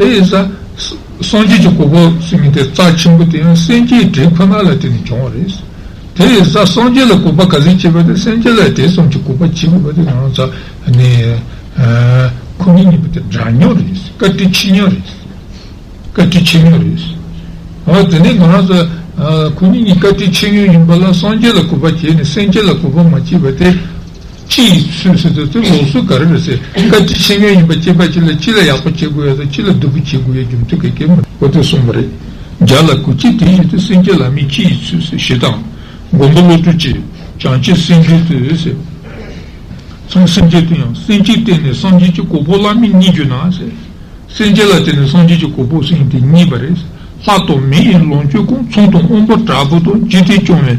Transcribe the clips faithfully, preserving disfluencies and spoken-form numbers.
དེ་ཡིན་ཙང་སངས་རྒྱས་ཀྱི་གོ་འཕང་ཟེར་མཁན་དེ་རྩ་ཆེན་པོ་དེ་ཡང་སེམས་བསྐྱེད་དེ་ཁོ་ན་ལ་བརྟེན་ནས་བྱུང་བ་རེད། དེ་ཡིན་ཙང་སངས་རྒྱས་ལ་གུས་པ་ག་ཚོད་བྱས་པ་དེ་སེམས་བསྐྱེད་ལ་དེ་ཙམ་གྱིས་གུས་པ་བྱེད་དགོས་པ་དེ་ང་རང་ཚོ་ནི་ཁོ་གཉིས་གཉིས་པོ་དེ་འདྲ་མཉམ་རེད། བཀའ་དྲིན་ཆེ་མཉམ་རེད། བཀའ་དྲིན་ཆེ་མཉམ་རེད། འོ་དེ་ནས་ང་རང་ཚོ་ཁོ་གཉིས་གཉིས་བཀའ་དྲིན་ཆེ་མཉམ་ཡིན་པ་ལ་སངས་རྒྱས་ལ་གུས་པ་བྱས་ནས་སེམས་བསྐྱེད་ལ་གུས་པ་མ་བྱས་པ་དེ། སྤྱི་ཡི་ཚུལ་ཟེར་དུས་དེ་ལོགས་སུ་ག་རེ་རེད་ཟེར། བཀའ་དྲིན་ཆེ་མཉམ་ཡིན་པ་སྐྱེས་པ་གཅིག་ལ་གཅིག་ལ་ཡག་པོ་བྱེད་དགོས་ཡ་དང་གཅིག་ལ་སྡུག་པོ་བྱེད་དགོས་ཡ་རྒྱུ་མཚན་ག་གེ་མི་འདུག་གོ། དེ་གསུངས་པ་རེད། བརྒྱ་ལ་གུས་བྱེད་དེ་བཞིན་དུ། སེམས་བསྐྱེད་ལ་དམིགས་སྤྱི་ཡི་ཚུལ་ཟེར་ཞེས་དང་། མགོན་པོ་བློ་གྲོས་ཀྱིས། བྱང་ཆུབ་སེམས་འདུལ་དུ་ཟེར། ཚངས་སེམས་བསྐྱེད་དུ་ཡང་། སེམས་བསྐྱེད་བརྟེན་ནས་སངས་རྒྱས་ཀྱི་གོ་འཕང་བླ་མེད་རྙེད་གྱུར་ན་ཟེར། སེམས་བསྐྱེད་ལ་བརྟེན་ནས་སངས་རྒྱས་ཀྱི་གོ་འཕང་ཟེར་མཁན་དེ་རྙེད་པ་རེད། ལྷ་དང་མི་ཡི་ལོངས་སྤྱོད་ཀུན། ཚོང་དང་དབང་པོ་དྲག་པོ་དང་། འཇིག་རྟེན་སྐྱོང་བའི་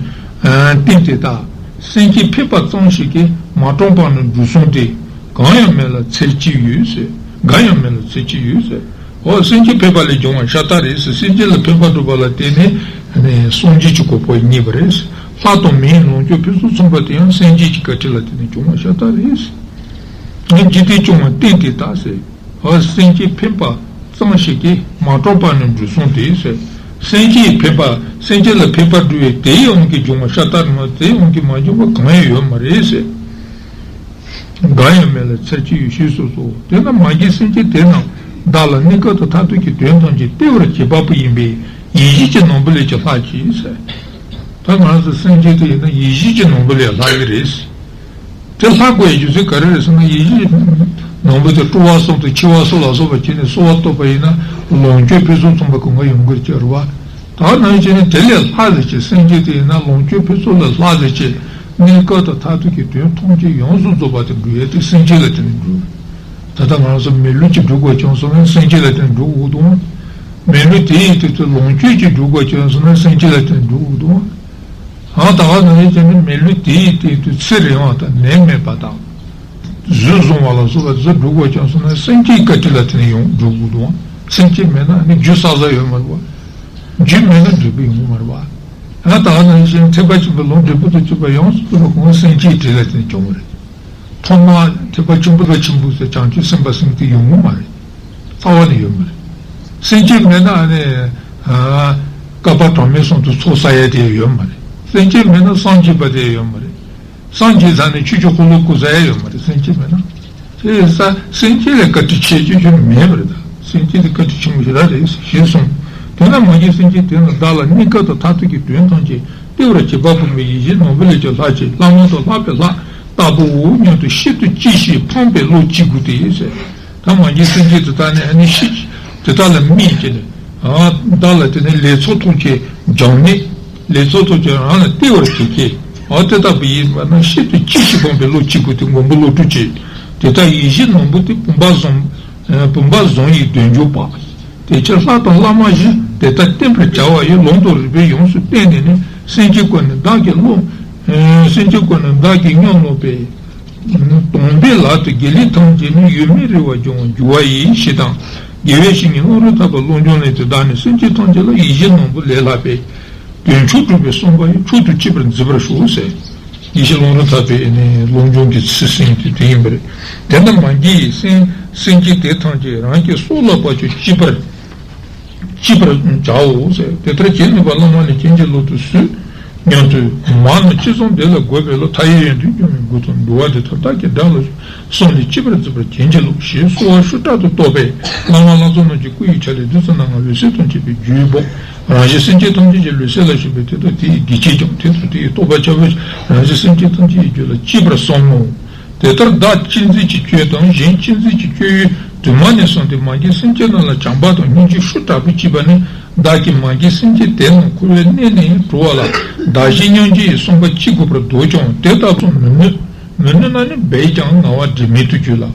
རྟེན་དེ་དག། སེམས་བསྐྱེད་ཕན་པ་ཙམ་ཞིག་གིས། མ་དྲངས་པ་ནི་འབྲུ་གསུམ་སྟེ། གང་ཡང་མེད་ལ་འཚེར་གྱི་ཡོད་ཟེར། གང་ཡང་མེད་ལ་འཚེར་གྱི་ཡོད་ཟེར། འོ་སེམས་བསྐྱེད་ཕན་པ་ལས་བྱུང་བ་ཤ་སྟག་རེད་ཟེར། སེམས་བསྐྱེད་ལ་ཕན་པ་སྒྲུབ་པ་ལ་བརྟེན་ནས་ནི་སངས་རྒྱས་ཀྱི་གོ་འཕང་རྙེད་པ་རེད་ཟེར། ལྷ་དང་མི་ཡི་ལོངས་སྤྱོད་ཕུན་སུམ་ཚོགས་པ་དེ་ཡང་སེམས་བསྐྱེད་ཀྱི་བཀའ་དྲིན་ལ་བརྟེན་ནས་བྱུང་བ་ཤ་སྟག་རེད་ཟེར། འཇིག་རྟེན་སྐྱོང་བའི་རྟེན་དེ་དག་ཟེར། འོ་སེམས་བསྐྱེད་ཕན་པ་ཙམ་ཞིག་གིས། མ་དྲངས་པ་ནི་འབྲུ་གསུམ་སྟེ་ཟེར། སེམས་བསྐྱེད་ཕན་པ། སེམས་བསྐྱེད་ལ་ཕན་པ་སྒྲུབ་པའི་དེའི་དབང་གིས་བྱུང་བ་ཤ་སྟག་རེད་མ། དེའི་དབང་གིས་མ་བྱུང་བ་གང་ཡང་ཡོད་མ་རེད་ཟེར། གང་ཡང་མེད་ལ་འཚེར་གྱི་ཡོད་ཞེས་གསུངས་སོ། དེས་ན་མ་གྱུར་སེམས་བསྐྱེད་དེ་རྣམས་བདག་ལ་གནས་སྐབས་དང་མཐར་ཐུག་གི་དོན་ཐམས་ཅད་སྟེར་བར་བྱེད་པ་པོ་ཡིན་པས་ཡིད་བཞིན་གྱི་ནོར་བུ་ལས་ཀྱང་ལྷག་ཅིང་ཟེར། ད་ང་རང་ཚོ་སེམས་བསྐྱེད་དེ་ཡིན་ན་ཡིད་བཞིན་གྱི་ནོར་བུ་ལས་ལྷག་གི་རེད། དེ་ལྷག་དགོས་ཡའི་རྒྱུ་མཚན་ག་རེ་རེད་ཟེར་ན། ཡིད་བཞིན་གྱི་ནོར་བུ་དེ་སྤྲོ་བ་གསུམ་དང་འཆི་བ་གསུམ་ལ་སོགས་པ་བྱས་ནས་གསོལ་བ་བཏབ་པ་ཡིན་ན་ལོངས་སྤྱོད་ཕུན་སུམ་ཚོགས་པ་གང་ག་ཡོང་གི་རེད་ཟེར་བ། ད་ནང་བཞིན་དེ་ལས་ལྷག་ཟེར་ཅིག་སེམས་བསྐྱེད་དེ་ཡིན་ན་ལོངས་སྤྱོད་ཕུན་སུམ་ལས་ལྷག་ཟེར་ཅིག་གནས་སྐབས་དང་མཐར་ཐུག་གི་དོན་ཐམས་ཅད་ཡོངས་སུ་རྫོགས་པ་དེ་འགྲུབ་ཡས་དེ་སེམས་བསྐྱེད་ལ་བརྟེན་ནས་འགྲུབ། ད་ལྟ་ང་རང་ཚོ་མི་ལུས་ཅིག་སྒྲུབ་དགོས་ཀྱང་སོང་ན་སེམས་བསྐྱེད་ལ་བརྟེན་ནས་སྒྲུབ་དགོས་འདུག་མི་ལུས་དེ་ཡི་སྟེང་དུ་ལོངས་སྤྱོད་ཅིག་སྒྲུབ་དགོས་ཀྱང་སོང་ན་སེམས་བསྐྱེད་ལ་བརྟེན་ནས་སྒྲུབ་དགོས་འདུག་ཨ་ད་ག་ནང་བཞིན་བྱས་ན་མི་ལུས་དེ་ཡི་སྟེང་དུ་ཚེ་རིང་བ་དང་ནད་མེད་པ་དང་། གཟུགས་བཟང་བ་ལ་སོགས་པ་དེ་ཚོ་སྒྲུབ་དགོས་ཀྱང་སོང་ན་སེམས་བསྐྱེད་བཀའ་དྲིན་ལ་བརྟེན་ནས་ཡོང་སྒྲུབ་དགོས་འདུག་སེམས་བསྐྱེད་མེད་ན་ནི་རྒྱུ་བསགས་ས་ཡོད་མ་རེད་པ། རྒྱུ་མེད་ན་འབྲས་བུ་ཡོང་གི་མ་རེད་པ། ཨ་ད་ག་ནང་བཞིན་ཐེག་པ་ཆེན་པོའི་ལམ་འབྲས་བུ་དང་བཅས་པ་ཡོངས་སུ་རྫོགས་པ་གང་སེམས་བསྐྱེད་དེ་ལ་བརྟེན་ནས་བྱུང་བ་རེད། ཐོག་མར་ཐེག་པ་ཆེན་པོ་ལ་ཆེན་པོ་ཟེར་བྱང་ཆུབ་སེམས་དཔའ་ཟེར་མཁན་དེ་ཡོང་གི་མ་རེད། རྩ་བ་ནས་ཡོད་མ་རེད། སེམས་བསྐྱེད་མེད་ན་ཨ་ནི་ཨ་བསྐལ་པ་གྲངས་མེད་གསུམ་དུ་ཚོགས་བསགས་ཡ་དེ་ཡོད་མ་རེད། སེམས་བསྐྱེད་མེད་ན་སངས་རྒྱས་པ་དེ་ཡོད་མ་རེད། སངས་རྒྱས་ཚར་ནས་ཆོས་ཀྱི་འཁོར་ལོ་བསྐོར་ས་ཡ་ཡོད་མ་རེད། སེམས་བསྐྱེད་མེད་ན། དེ་ཡིན་ཙང་སེམས་བསྐྱེད་ལས་བཀའ་དྲིན་ཆེ་ཤོས་མེད་པ་རེད། ད་སེམས་བསྐྱེད་དེ་བཀའ་དྲིན་ཆེན་པོ་ཞེ་དྲག་རེད་ཞེས་གསུངས། དེས་ན་མ་གྱུར་སེམས་བསྐྱེད་དེ་རྣམས་བདག་ལ་གནས་སྐབས་དང་མཐར་ཐུག་གི་དོན་ཐམས་ཅད་སྟེར་བར་བྱེད་པ་པོ་ཡིན་པས་ཡིད་བཞིན་ནོར་བུ་ལས་ཀྱང་ལྷག་ཅིང་བླ་མ་དང་ལྷག་པའི་ལྷ་ལྟ་བུའོ་སྙམ་དུ་ཤིན་ཏུ་གཅེས་ཤིང་ཕངས་པའི་བློ་སྐྱེ་དགོས་ཏེ་ཟེར། ད་མ་གྱུར་སེམས་བསྐྱེད་དེ་དག་ནི་ཨ་ནི་ཤི་དེ་དག་ལ་དམིགས་ཀྱི་ནི། ཨ་བདག་ལ་དེ་ནི་ལས་ཚོགས་ཐམས་ཅད་སྦྱངས་ནས་ལས་ཚོགས་ཐམས་ཅད་རང་ལ་སྟེར་བར་བྱེད་ཀྱི། ཨ་དེ་ལྟ་བུ་ཡིན་པ་ན་ཤིན་ཏུ་གཅེས་ཤིང་ཕངས་པའི་བློ་སྐྱེ་དགོས་ཏེ་མགོན་པོ་བློ་གྲོས་ཀྱིས། དེ་ལྟར་ཡིད་བཞིན་ནོར་བུ་དེ་བུམ་པ་བཟང་། ཨ་བུམ་པ་བཟང་ཡི་དོན་འཇོག་པ། དེ་ཕྱིར་ལྷ་དང་བླ་མ་བཞིན་དེ་ལྟར་བསྟེན་པར་བྱ་བ་ཡི་ལུང་དང་རིགས་པས་ཡོངས་སུ་བསྟན་ནས་ནི། སེམས་ཅན་ཀུན་ནི་བདག་གི་བློ། ཨ་སེམས་ཅན་ཀུན་ནི་བདག་གིས་སྙམ་ནོ་པས། དང་པོའི་ལག་ཏུ་དགེ་ལེགས་ཐམས་ཅད་ནི། ཡོད་མེད་རེ་བ་སྦྱང་བར་འགྱུར་བ་ཡིན། ཞེས་དང་། དགེ་བའི་བཤེས་གཉེན་ཀླུ་རིན་ཐར་པའི་བློ་སྦྱོང་ལས་ཀྱང་བདག་ནི་སེམས་ཅན་ཐམས་ཅད་ལ་ཡིད་བཞིན་ནོར་བུ་ལས་ལྷག་པའི་དོན་མཆོག་སྒྲུབ་པའི་བསམ་པ་ཡིས་མཆོག་ཏུ་གཅེས་པར་མཛད་པར་ཤོག་ཟེར། དགེ་བཤེས་ཀླུ་རིན་ཐར་པའི་ནི་བློ་སྦྱོང་གི་ཚིག་ཟིན་དེ་དེ་ཡིན་པ་རེད། དེ་ལྟར་མ་གྱུར་སེམས་སེམས་བསྐྱེད་དེ་ཐམས་ཅད་རང་གི་སྲོག་ལ་བབ་ཀྱང་གཅེས་པར་གཅེས་པར་བྱའོ་ཟེར། དེ་ལྟར་བྱེད་ནུས་པ་བླ་མ་ནི་བྱིན་གྱིས་བརླབ་ཏུ་གསོལ། སྙམ་དུ་མ་ནི་ཅི་བསམ་དེ་ལ་འགོད་པའི་བློ། མཐའ་ཡས་ཡོན་ཏན་འབྱུང་བའི་མགུལ་དང་འདུ་བ་འདི་དག་བདག་གིས་དགྲ་ལ་གསོལ་ལས་གཅེས་པར་མཛད་པར་བྱིན་གྱིས་རློབས། ཞེས་གསོལ་བ་ཤུགས་དྲག་ཏུ་བཏབ་པས་བླ་མ་ལྷ་ཚོགས་རྣམས་ཀྱི་སྐུ་ཡི་ཆ་ལས་བདུད་རྩི་སྣ་ལྔ་འོད་ཟེར་དང་བཅས་པའི་རྒྱུན་བབས། རང་བཞིན་སེམས་ཅན་ཐམས་ཅད་ཀྱི་ལུས་སེམས་ལ་ཞུགས་པས་དེ་དག་དེ་ཡི་བདེ་སྐྱིད་ཀྱང་དེ་དང་དེ་ཡི་རྟོགས་པ་ཁྱབ་པས་རང་བཞིན་སེམས་ཅན་ཐམས་ཅད་ཀྱི་རྒྱུད་ལ་གཅེས་པར་བསམ་མོ། དེ་ལྟར་བདག་གཅེས་འཛིན་གྱི་སྤྱོད་དང་གཞན་གཅེས་འཛིན་གྱི་སྤྱོད་ཡུལ་དུ་མ་ནས་བཟུང་སྟེ་མ་གྱུར་སེམས་ཅན་རྣམས་ལ་བྱམས་པ་དང་སྙིང་རྗེ་ཤུགས་དྲག་པོས་བསྐྱེད་པ་ནི་བདག་གིས་མ་གྱུར་སེམས་ཅན་དེ་རྣམས་འཁོར་བའི་གནས་ནས་གྲོལ་བ་ལ་བདག་གཞན་མཉམ་བརྗེ་ཡི་བསམ་པ་བསྐྱེད་དགོས་པར་འདོད་ཀྱང་དེ་ལྟ་བུ་མི་ནུས། མི་ནུས་ན་ནི་འབད་ཀྱང་ངལ་བ་འབྲས་མེད་དུ་འགྱུར་ལ།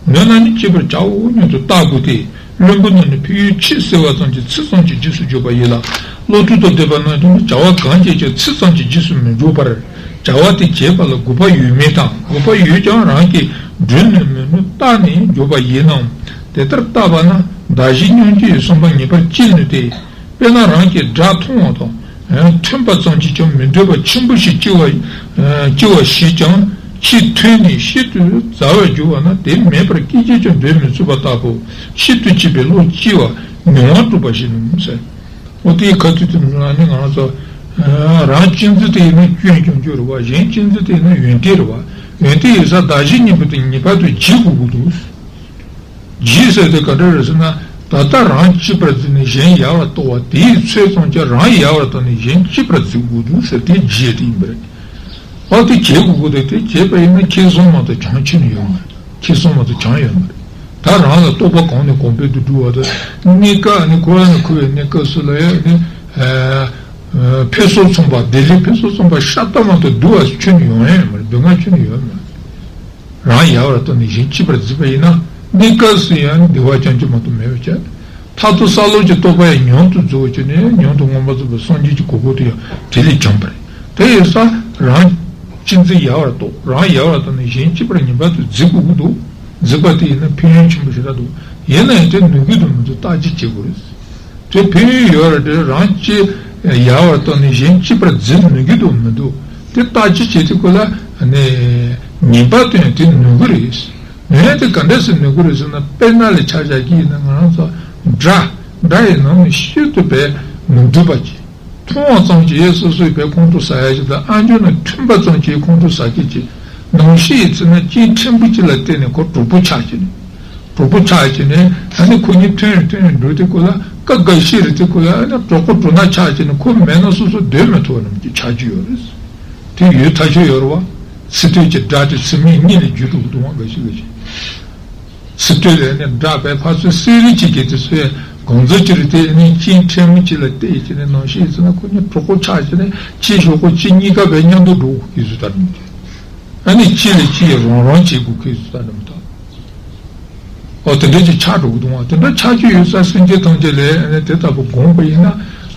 ནུས་ན་ནི་གཅེས་པར་བྱའོ་སྙམ་དུ་བརྟག་དགོས་ཏེ། བླུན་པོ་རྣམས་ནི་ཕན་ཡོན་ཆེས་བསལ་བ་ཙམ་གྱིས་ཚིག་ཙམ་གྱིས་རྗེས་སུ་འཇུག་པ་ཡིན་ལ། བློ་གྲོས་དང་ལྡན་པ་རྣམས་ཀྱང་ནི་བྱ་བ་གང་བྱས་ཀྱང་ཚིག་ཙམ་གྱིས་རྗེས་སུ་མི་འཇུག་པར། བྱ་བ་དེ་བྱེད་པ་ལ་དགོས་པ་ཡོད་མིན་དང་དགོས་པ་ཡོད་ཀྱང་རང་གིས་འགྲུབ་ནུས་མི་ནུས་བརྟགས་ནས་འཇོག་པ་ཡིན་ནམ། དེ་ལྟར་བརྟགས་པ་ན་བདག་གཞན་མཉམ་བརྗེ་ཡི་བསམ་པ་ངེས་པར་སྐྱེ་ནུས་ཏེ། དཔེར་ན་རང་གིས་དགྲ་མཐོང་བ་དང་། མཐུན་པ་ཙམ་གྱིས་ཀྱང་མི་འདོད་པ་ཆེན་པོ་ཞིག་སྐྱེ་བ། སྐྱེ་བ་ཞིག་ཀྱང་ ཕྱིས་ཐོས་ནས་ཤིན་ཏུ་མཛའ་བར་གྱུར་པ་ན་དེ་མེད་པར་སྐད་ཅིག་ཀྱང་སྡོད་མི་ཚུགས་པ་ལྟ་བུ། ཤིན་ཏུ་གཅེས་པའི་བློ་སྐྱེ་བ་མྱོང་བ་སྒྲུབ་པ་ཞིག་ནི་ཟེར། འོ་དེའི་ཁ་ཐུག་དེ་ནི་ང་རང་ཚོ་རང་གཅེས་འཛིན་དེ་ཡིན་ན་སྐྱོན་སྐྱོན་རྒྱུ་རེད་བ། གཞན་གཅེས་འཛིན་དེ་ཡིན་ན་ཡོན་ཏན་རེད་བ། ཡོན་ཏན་ཡིན་ས་བདག་གཞན་གཉིས་པོ་དེ་ངེས་པར་དུ་བརྗེ་དགོས་ཀྱི་འདུག་རྗེས་ཟེར་དེ་ག་འདྲ་རེད་ཟེར་ན། ད་ལྟ་རང་གཅེས་པར་འཛིན་ནས་གཞན་ཡལ་བར་དོར་བ་དེའི་ཚོད་ཙམ་གྱིས་རང་ཡལ་བར་དོར་ནས་གཞན་གཅེས་པར་འཛིན་དགོས་འདུག་ཟེར་དེ་རྗེས་དེ་ཡིན་པ་རེད། ཨ་དེ་བྱེད་དགོས་ཀྱི་འདུག་དེ་བྱེད་པ་ཡིན་ན་ཁེ་བཟང་མ་གཏོགས་བྱང་ཆུབ་ནི་ཡོད་མ་རེད། ཁེ་བཟང་མ་གཏོགས་བྱང་ཡོད་མ་རེད། ད་རང་ལ་རྟོགས་པ་གོང་ནས་གོང་འཕེལ་དུ་འགྲོ་བ་དང་གནས་སྐབས་ནི་འཁོར་བ་ནས་འཁོར་བའི་གནས་སྐབས་སུ་ལ་ཡང་ནི་ཨ་འཕེལ་སོར་མཚུངས་པ་བདེ་ལེགས་འཕེལ་སོར་མཚུངས་པ་ཤ་སྟག་མ་གཏོགས་སྡུག་པ་ཁྱོན་ནས་ཡོང་ཡ་ཡོད་མ་རེད། སྡུག་བསྔལ་ཁྱོན་ནས་ཡོད་མ་རེད། རང་ཡལ་བར་དོར་ནས་གཞན་གཅེས་པར་འཛིན་པ་ཡིན་ན་གནས་སྐབས་སུ་ཡང་བདེ་བ་ཅན་གཅིག་མ་གཏོགས་མེད་པར་བྱ། མཐར་ཐུག་ས་ལོག་གི་རྟོགས་པ་ཡང་མྱུར་དུ་རྫོགས་ཀྱི་ནས་མྱུར་དུ་མངོན་པར་རྫོགས་པའི་སངས་རྒྱས་ཀྱི་གོ་འཕང་དུ་ཡང་དེ་ལས་འབྱོན་པ་རེད། དེ་ཡིན་ཙང་རང་གཅེས་འཛིན་ཡལ་བར་དོར། རང་ཡལ་བར་དོར་ནས་གཞན་གཅེས་པར་ངེས་པར་དུ་འཛིན་དགོས་ཀྱི་འདུག་འཛིན་པ་དེ་ཡིན་ན་ཕན་ཡོན་ཆེན་པོ་ཞེ་དྲག་འདུག་ཡིན་ན་ཡང་དེ་ནུས་ཀྱི་འདུག་མི་འདུག་བརྟག་དཔྱད་བྱེད་དགོས་རེད། དེ་ཕན་ཡོན་ཡོད་རེད་དེ་རང་གཅེས་ཡལ་བར་དོར་ནས་གཞན་གཅེས་པར་འཛིན་ནུས་ཀྱི་འདུག་མི་འདུག་དེ་བརྟག་དཔྱད་བྱེད་དུས་ཁོ་ལ་ནི་ཉེས་པ་སྟོན་དེ་ནུས་ཀྱི་རེད། ནུས་ཡ་དེ་ག་འདྲ་སེ་ནུས་ཀྱི་རེད་ཟེར་ན། དཔེར་ན་ལ་ཆ་བཞག་གི་ཡིན་ན་ང་རང་ཚོ་སྒྲ་སྒྲ་ཡི་ནང་ནས་ཤིན་ཏུ་བས་མི་འདུས་པ་ཅིག་མཐོང་བ་ཙམ་གྱིས་སོ་སོའི་བས་ཁོང་ཁྲོ་ཟ་ཡ་ཅིག་དང་ཨ་འཇོན་ན་ཐོས་པ་ཙམ་གྱིས་ཁོང་ཁྲོ་ཟ་མཁན་ཅིག་ནང་བཞིན་ཡིན་ཚེ་ན་སྤྱན་ཕྲན་བུ་གཅིག་ལ་བརྟེན་ནས་ཁོ་གྲོགས་པོ་ཆགས་ཀྱི་ནས། གྲོགས་པོ་ཆགས་ཀྱི་ནས་ཨ་ནི་ཁོ་གཉིས་ཐོན་ཐོན་འགྲོ་དུས་ཁོ་ལ་སྐབས་འགའ་ཤས་རེད་དེ་ཁོ་ལ་ཨ་ནི་གྲོགས་པོ་གྲོགས་ན་ཆགས་ཀྱི་ནས་ཁོ་མེད་ན་སོ་སོ་སྡོད་མི་ཐུབ་པ་རྣམས་ཀྱི་ཆགས་རྒྱུ་ཡོད་རེད། དེ་ཡོད་ཐག་ཆོད་ཡོད་རེད་བ། ཚིག་དོན་གྱི་སྒྲ་དེ་ཚིག་མིག་གཉིས་ལས་བརྒྱུད་འགྲོ་གི་འདུག་བ། འགའ་ཤས་འགའ་ཤས། ཚིག་དོན་ལས་ནི་སྒྲ་བས་ཕར་ཚུར་གསལ་རེ་བྱེད་ཀྱི་དེ་ཚོའི་གང་ཚོད་ཅི་རེད་དེ་ནི་སྤྱན་ཕྲན་བུ་གཅིག་ལ་བལྟས་ཀྱི་ནི་ནང་བཞིན་ཡིན་ཚེ་ན་ཁོ་གཉིས་གྲོགས་པོ་ཆགས་ཀྱི་ནི་ཕྱི་ཞོག་ཁོ་གཅིག་གཉིས་ཀ་བས་མཉམ་དུ་འགྲོ་དགོས་ཀྱི་བཟོ་ལྟར་མི་འདུག་ཨ་ནི་གཅིག་ལས་གཅིག་རང་རང་བྱེད་དགོས་ཀྱི་བཟོ་ལྟར་མི་འདུག་ཨོ་དེ་འདྲ་ཅིག་ཆགས་འགྲོ་གི་འདུག་བ། དེ་འདྲ་ཆགས་ཀྱི་ཡོད་ས་སེམས་ཅན་ཐམས་ཅད་ལས་ཨ་ནི་དེ་ལྟ་བུ་དགོངས་པ་ཡིན་ན་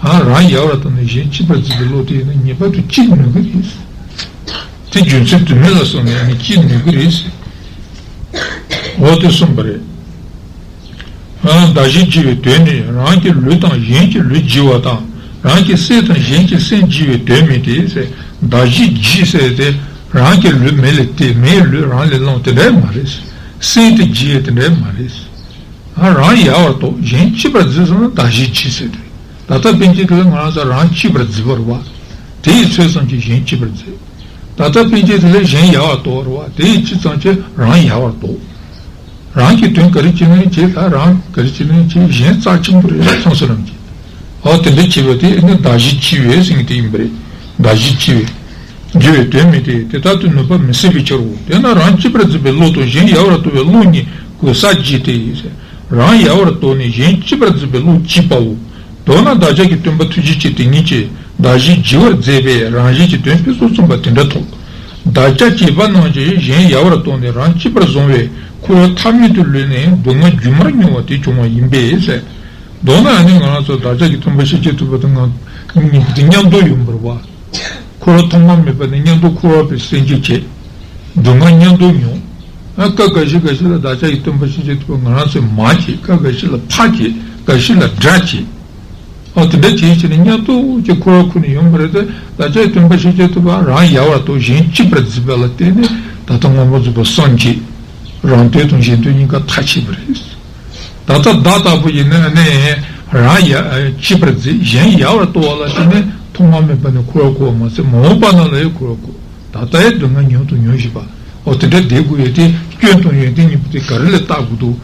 ཨ་རང་ཡལ་བར་དོར་ནས་གཞན་གཅེས་པར་འཛིན་པའི་བློ་དེ་ཡིན་ན་ངེས་པར་དུ་གཅེས་ནུས་ཀྱི་རེད། དེ་རྒྱུ་མཚན་དུ་མེད་ལ་སོགས་ནས་ནི་གཅེས་ནུས་ཀྱི་རེད་ཟེར། འོ་དེ་གསུངས་པ་རེད། ཨ་བདག་གཞན་བརྗེ་བའི་དོན་ནི་རང་གི་ལུས་དང་གཞན་གྱི་ལུས་བརྗེ་བ་དང་རང་གི་སེམས་དང་གཞན་གྱི་སེམས་བརྗེ་བའི་དོན་མིན་ཏེ་ཟེར། བདག་གཞན་བརྗེ་ཟེར་དེ་རང་གི་ལུས་མི་ལས་ཏེ་མིའི་ལུས་རང་ལས་བླངས་དེ་འདྲ་མ་རེད། སེམས་དེ་བརྗེ་དེ་འདྲ་མ་རེད། ཨ་རང་ཡལ་བར་དོར་གཞན་གཅེས་པར་འཛིན་ཟེར་ན་བདག་གཞན་བརྗེ་ཟེར་དེ། ད་ལྟ་ཕན་ཆད་དེ་ལ་ང་རང་ཚོ་རང་གཅེས་པར་འཛིན་པ་རེད་བ། དེ་ཡི་ཚོད་ཙམ་གྱིས་གཞན་གཅེས་པར་འཛིན། ད་ལྟ་ཕན་ཆད་དེ་ལ་གཞན་ཡལ་བར་དོར་བ་རེད་བ། དེ་ཡི་ཚོད་ཙམ་གྱིས་རང་ཡལ་བར་དོར། རང་གི་དོན་ག་རེ་བྱེད་ནའི་བྱེད། ད་རང་ག་རེ་བྱེད་ནའི་བྱེད། གཞན་རྩ་ཆེན་པོ་རེད་ལ་ཚང་སོ་རང་གིས། ཨོ་དེ་འདྲ་བྱེད་པ་དེ་ནི་བདག་གཞན་བརྗེ་བས་ཟེར་མཁན་དེ་ཡིན་པ་རེད། བདག་གཞན་བརྗེ་བས། བརྗེ་བའི་དོན་མིན་ཏེ། དེ་ལྟར་དུ་ནུས་པ་མི་སྲིད་པའི་ཕྱིར་རོ། དེས་ན་རང་གཅེས་པར་འཛིན་པའི་བློ་དང་གཞན་ཡལ་བར་དོར་བའི་བློ་གཉིས་གོལ་ས་བརྗེ་སྟེ། རང་ཡལ་བར་དོར་ནས་གཞན་གཅེས་པར་འཛིན་པའི་བློ་སྐྱེས་པའོ། མདོར་ན་བདག་ཅག་གི་སྟོན་པ་ཐུགས་རྗེ་ཅན་དེ་ཉིད་ཀྱིས་བདག་གཞན་བརྗེ་བར་མཛད་པས་རང་གཞན་གྱི་དོན་ཕུན་སུམ་ཚོགས་པ་དེ་འདྲ་ཐོབ། བདག་ཅག་བྱིས་པ་རྣམས་ཀྱིས་གཞན་ཡལ་བར་དོར་ནས་རང་གཅེས་པར་བཟུང་བས་འཁོར་བའི་ཐ་མལ་དུ་ལུས་ནས་སྡུག་བསྔལ་རྒྱུན་མར་མྱོང་བ་དེ་བྱུང་བ་ཡིན་པས་ཟེར། མདོར་ན་ནི་ང་རང་ཚོ་བདག་ཅག་གི་སྟོན་པ་ཤཱཀྱ་ཐུབ་པ་དང་ང་གཉིས་ཀྱི་མཉམ་དུ་ཡོང་བར་བ། འཁོར་བ་ཐོག་མ་མེད་པ་ནས་མཉམ་དུ་འཁོར་བ་པའི་སེམས་ཅན་བྱེད། སྡུག་བསྔལ་མཉམ་དུ་མྱོང་། ཨ་སྐབས་འགའ་ཞིག་འགའ་ཞིག་ལ་བདག་ཅག་གི་སྟོན་པ་ཤཱཀྱ་ཐུབ་པ་ང་རང་ཚོས་མ་བྱེད། སྐབས་འགའ་ཞིག་ལ་ཕ་བྱེད། འགའ་ཞིག་ལ་དགྲ་བྱེད། ཨ་དེ་འདྲ་བྱེད་བྱས་ནས་མཉམ་དུ་ཀྱི་འཁོར་བ་ཁུར་ནས་ཡོང་བ་རེད་དེ། བདག་ཅག་གི་སྟོན་པ་ཤཱཀྱ་ཐུབ་པ་རང་ཡལ་བར་དོར་གཞན་གཅེས་པར་འཛིན་པ་ལ་བརྟེན་ནས་ད་ལྟ་མངོན་པར་རྫོགས་པ་སངས་རྒྱས། རང་དོན་དང་གཞན་དོན་གཉིས་ཀ་མཐར་ཕྱིན་པ་རེད། ད་ལྟ་བདག་ལྟ་བུ་ཡིན་ན་ནི་རང་ཡ་གཅེས་པར་འཛིན། གཞན་ཡལ་བར་དོར་བ་ལ་བརྟེན་ནས་ཐོག་མ་མེད་པ་ནས་འཁོར་བར་འཁོར་བ་མ་ཟད་མ་འོངས་པ་ན་ལ་ཡང་འཁོར་བར་འཁོར། ད་ལྟ་ཡང་སྡུག་བསྔལ་མྱོང་དང་མྱོང་བཞིན་པ། འོ་དེ་འདྲ་བསྡད་དགོས་ཡོད་དེ། སྐྱོན་དང་ཡོན་ཏན་གཉིས་པོ་དེ་ག་རེ་ལ་བརྟག་དགོས་འདུག་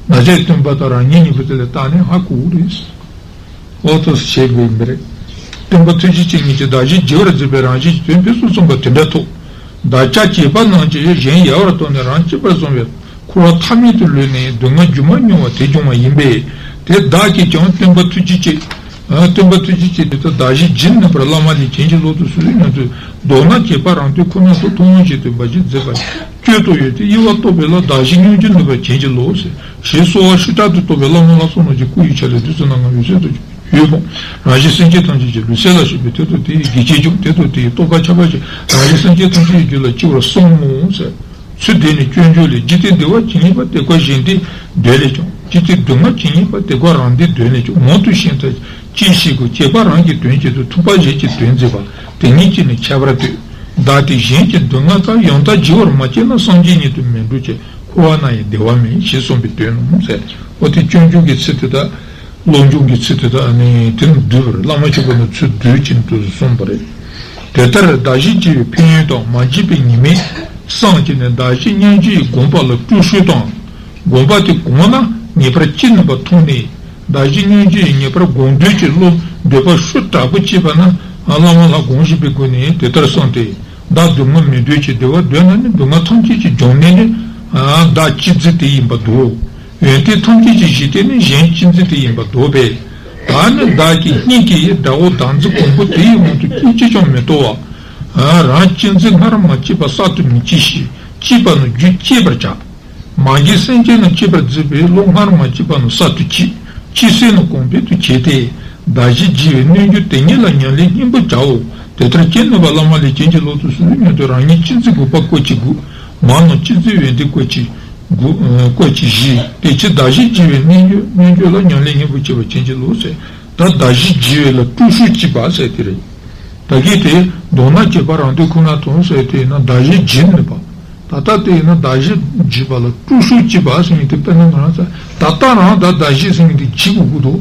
བདག་ཅག་གི་སྟོན་པ་དང་རང་ཉིད་གཉིས་པོ་དེ་ལ་བརྟག་ནས་ཧ་གོ་དགོས་རེད། འོ་ཐོས་བྱེད་དགོས་ཡིན་པ་རེད། སྟོན་པ་ཐུགས་རྗེ་ཅན་ཉིད་ཀྱིས་བདག་གཞན་བརྗེ་བར་མཛད་པས་རང་གཞན་གྱི་དོན་ཕུན་སུམ་ཚོགས་པ་དེ་འདྲ་ཐོབ། བདག་ཅག་བྱིས་པ་རྣམས་ཀྱིས་གཞན་ཡལ་བར་དོར་ནས་རང་གཅེས་པར་བཟུང་བས་འཁོར་བ་ཐ་མལ་དུ་ལུས་ནས་སྡུག་བསྔལ་རྒྱུན་མར་མྱོང་བ་དེ་བྱུང་བ་ཡིན་པས། དེ་བདག་གིས་ཀྱང་སྟོན་པ་ཐུགས་རྗེ་ཅན། ཨ་སྟོན་པ་ཐུགས་རྗེ་ཅན་དེ་དག་བདག་གཞན་བརྗེ་ནུས་པར་བླ་མ་ལས་བྱིན་གྱིས་རློབ་ཏུ་གསོལ་སྙམ་དུ། མདོར་ན་བྱིས་པ་རང་དོན་ཁོ་ན་དུ་མཐོང་བ་བཞིན་དུ་འབའ་ཞིག་མཛད་པ་སྤྱོད་དུ་ཡོད་དེ། དབྱེ་བ་རྟོགས་པའི་བློ་བདག་གཞན་མྱོང་བརྒྱུད་ནུས་པར་བྱིན་གྱིས་རློབས་ཟེར། ཞེས་གསོལ་བ་ཤིན་ཏུ་རྟོགས་པའི་བླ་མ་ལ་སོགས་རྣམས་ཀྱི་སྐུ་ཡི་ཆ་ལས་བདུད་རྩི་སྣ་ལྔ་འོད་ཟེར་དུ་འོད་འོད་འབུམ། རང་གཞན་སེམས་ཅན་ཐམས་ཅད་ཀྱི་ལུས་སེམས་ལ་སྤྱོད་པའི་དེ་དང་དེ་ཡི་དགེ་བྱེད་ཀྱང་དེ་དང་དེ་ཡི་རྟོགས་པ་ཁྱབ་པ་ཞིག་རང་གཞན་སེམས་ཅན་ཐམས་ཅད་ཀྱི་རྒྱུད་ལ་སྐྱེ་བར་གསུངས་སྨོ་ཟེར། ཚུལ་འདི་ནི་སྤྱོད་འཇུག་ལས། ཇི་སྟེ་བདེ་བ་ཇི་སྙེད་པ། དེ་ཀ་གཞན་སྡེའི་དོན་ལས་ཀྱང་། ཇི་སྟེ་སྡུག་བསྔལ་ཇི་སྙེད་པ། དེ་ཀ་རང་སྡེའི་དོན་ལས་ཀྱང་། མང་དུ་ཤེས་ཐབས་ཅི་ཞིག་གོ། བྱིས་པ་རང་གི་དོན་བྱེད་དུ། ཐུབ་པ་གཞན་གྱི་དོན་མཛད་པ། དེ་ཉིད་ཀྱིས་ནི་ཁྱད་པར་སྟོན། བདག་གིས་གཞན་གྱི་སྡུག་བསྔལ་དག་ཡང་དག་བགྱིས་པར་མ་བགྱིས་ན། སངས་རྒྱས་ཉིད་དུ་མི་འགྲོ་ཞིང་། འཁོར་བ་ན་ཡང་བདེ་བ་མེད། ཞེས་གསུངས་པའི་དོན་ནོ་ཟེར། འོ་དེ་སྤྱོད་འཇུག་གི་ཚིག་དེ་དག་བློ་སྦྱོང་གི་ཚིག་དེ་དག་ནི་དེ་ནི་བསྡུས་པར་བླ་མ་མཆོད་པ་ནི་ཚུལ་བསྡུས་ཀྱིན་དུ་གསུངས་པ་རེད། དེ་ལྟར་བདག་བཞི་བགྱིས་པའི་ཕན་ཡོན་དང་། མ་བགྱིས་པའི་ཉེས་དམིགས་བསམས་ཀྱིས་ནི། བདག་བཞི་མཉམ་བགྱིས་ཡི་སྒོམ་པ་ལ་སྤྲོ་ཤུགས་དང་། སྒོམ་པ་དེ་གོམས་ན་ངེས་པར་སྐྱེ་ནུས་པ་མཐོང་ནས། བདག་བཞི་མཉམ་བགྱིས་ཡི་ངེས་པར་སྒོམ་འདོད་ཀྱི་བློ་འདོད་པ་ཤུགས་དྲག་པོ་སྐྱེས་པ་ན། བླ་མ་ལྷ་སྒོམ་བཞིན་པའི་སྒོ་ནས་དེ་ལྟར་གསུངས་ཏེ། བདག་སྡུག་བསྔལ་མི་འདོད་ཅིང་། བདེ་བ་འདོད་ན་ནི། སྡུག་བསྔལ་ཐམས་ཅད་ཀྱི་སྦྱོང་གནས་ནི། བདག་སྤྱི་རྫས་དེ་ཡིན་པར་འདོད། ཡོན་ཏན་ཐམས་ཅད་ཀྱི་གཞི་རྟེན་ནི་གཞན་སྤྱི་རྫས་དེ་ཡིན་པར་འདོད་པས། བདག་ནི་བདག་གི་སྙིང་གི་དགྲ་བོ་བདག་འཛིན་གོང་བུ་དེ་ཡི་དབང་དུ་སྐད་ཅིག་ཀྱང་མི་འདོར་བ། རང་སྤྱི་རྫས་སྔར་མ་སྐྱེས་པ་གསར་དུ་མི་སྐྱེ་ཞིང་། སྐྱེས་པ་ན་རྒྱུ་བསྐྱེད་པར་བྱ། མ་གྱུར་སེམས་ཅན་རྣམས་སྐྱེད་པར་བྱེད་པའི་བློ་སྔར་མ་སྐྱེས་པ་རྣམས་གསར་དུ་སྐྱེ། སྐྱེ་སྲིད་ན་གོང་འཕེལ་དུ་བྱེད་དེ། བདག་བཞི་བགྱིས་པའི་རྣལ་འབྱོར་དེ་ཉིད་ལ་ཉམས་ལེན་སྙིང་པོར་བྱའོ། དེ་ལྟར་སྐྱེ་ནུས་པ་བླ་མ་ལས་བྱིན་གྱིས་རློབ་ཏུ་གསོལ། སྔོན་དུ་རང་ཉིད་སྤྱི་རྫས་དགུ་པ་བཀོད་ཅིང་དགུ། མ་རྣམས་སྤྱི་རྫས་ཡོན་ཏན་བཀོད་ཅིང་དགུ། ཨ་བཀོད་ཅིང་བཞི། དེ་ཕྱིར་བདག་བཞི་བགྱིས་པའི་རྣལ་འབྱོར་རྣལ་འབྱོར་ལ་ཉམས་ལེན་སྙིང་པོར་བྱས་པ་བྱིན་གྱིས་རློབས་ཟེར། ད་བདག་བཞི་བགྱིས་པ་ལ་སྤྲོ་ཤུགས་སྐྱེས་པ་ཟེར་དེ་རེད། ད་གིན་དེ་མདོར་ན་བྱས་པ་རང་དོན་ཁོ་ན་མཐོང་ཟེར་དེ་ཡིན་ན་བདག་བཞི་བགྱིས་ནུས་པ། ད་ལྟ་དེ་ཡིན་ན་བདག་བཞི་བགྱིས་པ་ལ་སྤྲོ་ཤུགས་སྐྱེས་པ་ཟེར་མཁན་དེ་དཔེར་ན་ང་རང་ཚོ་ད་ལྟ་རང་ད་བདག་བཞི་ཟེར་མཁན་དེ་བགྱིད་དགོས་ཀྱི་འདུག་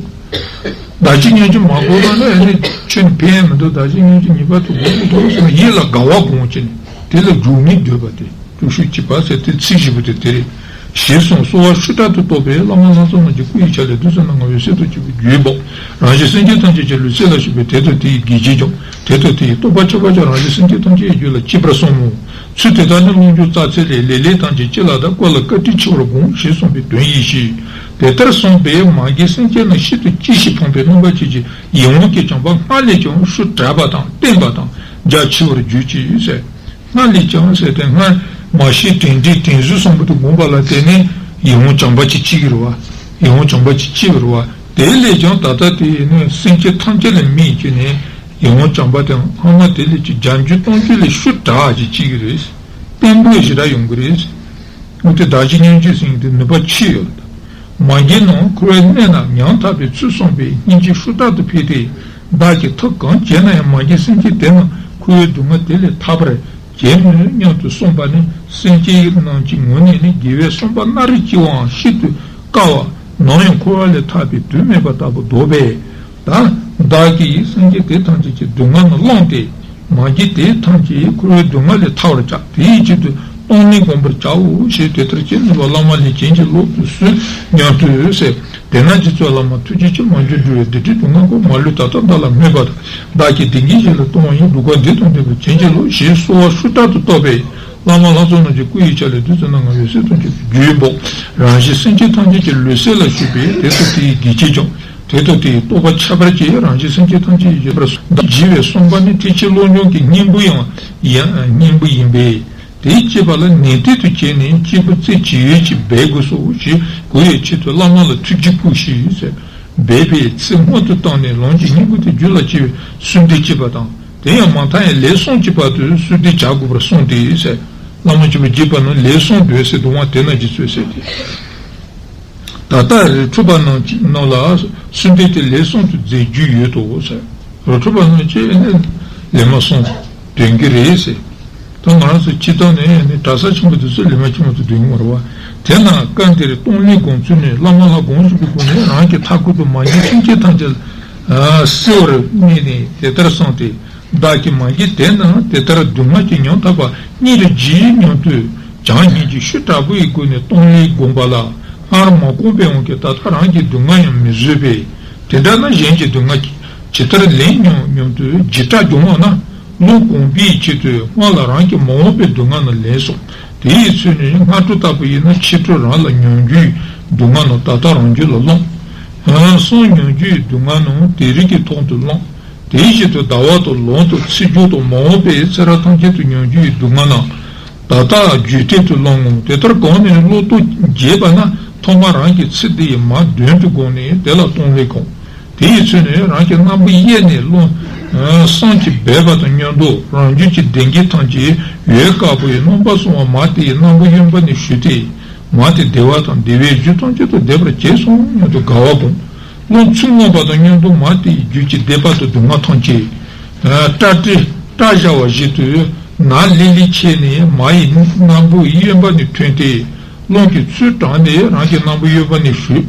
བདག་བཞི་ཉམས་ཀྱི་མ་དགོས་ན་ནི་ཨ་ནི་ཁྱོད་ནི་ཕན་ཡོན་མི་འདུག་བདག་བཞི་ཉམས་ཀྱི་ཉེས་པ་དེ་དགོས་ཀྱི་འདུག་ཟེར་ན་ཡིད་ལ་དགའ་བ་སྒོམ་བྱས་ནས་དེ་ལ་རྒྱུ་ཉིད་འདོད་པ་དེ། སྤྲོ་ཤུགས་སྐྱེས་པ་ཟེར་དེ་ཚིག་བཞི་པོ་དེ་དེ་རེད། ཞེས་གསུངས། གསོལ་བ་ཤུགས་དྲག་ཏུ་བཏབ་པས། བླ་མ་ལྷ་ཚོགས་རྣམས་ཀྱི་སྐུ་ཡི་ཆ་ལས་བདུད་རྩི་སྣ་ལྔ་འོད་གསལ་དུ་གྱུར་པའི་རྒྱུད་འབོག་རང་བཞིན་སེམས་ཅན་ཐམས་ཅད་ཀྱི་ལུས་སེམས་ལ་ཞུགས་པས། དེ་དང་དེ་ཡི་དགེ་རྒྱས་ཀྱང་། དེ་དང་དེ་ཡི་རྟོགས་པ་ཁྱད་པར་ཅན་རང་བཞིན་སེམས་ཅན་ཐམས་ཅད་ཀྱི་རྒྱུད་ལ་སྐྱེས་པར་གསུངས་མོད། ཚུལ་དེ་ལྟར་ནི་རླུང་རྒྱུ་རྩ་ཚད་ལས། ལེ་ལོ་ཐམས་ཅད་སྤྱི་ལ་བཟླ། བཀོད་ལ་བཀའ་དྲིན་ཆེ་བར་བསྒོམ། ཞེས་གསུངས་པའི་དོན་ཡིན་ཞེས། དེ་ལྟར་གསུངས་པས་མ་གྱུར་སེམས་ཅན་རྣམས་ཤིན་ཏུ་སྐྱེ་ཞིང་ཕོངས་པའི་རྣམ་པ་ཅན་གྱི་ཡིད་འོང་གི་བྱམས་པ་སྔར་ལས་ཀྱང་ཤུགས་དྲག་པ་དང་བརྟན་པ་དང་རྒྱ་ཆེ་བར་གྱུར་ཅིག་ཟེར། སྔར་ལས་ཀྱང་ཟེར་ཏེ་སྔར་མ་ཤི་དྲན་འདྲེན་དྲན་གསོའི་གསུམ་པོ་དེ་བསྒོམས་པ་ལ་བརྟེན་ནས་ཡིད་འོང་བྱམས་པ་ཅིག་སྐྱེ་གི་རེད་བ། ཡིད་འོང་བྱམས་པ་ཅིག་སྐྱེ་གི་རེད་བ། དེ་ལས་ཀྱང་ད་ལྟ་དེ་ནི་སེམས་ཅན་ཐམས་ཅད་ལ་དམིགས་བྱས་ནས་ཡིད་འོང་བྱམས་པ་དེ་སྔ་མ་དེ་ལས་ཀྱི་བརྒྱ་འགྱུར་སྟོང་འགྱུར་ལས་ཤུགས་དྲག་ཅིག་སྐྱེ་གི་རེད། བརྟན་པོ་ཞེ་དྲག་ཡོང་གི་རེད། འོ་དེ་བདག་གཞན་མཉམ་བརྗེ་ཟེར་མཁན་དེ་ནུས་པ་ཆེ་ཡོད་ལ། མ་གྱུར་རྣམས་འཁོར་བའི་གནས་རྣམས་ཉམ་ཐག་པའི་ཚུལ་གསུངས་པས་སྙིང་རྗེ་ཤུགས་དྲག་ཏུ་འཕེལ་ཏེ། བདག་གིས་ཐབས་གང་བྱས་ན་ཡང་མ་གྱུར་སེམས་ཅན་དེ་རྣམས་འཁོར་བའི་སྡུག་བསྔལ་དེ་ལས་ཐར་བར་བྱེད་མོད་སྙམ་དུ་གསུངས་པ་ནི་སེམས་ཅན་རྣམས་ཀྱི་ངོས་ནས་ནི་དགེ་བའི་བསམ་པ་སྣ་རེ་སྐྱེ་བའང་ཤིན་ཏུ་དཀའ་བ། ནམ་ཡང་འཁོར་བ་ལས་ཐར་པའི་དུས་མེད་པ་ལྟ་བུ་འདོད་པས། ད་བདག་གིས་སེམས་ཅན་དེ་ཐམས་ཅད་ཀྱི་སྡུག་བསྔལ་རྣམས་བླངས་ཏེ། མ་གྱུར་དེ་ཐམས་ཅད་འཁོར་བའི་སྡུག་བསྔལ་ལས་ཐར་བར་བྱ། དེའི་ཆེད་དུ་གཏོང་ལེན་བསྒོམ་པར་བྱའོ་ཞེས་དེ་ལྟར་བྱས་ནས་བླ་མ་ལས་བྱིན་གྱིས་རློབ་ཏུ་གསོལ་སྙམ་དུ་ཟེར། དེས་ན་རྗེ་བཙུན་བླ་མ་ཐུགས་རྗེ་ཆེན་མང་པོས་འགྲོ་བའི་སྡིག་སྒྲིབ་སྡུག་བསྔལ་ཀུན་མ་ལུས་ད་ལྟ་བདག་ལ་སྨོས་པ་དང་། བདག་གིས་སྡིག་ངན་གཞན་ལ་གཏོང་བ་ཡིན། སྡུག་བསྔལ་འདི་དང་ལྡན་པར་བྱིན་གྱིས་རློབས་ཞེས་གསོལ་བ་ཤུགས་དྲག་ཏུ་བཏབ་པས། བླ་མ་ལྷ་ཚོགས་རྣམས་ཀྱི་སྐུ་ཡི་ཆ་ལས་བདུད་རྩི་སྣ་ལྔ་འོད་གསལ་དུ་གྱུར་པའི་རྒྱུད་འབོག་རང་བཞིན་སེམས་ཅན་ཐམས་ཅད་ཀྱི་ལུས་སེམས་ལ་ཞུགས་པས་དེ་དང་དེ་ཡི་དགེ་རྒྱས་ཀྱང་། དེ་དང་དེ་ཡི་རྟོགས་པ་ཁྱད་པར་ཅན་རང་བཞིན་སེམས་ཅན་ཐམས་ཅད་ཀྱི་རྒྱུད་པར་བགྱི་བའི་བསམ་པ་ནི་ཐེག་ཆེན་བློ་སྦྱོང་གི་སྙིང་པོ་ཡང་ཡང་སྙིང་པོ་ཡིན་པས། དེའི་སྤྱད་པ་ལ་ནན་ཏན་དུ་བྱས་ནས་སྐྱེས་བུ་རྩེ་གཅིག་ཡོད་ཅིག་འབད་དགོས་སོ་ཞེས་གོ་བའི་ཆེད་དུ་བླ་མ་ལ་ཐུགས་རྗེ་བསྐུལ་ཞེས་ཟེར། འབད་པའི་ཚེ་སྔོན་དུ་བཏང་ནས་ལམ་གྱི་སྙིང་པོ་དེ་རྒྱུད་ལ་སྐྱེ་བའི་བསོད་བདེ་སྐྱེས་པ་དང་། དེ་ཡང་མ་མཐའ་ཡང་ལས་གསུམ་གྱི་བར་དུ་བསོད་བདེ་བྱ་དགོས་པར་གསུངས་ཏེ་ཟེར། བླ་མ་མཆོད་པ་བགྱིས་པ་ནི་ལས་གསུམ་འདོད་སའི་སྡུག་བསྔལ་དེ་རྣམས་ཀྱིས་གསོས་ཟེར་ཏེ། ད་ལྟ་རི་ཁྲོད་པ་རྣམས་ཀྱི་ནང་ལ་བསོད་བདེ་དེ་ལས་གསུམ་དུ་མཛད་རྒྱུ་ཡོད་དོ་ཟེར། རི་ཁྲོད་པ་རྣམས་ཀྱིས་ནི་ལས་མ་གསུམ་འདོན་གྱི་རེད་ཟེར། ད་ང་རང་ཚོ་སྤྱིར་བཏང་ནས་ནི་གྲྭ་ས་ཆེན་པོ་དེ་ཚོས་ལས་མ་ཆེན་མོ་དེ་འདོན་གྱི་མ་རེད་བ། དེས་ན་སྐབས་འདིར་གཏོང་ལེན་སྒོམ་ཚུལ་ནི་བླ་མ་ལ་དགོངས་ཞུ་གི་སྒོ་ནས་རང་གི་མཐའ་འཁོར་དུ་མ་གྱུར་སེམས་ཅན་ཐམས་ཅད་ལ་བསིལ་བར་དམིགས་ནས་དེ་ལྟར་གསུངས་ཏེ། བདག་གིས་མ་གྱུར་དེ་རྣམས་དེ་ལྟར་སྡུག་བསྔལ་གྱིས་ཉམ་ཐག་པ་སྙིང་རེ་རྗེ་སྙམ་དུ་བྱམས་སྙིང་རྗེ་ཤུགས་དྲག་པོ་ཡི་སྒོ་ནས་གཏོང་ལེན་བསྒོམས་པ་ལ་སྔར་མ་བསྒོམས་པའི་དབང་གིས་ད་ལྟ་རང་གི་སྡུག་བསྔལ་ཡང་མི་བཟོད་པས། དེ་འདྲ་ན་གཞན་གྱི་སྡུག་བསྔལ་ཇི་ལྟར་ལེན་སྙམ་སྙམ་དུ་འཇིགས་སྐྲག་འབྱུང་བ་ན། བློ་གོམས་པའི་ཆེད་དུ་སྔར་ལ་རང་གི་མ་འོངས་པའི་སྡུག་བསྔལ་རྣམས་ལེན་གསུངས། དེའི་ཚུལ་ནི་སྔ་དྲོ་ལྟ་བུ་ཡིན་ན་ཕྱི་དྲོ་རང་ལ་མྱོང་རྒྱུའི་སྡུག་བསྔལ་རྣམས་ད་ལྟ་རང་རྒྱུད་ལ་སློང་། སང་མྱོང་རྒྱུའི་སྡུག་བསྔལ་རྣམས་དེ་རིང་གི་ཐོག་ཏུ་སློང་། དེའི་ཕྱིར་དུ་ཟླ་བ་དང་ལོ་དང་ཚེས་བཅུ་དང་མ་འོངས་པའི་ཚེ་རབས་ཐམས་ཅད་དུ་མྱོང་རྒྱུ་ཡི་སྡུག་བསྔལ་རྣམས་ད་ལྟ་རྒྱུད་སྟེང་དུ་བླང་ངོ་། དེ་ལྟར་གོམས་ནས་བློ་རྟོག་རྒྱས་པ་ན་ཐོག་མར་རང་གི་ཚེ་འདི་ཡི་མར་དོན་དུ་དགོངས་ནས་དེ་ལ་གཏོང་ལེན་སྒོམ། དེ་ཡི་ཚུལ་ནི་རང་གི་སྣམ་བུ་གཡས་ནས་རླུང་བསམ་གྱིས་འབེབས་པ་དང་མཉམ་དུ་རང་རྒྱུད་ཀྱི་གདེང་གི་ཐམས་ཅད་འོད་དཀར་པོ་ཡི་རྣམ་པར་སོང་བ་མར་དེ་ཡི་སྣམ་བུ་གཡོན་པ་ནས་ཞུ་སྟེ། མར་དེ་བདེ་བ་དང་བདེ་བའི་རྒྱུ་ཐམས་ཅད་དུ་བདེ་བར་གྱུར་སོང་སྙམ་དུ་དགའ་བ་སྒོམ། རླུང་ཚུར་མངོན་པ་དང་མཉམ་དུ་མར་དེ་ཡི་རྒྱུད་ཀྱི་བདེ་བ་དང་སྡུག་བསྔལ་ཐམས་ཅད། སྐྲ་གྲི་སྐྲ་བཞར་བ་བཞིན་དུ་ ནགས་ལི་ལི་ཆེ་ནས་མ་ཡི་སྣམ་བུ་གཡོན་པ་ནས་ཐོན་ཏེ། རླུང་གི་ཚུལ་དྲངས་ནས་རང་གི་སྣམ་བུ་གཡོན་པ་ནས་བཞུས།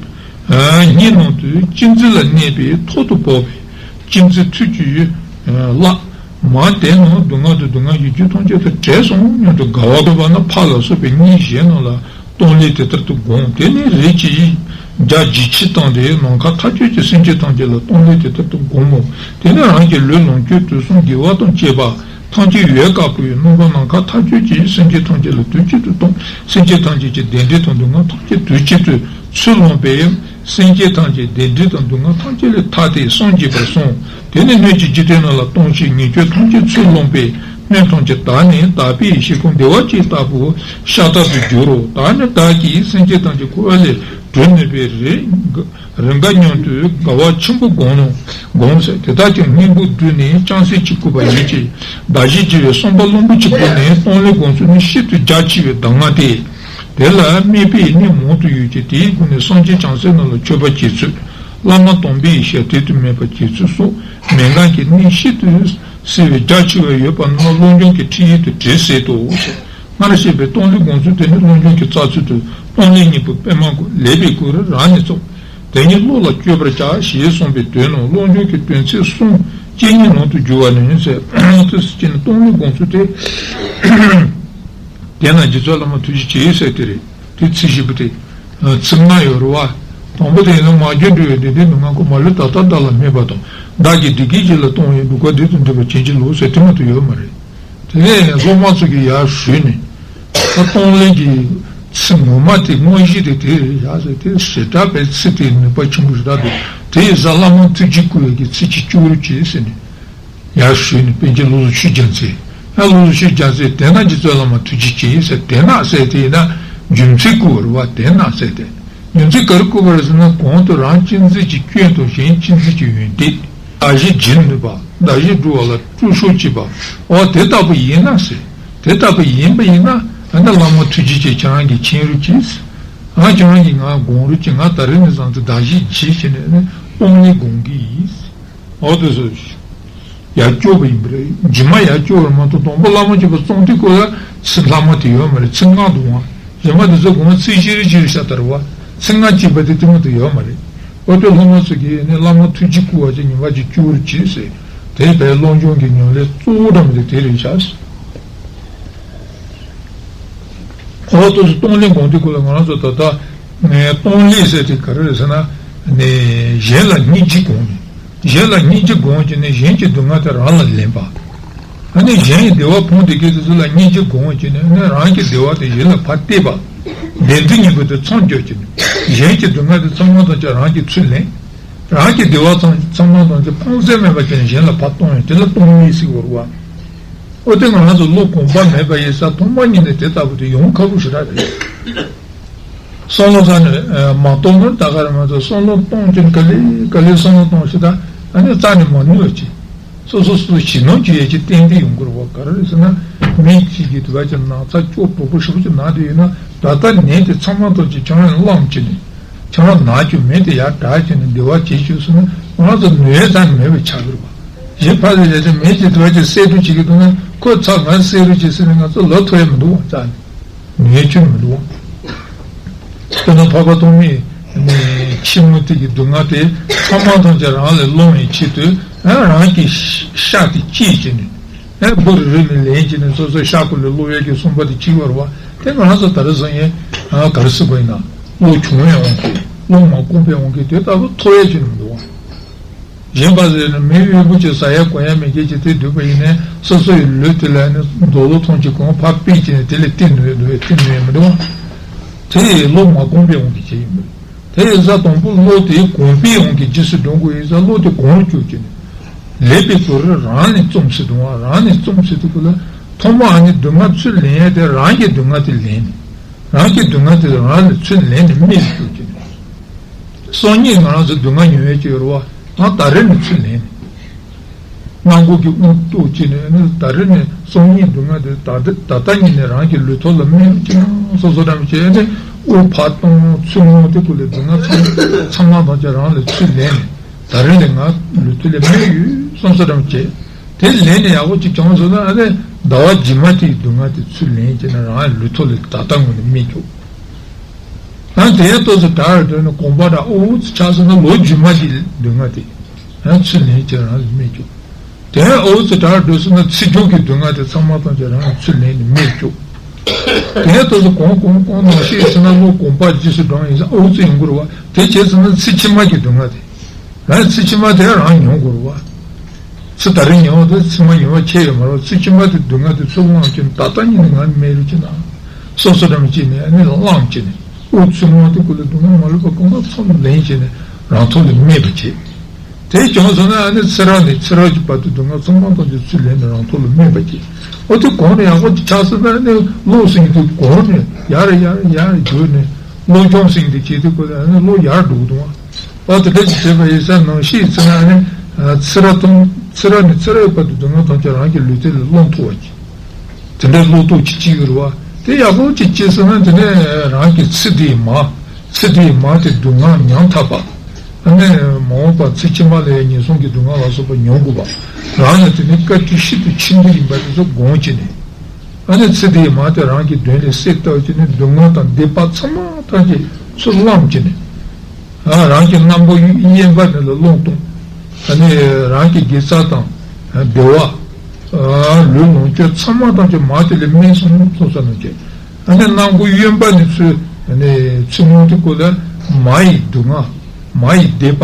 སྙིང་ནང་དུ་གཅེས་འཛིན་ལ་གནས་པའི་ཐོག་ཏུ་ཕོག་པས་གཅེས་འཛིན་ཐུགས་ཀྱིས་བརླག་མ་དེ་རྣམས་སྡུག་བསྔལ་དང་སྡུག་བསྔལ་གྱི་རྒྱུ་ཐམས་ཅད་དང་བྲལ་སོང་སྙམ་དུ་དགའ་བ་བསྐུལ་བ་ན། ཕར་ལ་སོགས་པའི་གཉིས་གཞན་རྣམས་ལ་སྟོང་ལས་དེ་ལྟར་དུ་བསྒོམ། དེ་ནས་རིགས་ཀྱི་རྒྱ་ཇེ་ཆེར་བཏང་སྟེ་ནམ་མཁའ་མཐའ་དཔྱོད་ཀྱི་སེམས་ཅན་ཐམས་ཅད་ལ་སྟོང་ལས་དེ་ལྟར་དུ་བསྒོམ་མོ། དེ་ནས་རང་གི་ལུས་ལོངས་སྤྱོད་དུད་གསུམ་དགེ་བ་དང་བཅས་པ་ཐམས་ཅད་ཡལ་དཀའ་བའི་སྣང་བ་ནམ་མཁའ་མཐའ་དཔྱོད་ཀྱི་སེམས་ཅན་ཐམས་ཅད་ལ་དུས་གཅིག་ཏུ་སྟོན། སེམས་ཅན་ཐམས་ཅད་ཀྱི་བདེ་འབྲས་དང་སྡུག་བསྔལ་ཐམས་ཅད་དུས་གཅིག་ཏུ་ཚུར་བླངས་པས། སེམས་ཅན་ཐམས་ཅད་བདེ་འབྲས་དང་སྡུག་བསྔལ་ཐམས་ཅད་ལས་ཐར་ཏེ་སངས་རྒྱས་པར་གསུངས། དེ་ནས་སྣོད་ཀྱི་འཇིག་རྟེན་རྣམས་ལ་ལྟུང་བྱེད་ཉེས་སྤྱོད་ཐམས་ཅད་ཚུར་བླངས་པས། སྣོད་ཐམས་ཅད་དག་ནས་དག་པའི་ཤིང་ཀུན་བདེ་བ་ཅན་ལྟ་བུ་ཤ་སྟག་ཏུ་འགྱུར་རོ། ད་ནི་བདག་གིས་སེམས་ཅན་ཐམས་ཅད་འཁོར་བ་ལས་སྒྲོལ་ནུས་པའི་རིགས། རིམ་ག་མཉམ་དུ་དགའ་བ་ཆེན་པོ་བསྒོམ་ནོ། བསྒོམ་ཟེར། དེ་དག་ཀྱང་སྙིང་པོ་བསྡུས་ནས་ཅུང་ཟད་ཅིག་བསྐུལ་བ་ཡིན་གྱི། བདག་གཞན་བརྗེ་བའི་བསམ་པ་བླུན་པོ་ཅིག་བསྒོམས་ནས་སྟོང་ལས་བསྒོམ་ཚུལ་ནི་ཤིན་ཏུ་རྒྱ་ཆེ་བའི་གདམས་ངག་སྟེ། དེ་ལ་དམིགས་པའི་གནད་མང་དུ་ཡོད་ཀྱི། དེའི་སྒོ་ནས་སངས་རྒྱས་བྱང་སེམས་རྣམས་ལ་མཆོད་པ་བྱེད་ཚུལ། བླ་མ་དམ་པའི་ཞབས་བརྟན་དུ་མེད་པར་བྱེད་ཚུལ་སོགས་མན་ངག་གི་གནད་ཤིན་ཏུ་གསལ་བའི་རྒྱ་ཆེ་བ་ཡོད་པ་རྣམས་བློ་སྦྱོང་གི་ཁྲིད་ཡིག་ཏུ་བྲིས་གསལ་ཏོ། སྔར་བཤད་པའི་སྟོང་ལས་བསྒོམ་ཚུལ་དེ་ནི་བློ་སྦྱོང་གི་རྩ་ཚུལ་དུ་སྟོང་ལས་སྙིང་པོ་པདྨ་བསྐུལ། ལེགས་པའི་སྐུ་རུ་རང་ནས་ཚོགས། དེ་ཉིད་བློ་ལ་བཅོས་པར་བྱ་ཞེས་གསུངས་པའི་དོན་ནོ། བློ་སྦྱོང་གི་དོན་ཚན་གསུམ་གཅིག་ཉིད་ནང་དུ་འགྱུར་བ་ནི་ཟེར། དུས་སུ་སྐྱེས་ནས་སྟོང་ལས་བསྒོམ་ཚུལ་དེ། དེས་ན་རྗེ་བཙུན་བླ་མ་ཐུགས་རྗེ་ཆེ་ཟེར་དེ་རེད། དེ་ཚིག་བཞི་པོ་དེ། ཚིག་ལྔ་ཡོད་རེད་བ། དང་པོ་དེ་ཡིན་ན་མ་བསྒྱུར་འགྲོ་བའི་བདེ་ལྡན་མི་མངའ་ཁོ་མ་ལུས་ད་ལྟ་བདག་ལ་སྨྲས་པ་དང་། བདག་གིས་བདེ་སྐྱིད་ཅན་ལ་གཏོང་བའི་འབུལ་བ་འདི་དང་འདྲ་བ་བྱིན་གྱིས་རློབས་ཟེར་དེ་མ་གཏོགས་ཡོད་མ་རེད། དེ་ནས་སློབ་མ་ཚོ་གིས་ཡར་ཞུས་ནས། ད་གཏོང་ལེན་གྱི་ཚིག་ངོ་མ་དེ་དངོས་གཞི་དེ་དེ་རེད་ཡ་ཟེར་དེ་ཞེ་དྲག་པའི་ཚིག་དེ་ནུས་པ་ཆེན་པོ་ཞེ་དྲག་འདུག་དེ་ཡིན་ཙང་བླ་མ་ཐུགས་རྗེ་བསྐུལ་བའི་གི་ཚིག་གཅིག་སྐྱོར་རུ་བྱེད་ཟེར་ནས། ཡར་ཞུས་ནས་པཎ་ཆེན་བློ་བཟང་ཆོས་རྒྱལ་མཚན། ཡང་བློ་བཟང་ཆོས་རྒྱལ་མཚན་དེ་ན་རྗེ་བཙུན་བླ་མ་ཐུགས་རྗེ་ཆེ་ཟེར་དེ་ན་ཟེར་དེ་ཡིན་ན་རྒྱུ་མཚན་བསྐུལ་བ་རེད་བ་དེ་ན་ཟེར་དེ། རྒྱུ་མཚན་ག་རེ་བསྐུལ་བ་རེད་ཟེར་ན་གོང་དུ་རང་གཅེས་འཛིན་གྱི་སྐྱོན་དང་གཞན་གཅེས་འཛིན་གྱི་ཡོན་ཏན། བདག་གཞན་བརྗེ་ནུས་པ། བདག་གཞན་སྒྲོལ་བ་ལ་སྤྲོ་ཤོག་བྱེད་པ། འོ་དེ་ལྟ་བུ་ཡིན་ན་ཟེར། དེ་ལྟ་བུ་ཡིན་པ་ཡིན་ན་ཨ་ནི་བླ་མ་ཐུགས་རྗེ་ཆེ་ཁྱེད་རང་གིས་མཁྱེན་རོགས་གྱིས། ང་ཁྱེད་རང་གིས་ང་དགོངས་རོགས་གྱིས། ང་ད་རེས་ནས་བཟུང་སྟེ་བདག་གཞན་བརྗེ་བྱས་ནས་ཨ་ནི་སྟོང་ལས་དགོངས་ཀྱི་ཡིན། འོ་དེ་ཚོ་ཡར་སྐྱོར་བ་ཡིན་པ་རེད། རྗེས་མ་ཡར་སྐྱོར་བར་མ་གཏོགས་དང་པོ་བླ་མ་མཆོད་པ་བརྩམས་དུས་སྐོར་ལ་ཚིག་ལྷག་མ་དེ་ཡོད་མ་རེད། ཚིག་ལྔ་འདུག་ཨང་། རྗེས་མ་དེ་ཚོ་དགོངས་ཚིག་བཞི་རེ་བཞི་རེ་ཤ་སྟག་རེད་བ། ཚིག་ལྔ་གཅིག་པ་དེ་དེ་མ་གཏོགས་ཡོད་མ་རེད། འོ་དེ་སློབ་མ་ཚོ་གིས་ནི་བླ་མ་ཐུགས་རྗེ་བསྐུལ་བ་ཅིག་ཉིན་པ་ཅིག་སྐྱོར་རེ་བྱེད་ཟེར། དེ་བས་བློ་སྦྱོང་གི་ཉམས་ལེན་གཙོ་བོ་འདྲ་མི་འདུག་དེ་རེད་ཤག་འོ་དེ་ཚོ་གཏོང་ལེན་དགོངས་དུས་སྐོར་ལ་ང་རང་ཚོ་ད་ལྟ་ནས་གཏོང་ལེན་ཟེར་དེ་ག་རེ་རེད་ཟེར་ན་ནས་གཞན་ལ་སྙིང་རྗེ་དགོངས་ནས། གཞན་ལ་སྙིང་རྗེ་དགོངས་བྱས་ནས་གཞན་གྱི་སྡུག་བསྔལ་དེ་རང་ལ་ལེན་པ། ཨ་ནི་གཞན་ཡི་བདེ་བ་ཕུང་བསྡད་མཁན་དེ་ཚོ་ལ་སྙིང་རྗེ་དགོངས་བྱས་ནས་ཨ་ནི་རང་གི་བདེ་བ་དེ་གཞན་ལ་ཕར་གཏད་པ། བདེན་དོན་གཉིས་པོ་དེ་མཚམས་སྦྱོར་བྱས་ནས་གཞན་གྱི་སྡུག་བསྔལ་དེ་ཚང་མ་ཐམས་ཅད་རང་གིས་ཚུར་ལེན། རང་གི་བདེ་བ་ཚང་ཚང་མ་ཐམས་ཅད་ཕངས་སེམས་མེད་པ་བྱས་ནས་གཞན་ལ་ཕར་གཏོང་ཡོང་དེ་ལ་གཏོང་ལེན་ཟེར་གྱི་ཡོད་རེད་བ། ཨོ་དེ་ང་རང་ཚོ་བློ་གོམས་པ་མེད་པ་ཡིན་ཙང་ཐོག་མ་ཉིད་ནས་དེ་ལྟ་བུ་དེ་ཡོང་ཁག་པོ་ཞེ་དྲག་རེད། བསམ་བློ་རྩ་ནས་མ་གཏོང་ནོར་ད་ག་རེ་མ་གཏོགས་བསམ་བློ་གཏོང་གྱིན་ག་ལེ་ག་ལེ་བསམ་བློ་གཏོང་ཞེ་དྲག་ཨ་ནི་རྩ་ནས་མ་ནུས་པ་ཅིག་སོ་སོ་སོ་ཞི་སྣང་བྱེད་ཡས་ཀྱི་ཏན་ཏན་ཡོང་གི་རེད་བ། ག་རེ་རེད་ཟེར་ན་མི་གཅིག་གིས་དུ་བ་ཅིག་ན་ཚ་སྐྱོ་པོ་པོ་ཞེ་པོ་ཅིག་ན་དེ་ཡིན་ན་ད་ལྟ་ནད་དེ་ཚང་མ་ཐམས་ཅད་ཁྱོད་རང་བླངས་བྱས་ནས་ཁྱོད་རང་ན་རྒྱུ་མེད་དེ་ཡར་དྲག་བྱས་ནས་བདེ་བ་བྱེད་རྒྱུ་ཟེར་ན་ང་རང་ཚོ་ནུས་ཡས་རྩ་ནས་མེད་པའི་ཆགས་ཀྱི་རེད་བ། གཞན་ཕར་ལ་ཡ་ཅིག་མི་གཅིག་དུ་བ་ཅིག་བསད་གཏུབ་བྱེད་ཀྱི་འདུག་ན་ཁོ་ཚ་ང་བསད་རོགས་བྱེད་ཟེར་ནས་ང་ཚོ་ལབ་ཐུབ་ཡ་མི་འདུག་བ། རྩ་ནས་ནུས་ཡ་ཁྱོན་མི་འདུག་བ། དཔེར་ན་འཕགས་པ་ཐོགས་མེད་ནས་ཁྱི་མོ་དེ་གི་སྡུག་བསྔལ་དེ་ཚང་མ་ཐམས་ཅད་རང་ལས་སློང་བའི་ཆེད་དུ་རང་གི་ཤ་དེ་བཅད་བྱས་ནས་སྦུ་རི་རི་ནས་ལེན་བྱས་ནས་སོ་སོའི་ཤ་ཁུ་ལས་སློང་ཡ་གི་སུན་པ་དེ་བྱེད་ཀྱི་ཡོད་རེད་བ། དེ་ང་རང་ཚོ་ད་རེས་བཟུང་ཡས་ག་རེ་ཟེར་དགོས་ཡིན་ན་བློ་ཆུང་བའི་དབང་གིས་བློ་མ་གོམས་པའི་དབང་གིས་དེ་ལྟ་བུ་ཐུབ་ཡ་ཁྱོན་མི་འདུག་བ། གཞན་པ་ཟེར་ན་མི་དབུལ་པོ་ཅིག་ཟ་ཡ་གོན་ཡ་མེད་མཁན་ཅིག་དེ་འདུག་པ་ཡིན་ནའི་སོ་སོ་ཡི་ལུས་དེ་ལ་ནི་རྡོ་ལོ་ཐོང་ཅིག་གོན་ཕར་ཕུད་བྱས་ནས་དེ་ལས་བཏུད་ནུས་འདུག་བས་བཏུད་ནུས་མི་འདུག་བ། དེ་ཡི་བློ་མ་གོམས་པའི་དབང་གིས་བྱས་ཡིན་པ་རེད། དེ་ཡི་ས་དང་པོ་བློ་དེ་གོམས་པའི་དབང་གིས་རྗེས་སུ་འགྲོ་དགོས་ཡིན་ས་བློ་དེ་གོམས་བཅུག་བྱས་ནས་ལེགས་པའི་གུ་རུ་རང་ནས་རྩོམ་སྲིད་དང་བ། རང་ནས་རྩོམ་སྲིད་དུ་གུ་ལ་ཐོག་མ་ཨ་ནི་སྡུག་བསྔལ་ཚུར་ལེན་ཡ་དེ་རང་གི་སྡུག་བསྔལ་དེ་ལེན་ནས་རང་གི་སྡུག་བསྔལ་དེ་རང་ལ་ཚུར་ལེན་ནས་སྨྲས་བཅུག་བྱས་ནས། སང་ཉིན་ང་རང་ཚོ་སྡུག་བསྔལ་མྱོང་ཡས་ཅིག་ཡོད་རེད་བ། ང་ད་རེས་ནས་ཚུར་ལེན་ནས། སྣ་སྒོ་གི་དབུགས་གཏོར་བྱས་ནས་ནི་ད་རེས་ནས་སང་ཉིན་སྡུག་བསྔལ་དེ་ད་ལྟ་ད་ལྟ་ཉིད་ནས་རང་གི་ལུས་ཐོག་ལ་སྨིན་རོགས་གྱིས་སོ་སོ་འདྲ་མི་བྱས་ནས་དབུགས་ཕར་གཏོང་ཚུར་མངགས་དེ་ཀུན་ལས་སྡུག་བསྔལ་ཚང་ཚང་མ་ཐམས་ཅད་རང་ལ་ཚུར་ལེན་ནས་ད་རེས་ནས་ང་ལུས་ཐོག་ལ་སྨིན་ཡོད་སོ་སོ་འདྲ་མི་བྱས་དེ་ལེན་ནས་ཡག་པོ་ཅིག་བྱུང་སོང་ན་ཨ་ནི། ཟླ་བ་རྗེས་མ་དེའི་སྡུག་བསྔལ་དེ་ཚུར་ལེན་བྱས་ན་རང་ལུས་ཐོག་ལ་ད་ལྟ་ངོས་ནས་རྨས་བཅུག་ཡང་དེ་ཡང་ཏོག་ཙམ་དྲག་རུ་འགྲོ་ནས་གོམ་པ་འདྲ་ཨོ་ཙི་ཆགས་སོང་ན་ལོ་རྗེས་མ་དེའི་སྡུག་བསྔལ་དེ་ཡང་ཚུར་ལེན་བྱས་རང་ལ་རྨས་བཅུག་དེ་ཡང་ཨོ་ཙི་དྲག་རུ་འགྲོ་སོང་ན་ཚེ་མཇུག་གི་སྡུག་བསྔལ་དེ་ཚང་མ་ཐམས་ཅད་རང་ལ་ཚུར་ལེན་ནས་རྨས་བཅུག་དེ་ཡང་ཏོག་ཙམ་གོང་གོང་གོང་ནང་བཞིན་ཟེར་ན་ལོ་གོམ་པ་རྗེས་སུ་འགྲོ་ཡིན་ས་ཨོ་ཙི་ཡོང་དགོས་རེད་བ། དེ་བྱས་སོང་ན་ཚེ་ཕྱི་མ་གི་སྡུག་བསྔལ་དེ། རང་ཚེ་ཕྱི་མ་དེ་རང་མྱོང་དགོས་རེད་བ། ཚེ་ད་རེས་མྱོང་བ་དང་ཚེ་མ་མྱོང་བ་ཁྱད་ཡོད་མ་རེད། ཚེ་ཕྱི་མ་དེ་སྡུག་བསྔལ་དེ་ཚུར་བླངས་བྱས་ནས་ད་ལྟ་ཉིད་ནས་ང་རྨས་རུ་བྱས་ན། སོ་སོ་རང་བྱས་ནས་ཨ་ནི་བླངས་བྱས་ནས་ཨོ་ཚེ་སྔོན་དེ་ཀུན་ལ་སྡུག་བསྔལ་མ་ལུས་པ་གང་ག་ཚང་ལེན་བྱས་ནས་རང་ཐོག་ལ་རྨས་པ་བྱེད། དེ་བྱུང་སོང་ན་ཨ་ནི་ཚེ་རབས་ནས་ཚེ་རབས་ཀྱི་བར་དུ་སྡུག་བསྔལ་ཚང་མ་ཐམས་ཅད་ཚུར་ལེན་ནས་རང་ཐོག་ལ་རྨས་པ་བྱེད། ཨོ་དེ་གོང་ནས་ཡག་པོ་ཆགས་སོང་ན་ཨ་ནི་བློ་སེང་དེ་གོང་ནས་ཡར་ཡར་ཡར་བསྒྱུར་ནས་བློ་སྦྱོང་སེང་དེ་བྱེད་དུས་ཀུན་ལ་ཨ་ནི་བློ་ཡར་འགྲོ་གི་འདུག་བ། ཨོ་དེ་འདྲ་ཞིག་བྱས་པ་ཡིན་ཙང་ནང་བཞིན་ཡིན་ཙང་ཨ་ནི་ཚེ་རབས་ཐམས་ཚེ་རབས་ནས་ཚེ་རབས་བར་དུ་སྡུག་བསྔལ་ཐམས་ཅད་རང་གི་ལུས་རྟེན་ལ་སློང་ཐུབ་པ་ཅིག་དེ་འདྲའི་བློ་སྟོབས་ཅིག་སྐྱེ་གི་རེད་བ། དེ་ཡག་པོ་ཅིག་སྐྱེས་སོང་ན་དེ་ནས་རང་གི་ཚེ་འདིའི་མ། ཚེ་འདིའི་མ་དེ་སྡུག་བསྔལ་མྱང་ཐག་པ། ཨ་ནི་མ་འོངས་པ་ཚེ་ཕྱི་མ་ལ་ཡང་ངན་སོང་གི་སྡུག་བསྔལ་ལ་སོགས་པ་མྱོང་དགོས་པ། རང་ལ་དེ་ནི་བཀའ་དྲིན་ཤིན་ཏུ་ཆེན་པོ་ཡིན་པ་དེ་ཚོ་དགོངས་བྱས་ནས། ཨ་ནི་ཚེ་འདིའི་མ་དེ་རང་གི་མདུན་ལས་བསད་བཏང་བྱས་ནས་སྡུག་བསྔལ་དང་སྡིག་པ་ཚང་མ་ཐམས་ཅད་ཚུར་བླངས་བྱས་ནས། ཨ་རང་གི་སྣམ་བུ་གཡོན་པ་ནས་ལ་སློང་གཏོང་། ཨ་ནི་རང་གི་དགེ་རྩ་དང་བདེ་བ། ཨ་ལུས་ལོངས་སྤྱོད་ཚང་མ་ཐམས་ཅད་མ་དེ་ལ་རྨས་སོང་སོང་ཙམ་ནང་བྱས། ཨ་ནི་སྣ་སྒོ་གཡོན་པ་ནས་ཚུར་ཨ་ནི་ཚུར་མོ་དེ་ཀོ་ལ་མ་ཡི་སྡུག་བསྔལ། མ་ཡི་སྡིག་པ།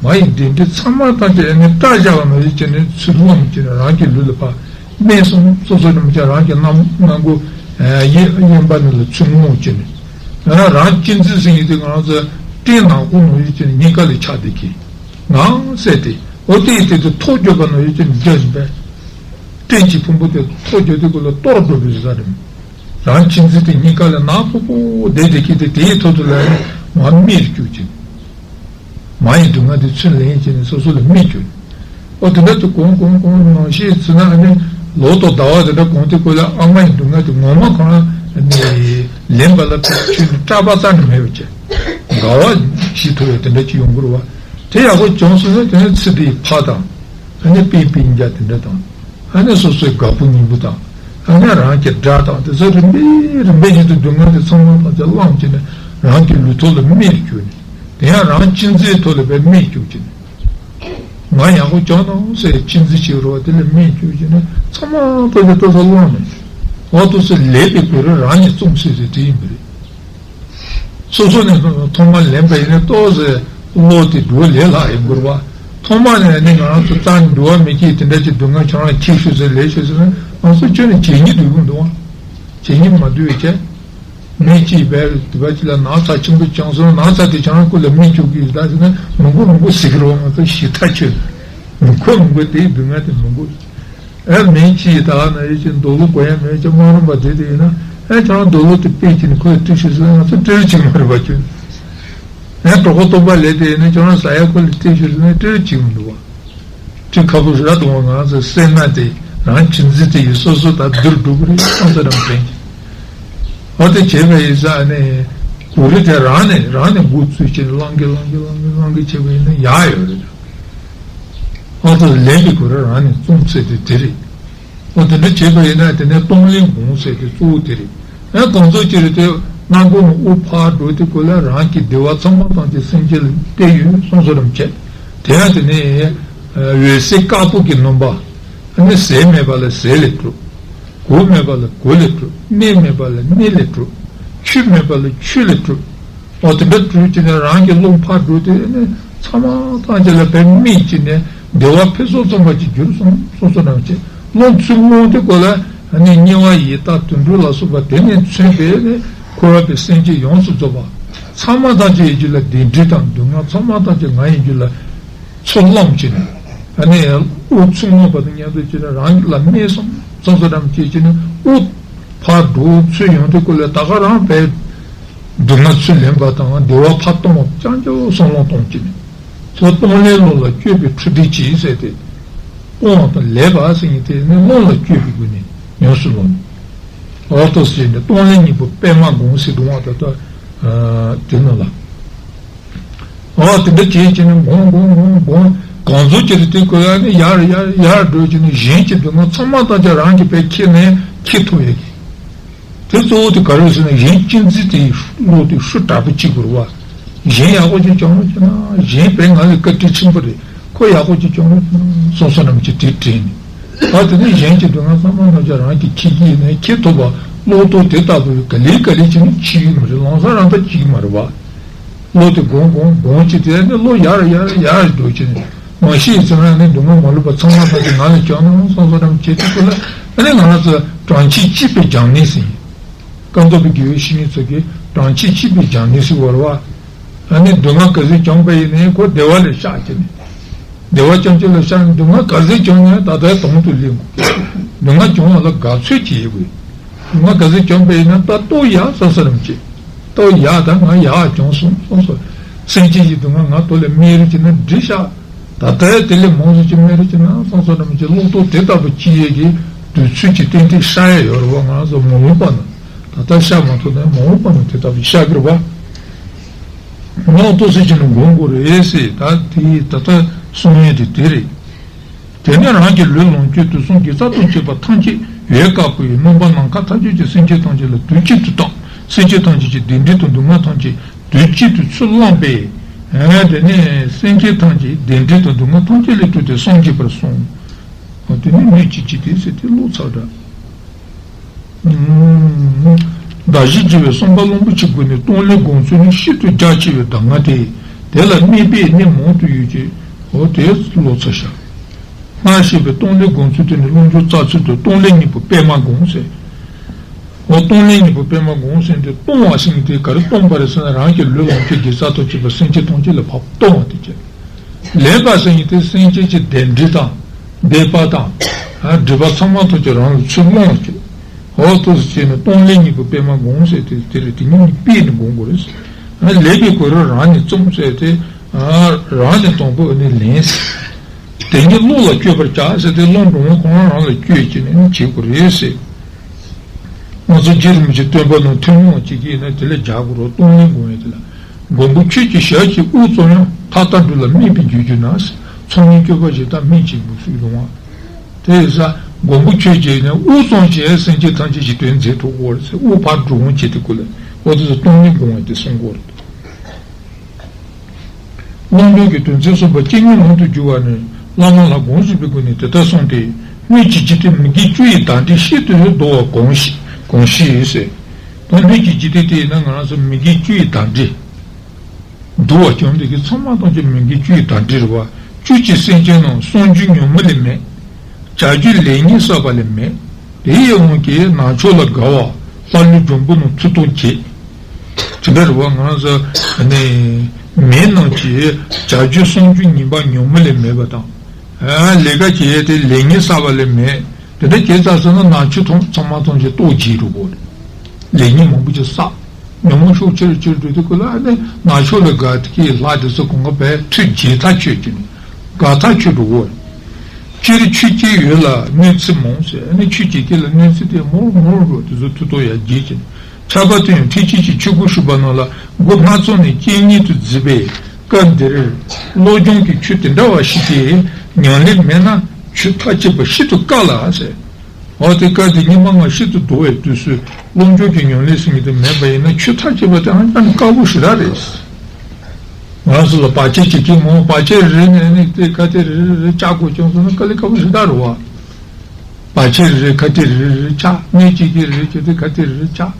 མ་ཡི་སྡིག་སྒྲིབ་ཚང་མ་ཐམས་ཅད་ཨ་ནི་སྐྲ་བཞར་བ་ནང་བཞིན་བྱས་ནས་ཚུར་བླངས་བྱས་ནས་རང་གི་ལུས་ལ་ཕར་རྨས་སོང་སོང་ཙམ་ནང་བྱས་རང་གི་སྣ་སྣ་སྒོ་གཡོན་གཡོན་པ་ནས་ལ་ཚུར་མོ་བྱས་ནས། ང་རང་གཅན་གཟན་ཟེར་མཁན་དེ་ང་རང་ཚོ་སྤྲིན་ནག་པོ་ནང་བཞིན་བྱས་ནས་སྙིང་ག་ལ་ཆགས་བསྡད་ཀྱི། ངང་བསད་དེ་ཨོ་དེ་ཡི་དེ་དེ་ཐོག་བརྗོད་པ་ནང་བཞིན་བྱས་ནས་རྒྱ་བཞིན་པས། སྤྲིན་གྱི་ཕུང་པོ་དེ་ཐོག་བརྗོད་དེ་ཀུན་ལ་གཏོར་འགྲོ་བའི་བཟའ་རིམ། རང་གཅན་གཟན་དེ་སྙིང་ག་ལ་ནག་པོ་པོ་བསྡད་དེ་ཀྱི་དེ་དེའི་ཐོག་ཏུ་ལ་ཡང་མ་རྨས་བཅུག་ཅིང་། མ་ཡི་སྡུག་བསྔལ་དེ་ཚུར་ལེན་བྱས་ནས་སོ་སོ་ལ་རྨས་བཅུག་ཨོ་དེ་འདྲ་དུ་གོང་གོང་གོང་ནང་བཞིན་ཚུལ་ན་ཨ་ནི་ལོ་དང་ཟླ་བ་དེ་འདྲ་གོང་དེ་ཀོ་ལ་ཨ་མ་ཡི་སྡུག་བསྔལ་དེ་ངོ་མ་གང་ལ་ནི་ལེན་པ་ལ་ཐུག་ཆུ་ནི་སྐྲག་པ་རྩ་ནས་མེད་པ་བྱས། དགའ་བ་ཞིག་ཐོབ་ཡོད་དེ་འདྲ་ཅིག་ཡོང་གི་རེད་བ། དེ་ཡག་པོ་བྱུང་སོང་ན་དེ་ནས་ཚེ་འདིའི་ཕ་དང་། ཨ་ནི་པེ་པེ་ཉིན་རྒྱ་དེ་འདྲ་དང་། ཨ་ནི་སོ་སོའི་དགའ་པོ་ཉིན་པོ་དང་། ཨ་ནི་རང་གི་དགྲ་དང་དེ་ཚོ་རིམ་པས་རིམ་པས་བཞིན་དུ་སྡུག་བསྔལ་དེ་ཚང་མ་ཐམས་ཅད་བླངས་བྱས་ནས་རང་གི་ལུས་ཐོག་ལ་རྨས་བཅུག་ནས། དེ་ཡང་རང་གཅན་གཟན་ཐོག་ལ་བས་རྨས་བཅུག་བྱས་ནས། ང་ཡག་པོ་བྱུང་ནོ་ཟེར་གཅན་གཟན་ཞིག་རོ་དེ་ལ་རྨས་བཅུག་བྱས་ནས་ཚང་མ་ཐམས་ཅད་ཏོག་ཙམ་བླངས་ནས། འོ་ཏོག་ཙམ་ལས་པའི་གོ་རེ་རང་ཉིད་བཙོང་སྲིད་ཟེར་དེ་ཡིན་པ་རེད། སོ་སོ་ནས་ཐོག་མར་ལེན་པ་ཡིན་ན་ཏོག་ཙམ་བློ་དེ་འགྲོ་ལས་ལྷག་ཡིན་དགོས་པ། ཐོག་མ་ནས་ནི་ང་རང་ཚོ་རྩ་ནས་འགྲོ་བ་མི་སྐྱིད་དེ་འདྲ་ཅིག་སྡུག་བསྔལ་ཁྱོད་རང་ཁྱེར་ཤོག་ཟེར་ལས་ཤོག་ཟེར་ན་ང་ཚོ་ཁྱོད་ནས་བྱེད་སྙིང་འདོད་ཀྱི་འདུག་བ། བྱེད་སྙིང་མ་འདོད་བྱས། མི་གཅིག་བས་དུ་བ་གཅིག་ལ་ན་ཚ་ཆེན་པོ་བྱུང་སོང་ན་ཚ་དེ་ཁྱོད་རང་ཀུན་ལ་སྨན་བཅོས་ཀྱི་ཡོད་ད་ཟེར་ན་མི་དགོས་མི་དགོས་ཟེར་གི་རེད་བ། ང་ཚོ་ཞེ་ཐག་ཆོད། མི་དགོས་མི་དགོས་དེའི་སྡུག་བསྔལ་དེ་མི་དགོས། ཨེ་མིང་ཅི་ཡི་ད་ན་ཡོད་ཅིག་འདོད་བློ་གོ་ཡ་མེད་ཅིག་མ་རུང་བ་བསྡད་དེ་ཡིན་ན་ཨེ་ཁྱོད་རང་འདོད་བློ་དེ་དཔེ་གྱིས་ནི་ཁོས་སྤྲད་ཤོག་ཟེར་ན་ང་ཚོ་སྤྲད་རྒྱུ་མ་རེད་བ་ཁྱོད། ཨེ་གྲོགས་པོ་སྟོན་པ་ལས་དེ་ཡིན་ན་ཁྱོད་རང་ཟ་ཡ་ཁོ་ལ་སྤྲད་ཤོག་ཟེར་ན་སྤྲད་རྒྱུ་མི་འདུག་བ། སྤྲད་ཁ་པོ་ར་དུང་བ་ང་ཚོ་སེར་སྣ་དེ་རང་གཅན་གཟན་དེ་ཡི་སོ་སོ་ད་བསྡུར་འགྲོ་གི་རེད་ཁོང་ཚོ་རང་དྲན་གྱི། འོ་དེ་བྱས་པ་ཡིན་ས་ནས་གོ་རེ་དེ་རང་ནས་རང་ནས་འགོ་བཙུགས་ཀྱིན་བླང་གི་བླང་གི་བླང་གི་བླང་གི་བྱས་པ་ཡིན་ན་ཡག་ཡོད་རེད། ཨ་ཙི་ལས་ཀྱི་གོ་ར་རང་ནས་བཙོང་ཚེ་དེ་དེ་རེད། ཨོ་དེ་འདྲ་བྱས་པ་ཡིན་ན་དེ་ནས་གཏོང་ལེན་དགོངས་ཟེར་དེ་གཙོ་བོ་དེ་རེད། ཨ་གང་ཚོ་ཅི་རེད་དེ་སྣ་སྒོ་ནས་དབུགས་ཕར་འགྲོ་དེ་ཀོ་ལ་རང་གི་བདེ་བ་ཚང་མ་ཐམས་ཅད་སེམས་ཅན་ལ་སྟེར་ཡོད་སོང་སོ་རམ་བྱས། དེ་ཡང་དེ་ནས་འོད་ཟེར་དཀར་པོ་གི་སྣུམ་པ། ཨ་ནི་ཟས་མེད་པ་ལ་ཟས་ལས་གྲུབ། གོས་མེད་པ་ལ་གོས་ལས་གྲུབ། གནས་མེད་པ་ལ་གནས་ལས་གྲུབ། ཆོས་མེད་པ་ལ་ཆོས་ལས་གྲུབ། ཨོ་དེ་འདྲ་གྲུབ་ཀྱི་ནས་རང་གི་རླུང་ཕར་འགྲོ་དེ་ནི་ཚང་མ་ཐམས་ཅད་ལ་བས་རྨས་ཀྱི་ནས་བདེ་བ་ཕུན་སུམ་ཚོགས་པ་ཅིག་གྱུར་སོང་སོ་སོ་རང་བྱས། རླུང་ཚུར་མངོན་དེ་ཀོ་ལ་ནི་དམྱལ་བ་ཡི་དྭགས་དུད་འགྲོ་ལ་སོགས་པ་དེ་ནས་མཚོན་པའི་ནི་འཁོར་བ་པའི་སེམས་ཅན་ཡོངས་སུ་རྫོགས་པ་ཚང་མ་ཐམས་ཅད་ཡི་རྒྱུད་ལ་བདེ་འབྲས་དང་སྡུག་བསྔལ་ཚང་མ་ཐམས་ཅད་ང་ཡི་རྒྱུད་ལ་ཚུར་བླངས་བྱས་ནས་ཨ་ནི་དབུགས་ཚུར་མངོན་པ་དང་མཉམ་དུ་བྱས་ནས་རང་ལ་རྨས་སོང་སོང་སོ་རམ་བྱས་བྱས་ནས་དབུགས་ཕར་འགྲོ་ཚུར་ཡོང་དུས་ཀོ་ལ་ད་ག་རང་བས་སྡུག་བསྔལ་ཚུར་ལེན་པ་དང་བདེ་བ་ཕར་གཏོང་བ་ཅང་ཅང་སོང་ལོང་གཏོང་བྱས་ནས་ཚུར་གཏོང་ལེན་བློ་ལ་བསྐྱོད་པའི་འཕྲོ་འདི་གྱིས་ཟེར་ཏེ་སྤོང་བ་དང་ལེགས་པ་ཟེར་ཡིན་ཏེ་ནི་བློ་ལ་བསྐྱོད་པའི་སྒོ་ནས་ཉམས་སུ་ལོངས་ནས་འོ་ཏོ་ཟེར་ནས་གཏོང་ལེན་གཉིས་པོ་པད་མ་དགོངས་ཟེར་དུ་བ་ད་ལྟ་དེ་ནང་ལ། ཨོ་དེ་འདྲ་བྱེད་ཀྱི་ནི་འགོང་འགོང་འགོང་འགོང་ གང་འཚམ་ཅིག་རེད། དེ་ཁོ་ཡར་ནས་ཡར་ཡར་ཡར་འགྲོ་བྱས་ནས་གཞན་གྱི་སྡུག་བསྔལ་ཚང་མ་ཐམས་ཅད་རང་གིས་དཔེ་ཁྱེར་ནས་ཁྱེར་ཐུབ་ཡོད་ཀྱི། དེ་གཙོ་བོ་དེ་ག་རེ་ཟེར་ན་གཞན་གཅེས་འཛིན་དེ་བློ་དེ་ཤུགས་དྲག་པོ་གཅིག་དགོས་རེད་བ། གཞན་ཡག་པོ་ཅིག་བྱུང་རོགས་བྱས་ན། གཞན་དཔེ་ང་ལས་བཀའ་དྲིན་ཆེན་པོ་རེད། ཁོ་ཡག་པོ་ཅིག་བྱུང་རོགས་བྱས་ན་བསམ་བསམ་རྣམས་ཀྱིས་དེ་དྲན་ནས། ད་དེ་ནས་གཞན་གྱི་སྡུག་བསྔལ་ཚང་མ་ཐམས་ཅད་རང་གིས་ཁྱེར་གྱི་ཡིན་ནས་ཁྱེར་ཐུབ་པ། བློ་ཐུབ་དེ་ལྟ་བུ་ག་ལེ་ག་ལེ་བྱས་ནས་ཁྱེར་གྱི་མ་རེད། ལམ་སང་རང་ད་ཁྱེར་གྱི་མ་རེད་བ། བློ་དེ་གོང་གོང་གོང་ཅིག་དེ་ནས་བློ་ཡར་ཡར་ཡར་འགྲོ་ཅིག་ནས། མ་ཤི་ཡི་ཚེ་རང་ནས་སྡུག་བསྔལ་མ་ལུས་པ་ཚང་མ་ཐམས་ཅད་ང་ལ་བྱུང་ན་བསམ་བསམ་རྣམས་བྱེད་དུས་ཁོ་ལ། ཨ་ནི་ང་རང་ཚོ་གྲངས་ཆད་གཅིག་པའི་སྦྱང་གནས་ཟེར་ཡིན། ཀམ་ཚང་པའི་དགེ་བའི་བཤེས་གཉེན་ཚོ་གིས་གྲངས་ཆད་གཅིག་པའི་སྦྱང་གནས་ཟེར་བ་རེད་བ། ཨ་ནི་སྡུག་བསྔལ་ག་ཚོད་བྱུང་པ་ཡིན་ནའི་ཁོ་བདེ་བ་ལ་བཤགས་ཀྱི་ནས། བདེ་བ་ཅན་ཅིག་ལ་བཤགས་ནས་སྡུག་བསྔལ་ག་ཚོད་བྱུང་ནའི་ད་ལྟའི་དོན་དུ་ལེན་དགོས། སྡུག་བསྔལ་བྱུང་བ་ལ་དགའ་ཚོར་བྱེད་དགོས། སྡུག་བསྔལ་ག་ཚོད་བྱུང་པ་ཡིན་ན་ད་ལྟོ་ཡག་བསམ་བསམ་རྣམས་བྱེད། ལྟོ་ཡག་ད་ང་ཡག་བྱུང་སོང་སོང་སོང་། སེམས་ཅན་གྱི་སྡུག་བསྔལ་ང་ཐོག་ལ་མེད་རེད་ཅེ་ན་འགྲིག་ཤག་ད་ལྟའི་དེ་ལས་མང་ཟིག་ཅིག་མེད་རེད་ཅེ་ན་བསམ་བསམ་རྣམས་ཀྱི་བློ་ལྟོ་དེ་ལྟ་བུ་ཅི་ཡས་ཀྱི་དུས་ཚོད་ཀྱི་ཏན་ཏན་ཤར་ཡ་ཡོད་རེད་བ། ང་ཚོ་མ་འོངས་པ་ན་ད་ལྟ་ཤར་མ་ཐུབ་ན་མ་འོངས་པ་ན་དེ་ལྟ་བུ་ཤར་གི་རེད་བ། ངོ་ཏོག་ཙམ་ཅིག་ནི་འགོང་དགོས་རེད་ཟེར། ད་དེ་ད་ལྟ་གསུང་ཡས་དེ་དེ་རེད། དེ་ནས་རང་གི་ལུས་ལོངས་སྤྱོད་དུད་གསུམ་དགེ་རྩ་དང་བཅས་པ་ཐམས་ཅད་འོད་དཀར་པོ་ཡི་སྣུམ་པ་ནམ་མཁའ་མཐའ་དག་གི་སེམས་ཅན་ཐམས་ཅད་ལ་དུས་གཅིག་ཏུ་བཏང་། སེམས་ཅན་ཐམས་ཅད་ཀྱི་བདེ་འབྲས་དང་སྡུག་བསྔལ་ཐམས་ཅད་དུས་གཅིག་ཏུ་ཚུར་བླངས་པས། ཨ་དེ་ནས་སེམས་ཅན་ཐམས་ཅད་བདེ་འབྲས་དང་སྡུག་བསྔལ་ཐམས་ཅད་ལས་གྲོལ་ཏེ་སངས་རྒྱས་པར་གསུངས། ཨ་དེ་ནས་སྣོད་ཀྱི་འཇིག་རྟེན་ཟེར་དེ་ཀློག་ཚར་འདྲ། ཟླ་བཞི་བགྱི་བའི་བསམ་པ་རླུང་པོ་ཆུ་བསྒོས་ནས། སྟོང་ལས་སྒོམ་ཚུལ་ནི་ཤིན་ཏུ་རྒྱ་ཆེ་བའི་གདམས་ངག་སྟེ། དེ་ལ་དམིགས་པའི་གནད་མང་དུ་ཡོད་ཀྱི། འོ་དེ་ཀློག་ཚར་ཤག་སྔར་བཤད་པའི་སྟོང་ལས་སྒོམ་ཚུལ་དེ་ནི་རླུང་སྦྱོར་རྩ་ཚུལ་དུ་སྟོང་ལས་སྙིང་པོ་པདྨ་སྒོམ་ཟེར། འོ་སྟོང་ལས་སྙིང་པོ་པདྨ་སྒོམ་ཟེར་དུས་སྟོང་བ་ཟེར་མཁན་དེ་ག་རེ་སྟོང་པ་རེད་ཟེར་ན། རང་གི་ལུས་ལོངས་སྤྱོད་དགེ་རྩ་དང་བཅས་པ་སེམས་ཅན་ཐམས་ཅད་ལ་ཕར་སྟོང་བ་དེ་བྱས། ལེགས་པ་ཟེར་མཁན་དེ་སེམས་ཅན་གྱི་བདེ་འབྲས་དང་བདེ་བ་དང་སྒྲིབ་པ་ཚང་མ་ཐམས་ཅད་རང་ལ་ཚུར་བླངས་བྱས། འོ་ཐུགས་སུ་བྱས་ནས་སྟོང་ལས་སྙིང་པོ་པདྨ་སྒོམ་ཟེར་དེ་དེ་རེད། དེ་ཉིད་ནི་པས་ནི་སྒོམ་དགོས་རེད། ལེགས་པའི་གོ་རིམ་རང་ཉིད་རྩོམ་ཟེར་དེ། རང་ཉིད་དང་པོ་ནི་ལེན། དེ་ཉིད་བློ་ལ་བཅོས་པར་བྱ་ཟེར་དེ་བློ་འགྲོ་འོང་ཁོ་རང་རང་ལ་བཅོས་བྱས་ནས་བྱེད་དགོས་རེད་ཟེར། ང་ཚོ་རྗེ་རིན་པོ་ཆེ་སྟོན་པ་རྣམས་ཐུན་མོང་བ་བྱེད་ཀྱི་ཡིན་ན་དེ་ལ་རྒྱག་དགོས་རེད། སྟོང་ལས་སྒོམ་ཡས་དེ་ལ། མགོན་པོ་ཁྱོད་ཀྱི་ཞབས་ཀྱི་དབུ་རྩོམ་ཡང་། མཐའ་དག་འགྲོ་ལ་དམིགས་པའི་རྒྱུར་གྱུར་ན། ཚོགས་གཉིས་སྤྱོད་པ་བཞི་དག་དམིགས་བྱས་མི་གསུང་རུང་བ། དེ་ཡིན་ཙང་མགོན་པོ་ཁྱོད་ཀྱིས་ནི་དབུ་རྩོམ་བྱས་སེམས་ཅན་ཐམས་ཅད་ཀྱི་དོན་མཛད་ཐུབ་དགོས་རེད་ཟེར། དབུ་ཕར་འགྲོ་འོང་བྱེད་དུས་སྐབས་ལ་འོ་དེ་ཚོ་སྟོང་ལས་སྒོམ་ཡས་དེ་གསུང་དགོས་རེད། རླུང་སྦྱོར་གྱི་དོན་ཚན་གསུམ་པ་བསྐྱེད་རྙེད་ལུང་དུ་བསྒྱུར་བ་ནི་བླ་མ་ལྷ་དགོངས་གཞི་པའི་སྒོ་ནས་དེ་ལྟར་གསུངས་ཏེ། སྣོད་ཀྱི་འཇིག་རྟེན་མུ་གེ་བཅུ་ཡི་བདག་འབྲས་ཤིན་ཏུ་བཟློག་པར་གོམས་ཤིག་གོམས་ཤིག་ཟེར། ད་སྣོད་ཀྱི་འཇིག་རྟེན་དེ་ཡིན་ན་ང་རང་ཚོ་མུ་གེ་བཅུ་ཡི་བདག་འབྲས། འདུལ་བ་བྱུང་འདི་གི་ཚང་མ་ཐམས་ཅད་མུ་གེ་བཅུ་ཡི་བདག་འབྲས་རེད་བ། བཅུད་ཀྱི་སེམས་ཅན་རྣམས་གསོག་འཇུག་ཉོན་མོངས་ལས་མེད། བྱ་རྒྱུ་ལེགས་ཉེས་བསགས་པ་ལས་མེད། དེ་ཡི་དབང་གིས་ནག་ཕྱོགས་ལ་དགའ་བ་ལྷ་ཀླུ་འབྱུང་པོ་རྣམས་མཐུ་སྟོབས་བྱེད། དེ་འདྲ་རེད་བ། ང་རང་ཚོ་ནི་མི་རྣམས་ཀྱིས་བྱ་རྒྱུ་གསོག་འཇུག་ཉེས་པ་ཉོན་མོངས་ལས་མེད་པ་དང་། ལས་ཀ་བྱེད་ཡས་དེ་ལེགས་ཉེས་བསགས་པ་ལས་མེད། དེ་འདྲ་བྱས་ཙང་ཟེར་ན་ནག་ཕྱོགས་ཐོག་ཚང་མ་ཐམས་ཅད་ལྟོ་བརྗེ་འགྲོ་གི་རེད། ལེགས་ཉེས་མང་པོ་ཅིག་བསགས། ཉོན་མོངས་ཕྱོགས་ཆེ་རུ་ཆེ་རུ་འགྲོ་དུས་སྐབས་ལ་ཨ་ནི་ནག་ཕྱོགས་ལ་དགའ་སྟེ་ལྷ་དེ་ཚོ་གང་ག་བས་ཁྲུས་བརྗེད་ཐག་ཆོད་ཀྱི་ནས་དགའ་ཐག་ཆོད་འགྲོ་གི་རེད། སྤྱིར་ཆོས་བྱེད་ཡུལ་ལ་གནོད་འཚེ་མང་ཟེར། ཨ་ནི་ཆོས་བྱེད་མཁན་ལ་གནོད་འཚེ་དེ་མང་རུ་མང་རུ་འགྲོ། དེ་ཚོ་མཐུ་སྟོབས་ཡར་རྒྱས་ཀྱི་ནས། ཁྱབ་པ་དེ་ཡང་ཐེག་ཆེན་གྱི་ཆོས་སྐུ་ཞུ་བ་རྣམས་ལ་མགོ་སྔ་ཚང་ནས་རྐྱེན་ངན་དུ་བརྫིས་པས། སྐབས་འདིར་བློ་སྦྱོང་གི་ཆོས་དེ་འདྲ་བ་ཞིག་གི་ཉམས་ལེན་མེད་ན་ཆོས་མཐའ་གཅིག་པ་ཤིན་ཏུ་དཀའ་ལ་ཟེར། འོ་དེ་སྐབས་དེ་སྙིགས་མ་ལྔ་ཤིན་ཏུ་བདོ་བའི་དུས་སུ་བློ་སྦྱོང་གི་ཉམས་ལེན་ཟེར་མཁན་དེ་མེད་པ་ཡིན་ན་ཆོས་མཐའ་གཅིག་པ་དེ་ཧ་ཅང་དཀའ་པོ་ཞེ་དྲག་རེད། ང་ཚོ་ལ་བར་ཆད་བྱེད་མཁན་མང་། བར་ཆད་རེ་རེ་ནས་ནི་དེ་ཁ་ཏེ་རེ་རེ་རེ་བཅག་དགོས་བྱུང་སོང་ན་དཀའ་ལས་ཁག་པོ་ཞེ་དྲག་རེད་བ། བར་ཆད་རེ་རེ་ཁ་ཏེ་རེ་རེ་རེ་བཅག། གནོད་བྱེད་ཀྱི་རེ་རེ་བྱས་ཏེ་ཁ་ཏེ་རེ་རེ་བཅག།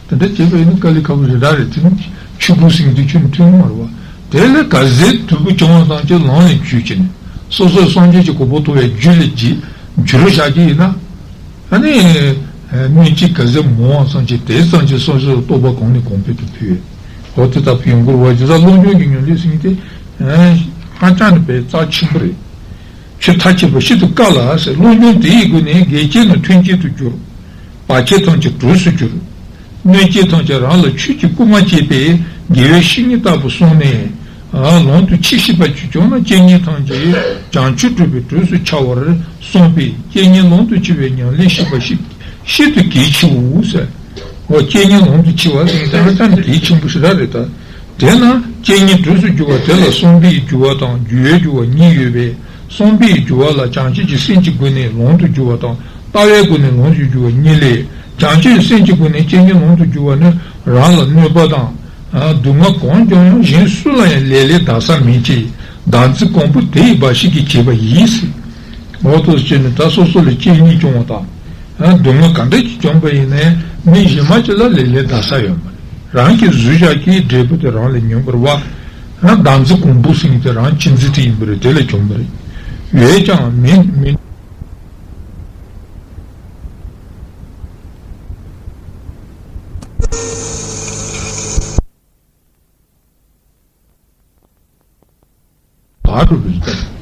དེ་འདྲ་བྱས་པ་ཡིན་ན་དཀའ་ལས་ཁག་པོ་ཞེ་དྲག་རེད། དེ་ནི་ཆོས་སྐུ་ཟེར་མཁན་དེ་ཁྱོན་ནས་ཐོན་ཡོང་མ་རེད་བ། དེ་ལས་ག་ཚད་དོད་པོ་བྱུང་བ་ཙམ་གྱིས་ལམ་ལ་འཇུག་བྱས་ནས་སོ་སོའི་སངས་རྒྱས་ཀྱི་གོ་འཕང་ཐོབ་པའི་རྒྱུ་ལ་བྱེད་འགྱུར་བཞག་གི་ཡིན་ན། ཨ་ནི་གནོད་བྱེད་ག་ཚད་མང་བ་ཙམ་གྱིས་དེ་ཙམ་གྱིས་སོ་སོའི་རྟོགས་པ་གོང་ནས་གོང་འཕེལ་དུ་ཕུལ་བས། འོ་དེ་ལྟ་བུ་ཡོང་དགོས་རེད་བ། དེ་ལྟར་བློ་སྦྱོང་གི་ཉམས་ལེན་ཟེར་མཁན་དེ་ཧ་ཅང་ནས་དཔེ་རྩ་ཆེན་པོ་རེད། ཆོས་མཐའ་གཅིག་པ་ཤིན་ཏུ་དཀའ་ལ་ཟེར། བློ་སྦྱོང་དེའི་སྒོ་ནས་འགལ་རྐྱེན་རྣམས་མཐུན་རྐྱེན་དུ་འགྱུར། བར་ཆད་ཐམས་ཅད་གྲོགས་སུ་འགྱུར། གནོད་བྱེད་ཐམས་ཅད་རང་ལ་ཆོས་ཀྱི་སྐུལ་མ་བྱེད་པས་དགེ་བའི་བཤེས་གཉེན་ལྟ་བུ་གསུངས་ནས། ལམ་དུ་ཆས་ཤེས་པ་ཅིག་བྱུང་ན་རྐྱེན་ངན་ཐམས་ཅད་བྱང་ཆུབ་སྒྲུབ་པའི་གྲོགས་སུ་འཆར་བར་གསུངས་པས། རྐྱེན་ངན་ལམ་དུ་ཆས་པའི་ཉམས་ལེན་ཤེས་པ་ཤིན་ཤིན་ཏུ་གལ་ཆེའོ་ཟེར། འོ་རྐྱེན་ངན་ལམ་དུ་ཆས་པ་ཟེར་མཁན་དེ་ཧ་ཅང་གལ་ཆེན་པོ་ཞེ་དྲག་རེད་ད། དེས་ན་ སྤྱན་གཉིས་གྲོགས་སུ་གྱུར་པ་དེ་ལ་བསམ་པའི་འགྱུར་བ་དང་རྒྱུ་བའི་འགྱུར་བ་གཉིས་ཡོད་པས། བསམ་པའི་འགྱུར་བ་ལ་བྱང་ཆུབ་ཀྱི་སེམས་ཀྱི་སྒོ་ནས་ལམ་དུ་གྱུར་པ་དང་ལྟ་བའི་སྒོ་ནས་ལམ་དུ་གྱུར་པ་གཉིས་ལས། བྱང་ཆུབ་ཀྱི་སེམས་ཀྱི་སྒོ་ནས་སྤྱན་གཉིས་ལམ་དུ་གྱུར་པ་ནི་རང་ལ་གནོད་པ་དང་། སྡུག་བསྔལ་གང་བྱུང་ཡང་གཞན་སུ་ལ་ཡང་ལེགས་ལེགས་བདག་ས་མེད་ཅིང་། བདག་འཛིན་གང་པོ་དེ་ཡི་འབའ་ཞིག་གིས་བྱས་པ་ཡིན། འོ་ཐུགས་རྗེ་ཆེ་ནི་ད་སོ་སོ་ལ་སྤྱན་གཉིས་བྱུང་བ་དང་། སྡུག་བསྔལ་ག་འདྲ་ཅིག་བྱུང་བ་ཡིན་ནའི་མི་གཞན་མ་ཅིག་ལ་ལེགས་ལེགས་བདག་ས་ཡོད་མ་རེད། རང་གིས་བཟོས་བཞག་གི་འབྲས་བུ་དེ་རང་ལ་ཉོན་དགོས་རེད་བ། བདག་འཛིན་གང་པོ་ཟེར་མཁན་དེ་རང་གཅེས་འཛིན་དེ་ཡིན་པ་རེད། དེ་ལས་བྱུང་བ་རེད། ཡོད་ཀྱང་མིན་མིན། བག་གྲུབ་པའི་སྟེང་།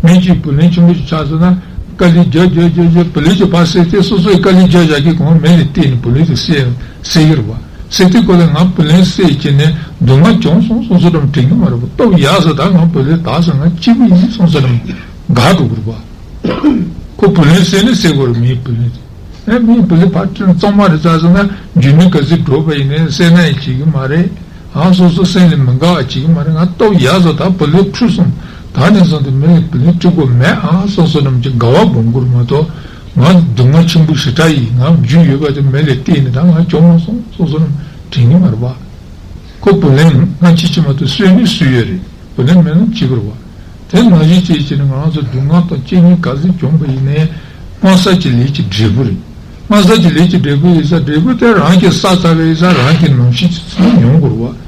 མི་གཅིག་བུ་ལོན་ཆེན་པོ་ཞིག་ཆགས་སོང་ན་དཀའ་ལས་རྒྱག་རྒྱག་རྒྱག་རྒྱག་བུ་ལོན་ཞིག་ཕར་བསད་དེ་སོ་སོའི་དཀའ་ལས་རྒྱག་བཞག་གི་གོང་མེ་ལ་བཏེགས་ནས་བུ་ལོན་དེ་བསད་བསད་ཀྱི་རེད་བ། བསད་དེ་ཁོ་ལ་ང་བུ་ལོན་བསད་བྱས་ནས་སྡུག་བསྔལ་བྱུང་སོང་བསམ་བསམ་ནམ་དྲན་གྱི་མ་རེད་བ། སྟོབས་ཡག་ས་ད་ང་བུ་ལོན་དག་ས་ང་སྐྱིད་པོ་ཡིན་བསམ་བསམ་ནམ་དགའ་འགྲོ་གི་རེད་བ། ཁོ་བུ་ལོན་བསད་ནས་བསད་དགོས་རེད། མིའི་བུ་ལོན་དེ། ཨེ་མིའི་བུ་ལོན་ཕར་སྤྲད་གཙང་མ་རེད་ཟེར་སོང་ན་རྒྱུ་ནོར་ག་ཚོད་འགྲོ་བ་ཡིན་ནའི་བསད་ན་ཡང་བྱེད་ཀྱི་མ་རེད། ཨང་སོ་སོ་སེམས་ལ་མི་དགའ་བ་བྱེད་ཀྱི་མ་རེད། ང་སྟོབས་ཡག་ས་ད་བུ་ལོན་འཁྲུལ་སོང་། ད་ནས་བཟུང་སྟེ་མི་ལ་བུ་ལོན་སྤྲད་དགོས་མེད་ཨང་བསམ་བསམ་ནམ་གྱི་དགའ་བ་སྦོམ་དགོས་རེད་མ་གཏོགས། ང་སྡུག་བསྔལ་ཆེན་པོ་ཞེ་དྲག་ཡིན། ང་རྒྱུ་ཡོད་པ་དེ་མེ་ལ་བཏེགས་ནས་ད་ང་བྱུང་མ་སོང་བསམ་བསམ་ནམ་དྲན་གྱི་མ་རེད་བ། ཁོ་བུ་ལོན་སྔ་ཕྱི་ཕྱི་མ་དེ་གསོས་ནི་གསོས་ཡོད་རེད། བུ་ལོན་མེད་ན་བྱེད་དགོས་རེད་བ། དེ་ནང་བཞིན་བྱས་བྱས་ནས་ང་རང་ཚོ་སྡུག་བསྔལ་དང་སྐྱེ་གནས་ག་ཚོད་བྱུང་བ་ཡིན་ནའི་སྔོན་བསགས་ཀྱི་ལས་ཀྱི་འབྲས་བུ་རེད། སྔོན་བསགས་ཀྱི་ལས་ཀྱི་འབྲས་བུ་ཡིན་ཙང་འབྲས་བུ་དེ་རང་གིས་བསགས་ཚར་བ་ཡིན་ཙང་རང་གི་ནང་བཞིན་གྱི་ཚུལ་མྱོང་དགོས་རེད་བ།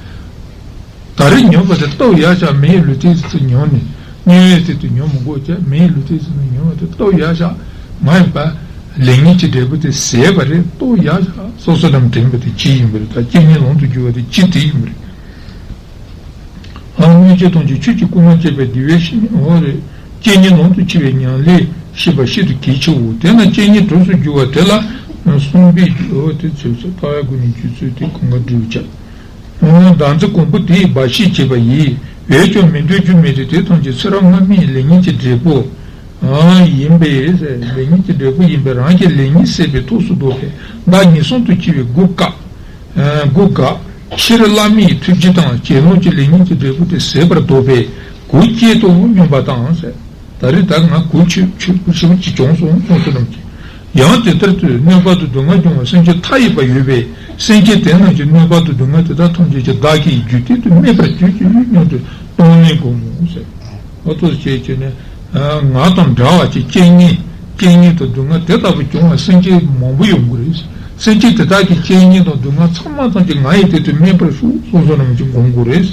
ད་རེས་མྱོང་བ་དེ་སྟོབས་ཡག་ཤག་མི་ཡི་ལུས་རྟེན་དེ་ཚོ་མྱོང་ནས་དངོས་ཡོད་དེ་དུ་མྱོང་མི་དགོས་ཀྱང་མི་ཡི་ལུས་རྟེན་དེ་ཚོ་མྱོང་བ་དེ་སྟོབས་ཡག་ཤག་མ་ཡིན་པ། ལས་ངན་གྱི་འབྲས་བུ་དེ་ཟད་པ་རེད། སྟོབས་ཡག་ཤག་སོ་སོ་རྣམས་དྲན་པ་དེ་ཅི་ཡིན་པ་རེད། ད་སྐྱེ་གནས་ལམ་དུ་གྱུར་བ་དེ་ཅི་དེ་ཡིན་པ་རེད། ཨ་སྔོན་ཆད་ཐམས་ཅད་ཆོས་ཀྱི་སྐུལ་མ་བྱས་པས་འདི་བས་ཤིན་འོ་རེད། སྐྱེ་གནས་ལམ་དུ་ཆས་པའི་ཉམས་ལེན་ཤེས་པ་ཤིན་ཏུ་གལ་ཆེའོ། དེས་ན་སྐྱེ་གནས་གྲོགས་སུ་གྱུར་པ་དེ་ལ་བསམ་པའི་རྒྱུ་འོ་དེ་ཚོས་ཚོད་ལྟ་བའི་སྒོ་ནས་རྒྱུ་ཚོད་དེ་གང་ག་འབྲས་བུ་བྱ། བདག་འཛིན་གང་པོ་དེ་ཡི་འབའ་ཞིག་བྱེད་པ་ཡིས། འོན་ཀྱང་མི་འདོད་རྒྱུ་མེད་དེ་དེ་ཐམས་ཅད་ཚེ་རབས་སྔ་མའི་ལས་ངན་གྱི་འབྲས་བུ་ཡིན་པས། ལས་ངན་གྱི་འབྲས་བུ་ཡིན་པས་རང་གི་ལས་ངན་ཟད་པའི་ཐབས་སུ་འདོད་པས་བདག་ཉིད་གསུམ་དུ་སྐྱེ་བའི་སྒོ་བཀག་སྒོ་བཀག་ཕྱིར་བླ་མའི་ཐུགས་རྗེ་དང་དགེ་སློང་གི་ལས་ངན་གྱི་འབྲས་བུ་དེ་ཟད་པར་འདོད་པས་གུས་བསྐྱེད་དུ་སྨོན་པ་དང་ཟེར། ད་རེས་ད་ང་གུས་ཆེ་ཆེ་ཆེ་ཆེ་བྱུང་སོང་སོང་སོ་རྣམས་ཀྱིས། ཡང་དེ་ལྟར་དུ་གནོད་པ་དང་སྡུག་བསྔལ་བྱུང་བ་སེམས་ཅན་མཐའ་ཡས་པ་ཡོད་པས་སེམས་ཅན་དེ་རྣམས་ཀྱི་གནོད་པ་དང་སྡུག་བསྔལ་དེ་དག་ཐམས་ཅད་ཀྱང་བདག་གིས་རྒྱུད་སྟེང་དུ་སྨད་པར་གྱུར་ཅིག་སྙམ་དུ་གཏོང་ལེན་སྒོམ་མོ་ཟེར། འོ་ཐུགས་རྗེ་ཆེ་ནས། ང་དང་འདྲ་བ་ཅིག་རྐྱེན་ངན་རྐྱེན་ངན་དང་སྡུག་བསྔལ་དེ་ལྟ་བུ་བྱུང་བ་སེམས་ཅན་མང་པོ་ཡོང་གི་རེད། སེམས་ཅན་དེ་དག་གི་རྐྱེན་ངན་དང་སྡུག་བསྔལ་ཚང་མ་ཐམས་ཅད་ང་ཡིས་དེ་དུས་སྨད་པར་ཤོག་སོང་སོ་རྣམས་ཀྱིས་སྒོམ་དགོས་རེད།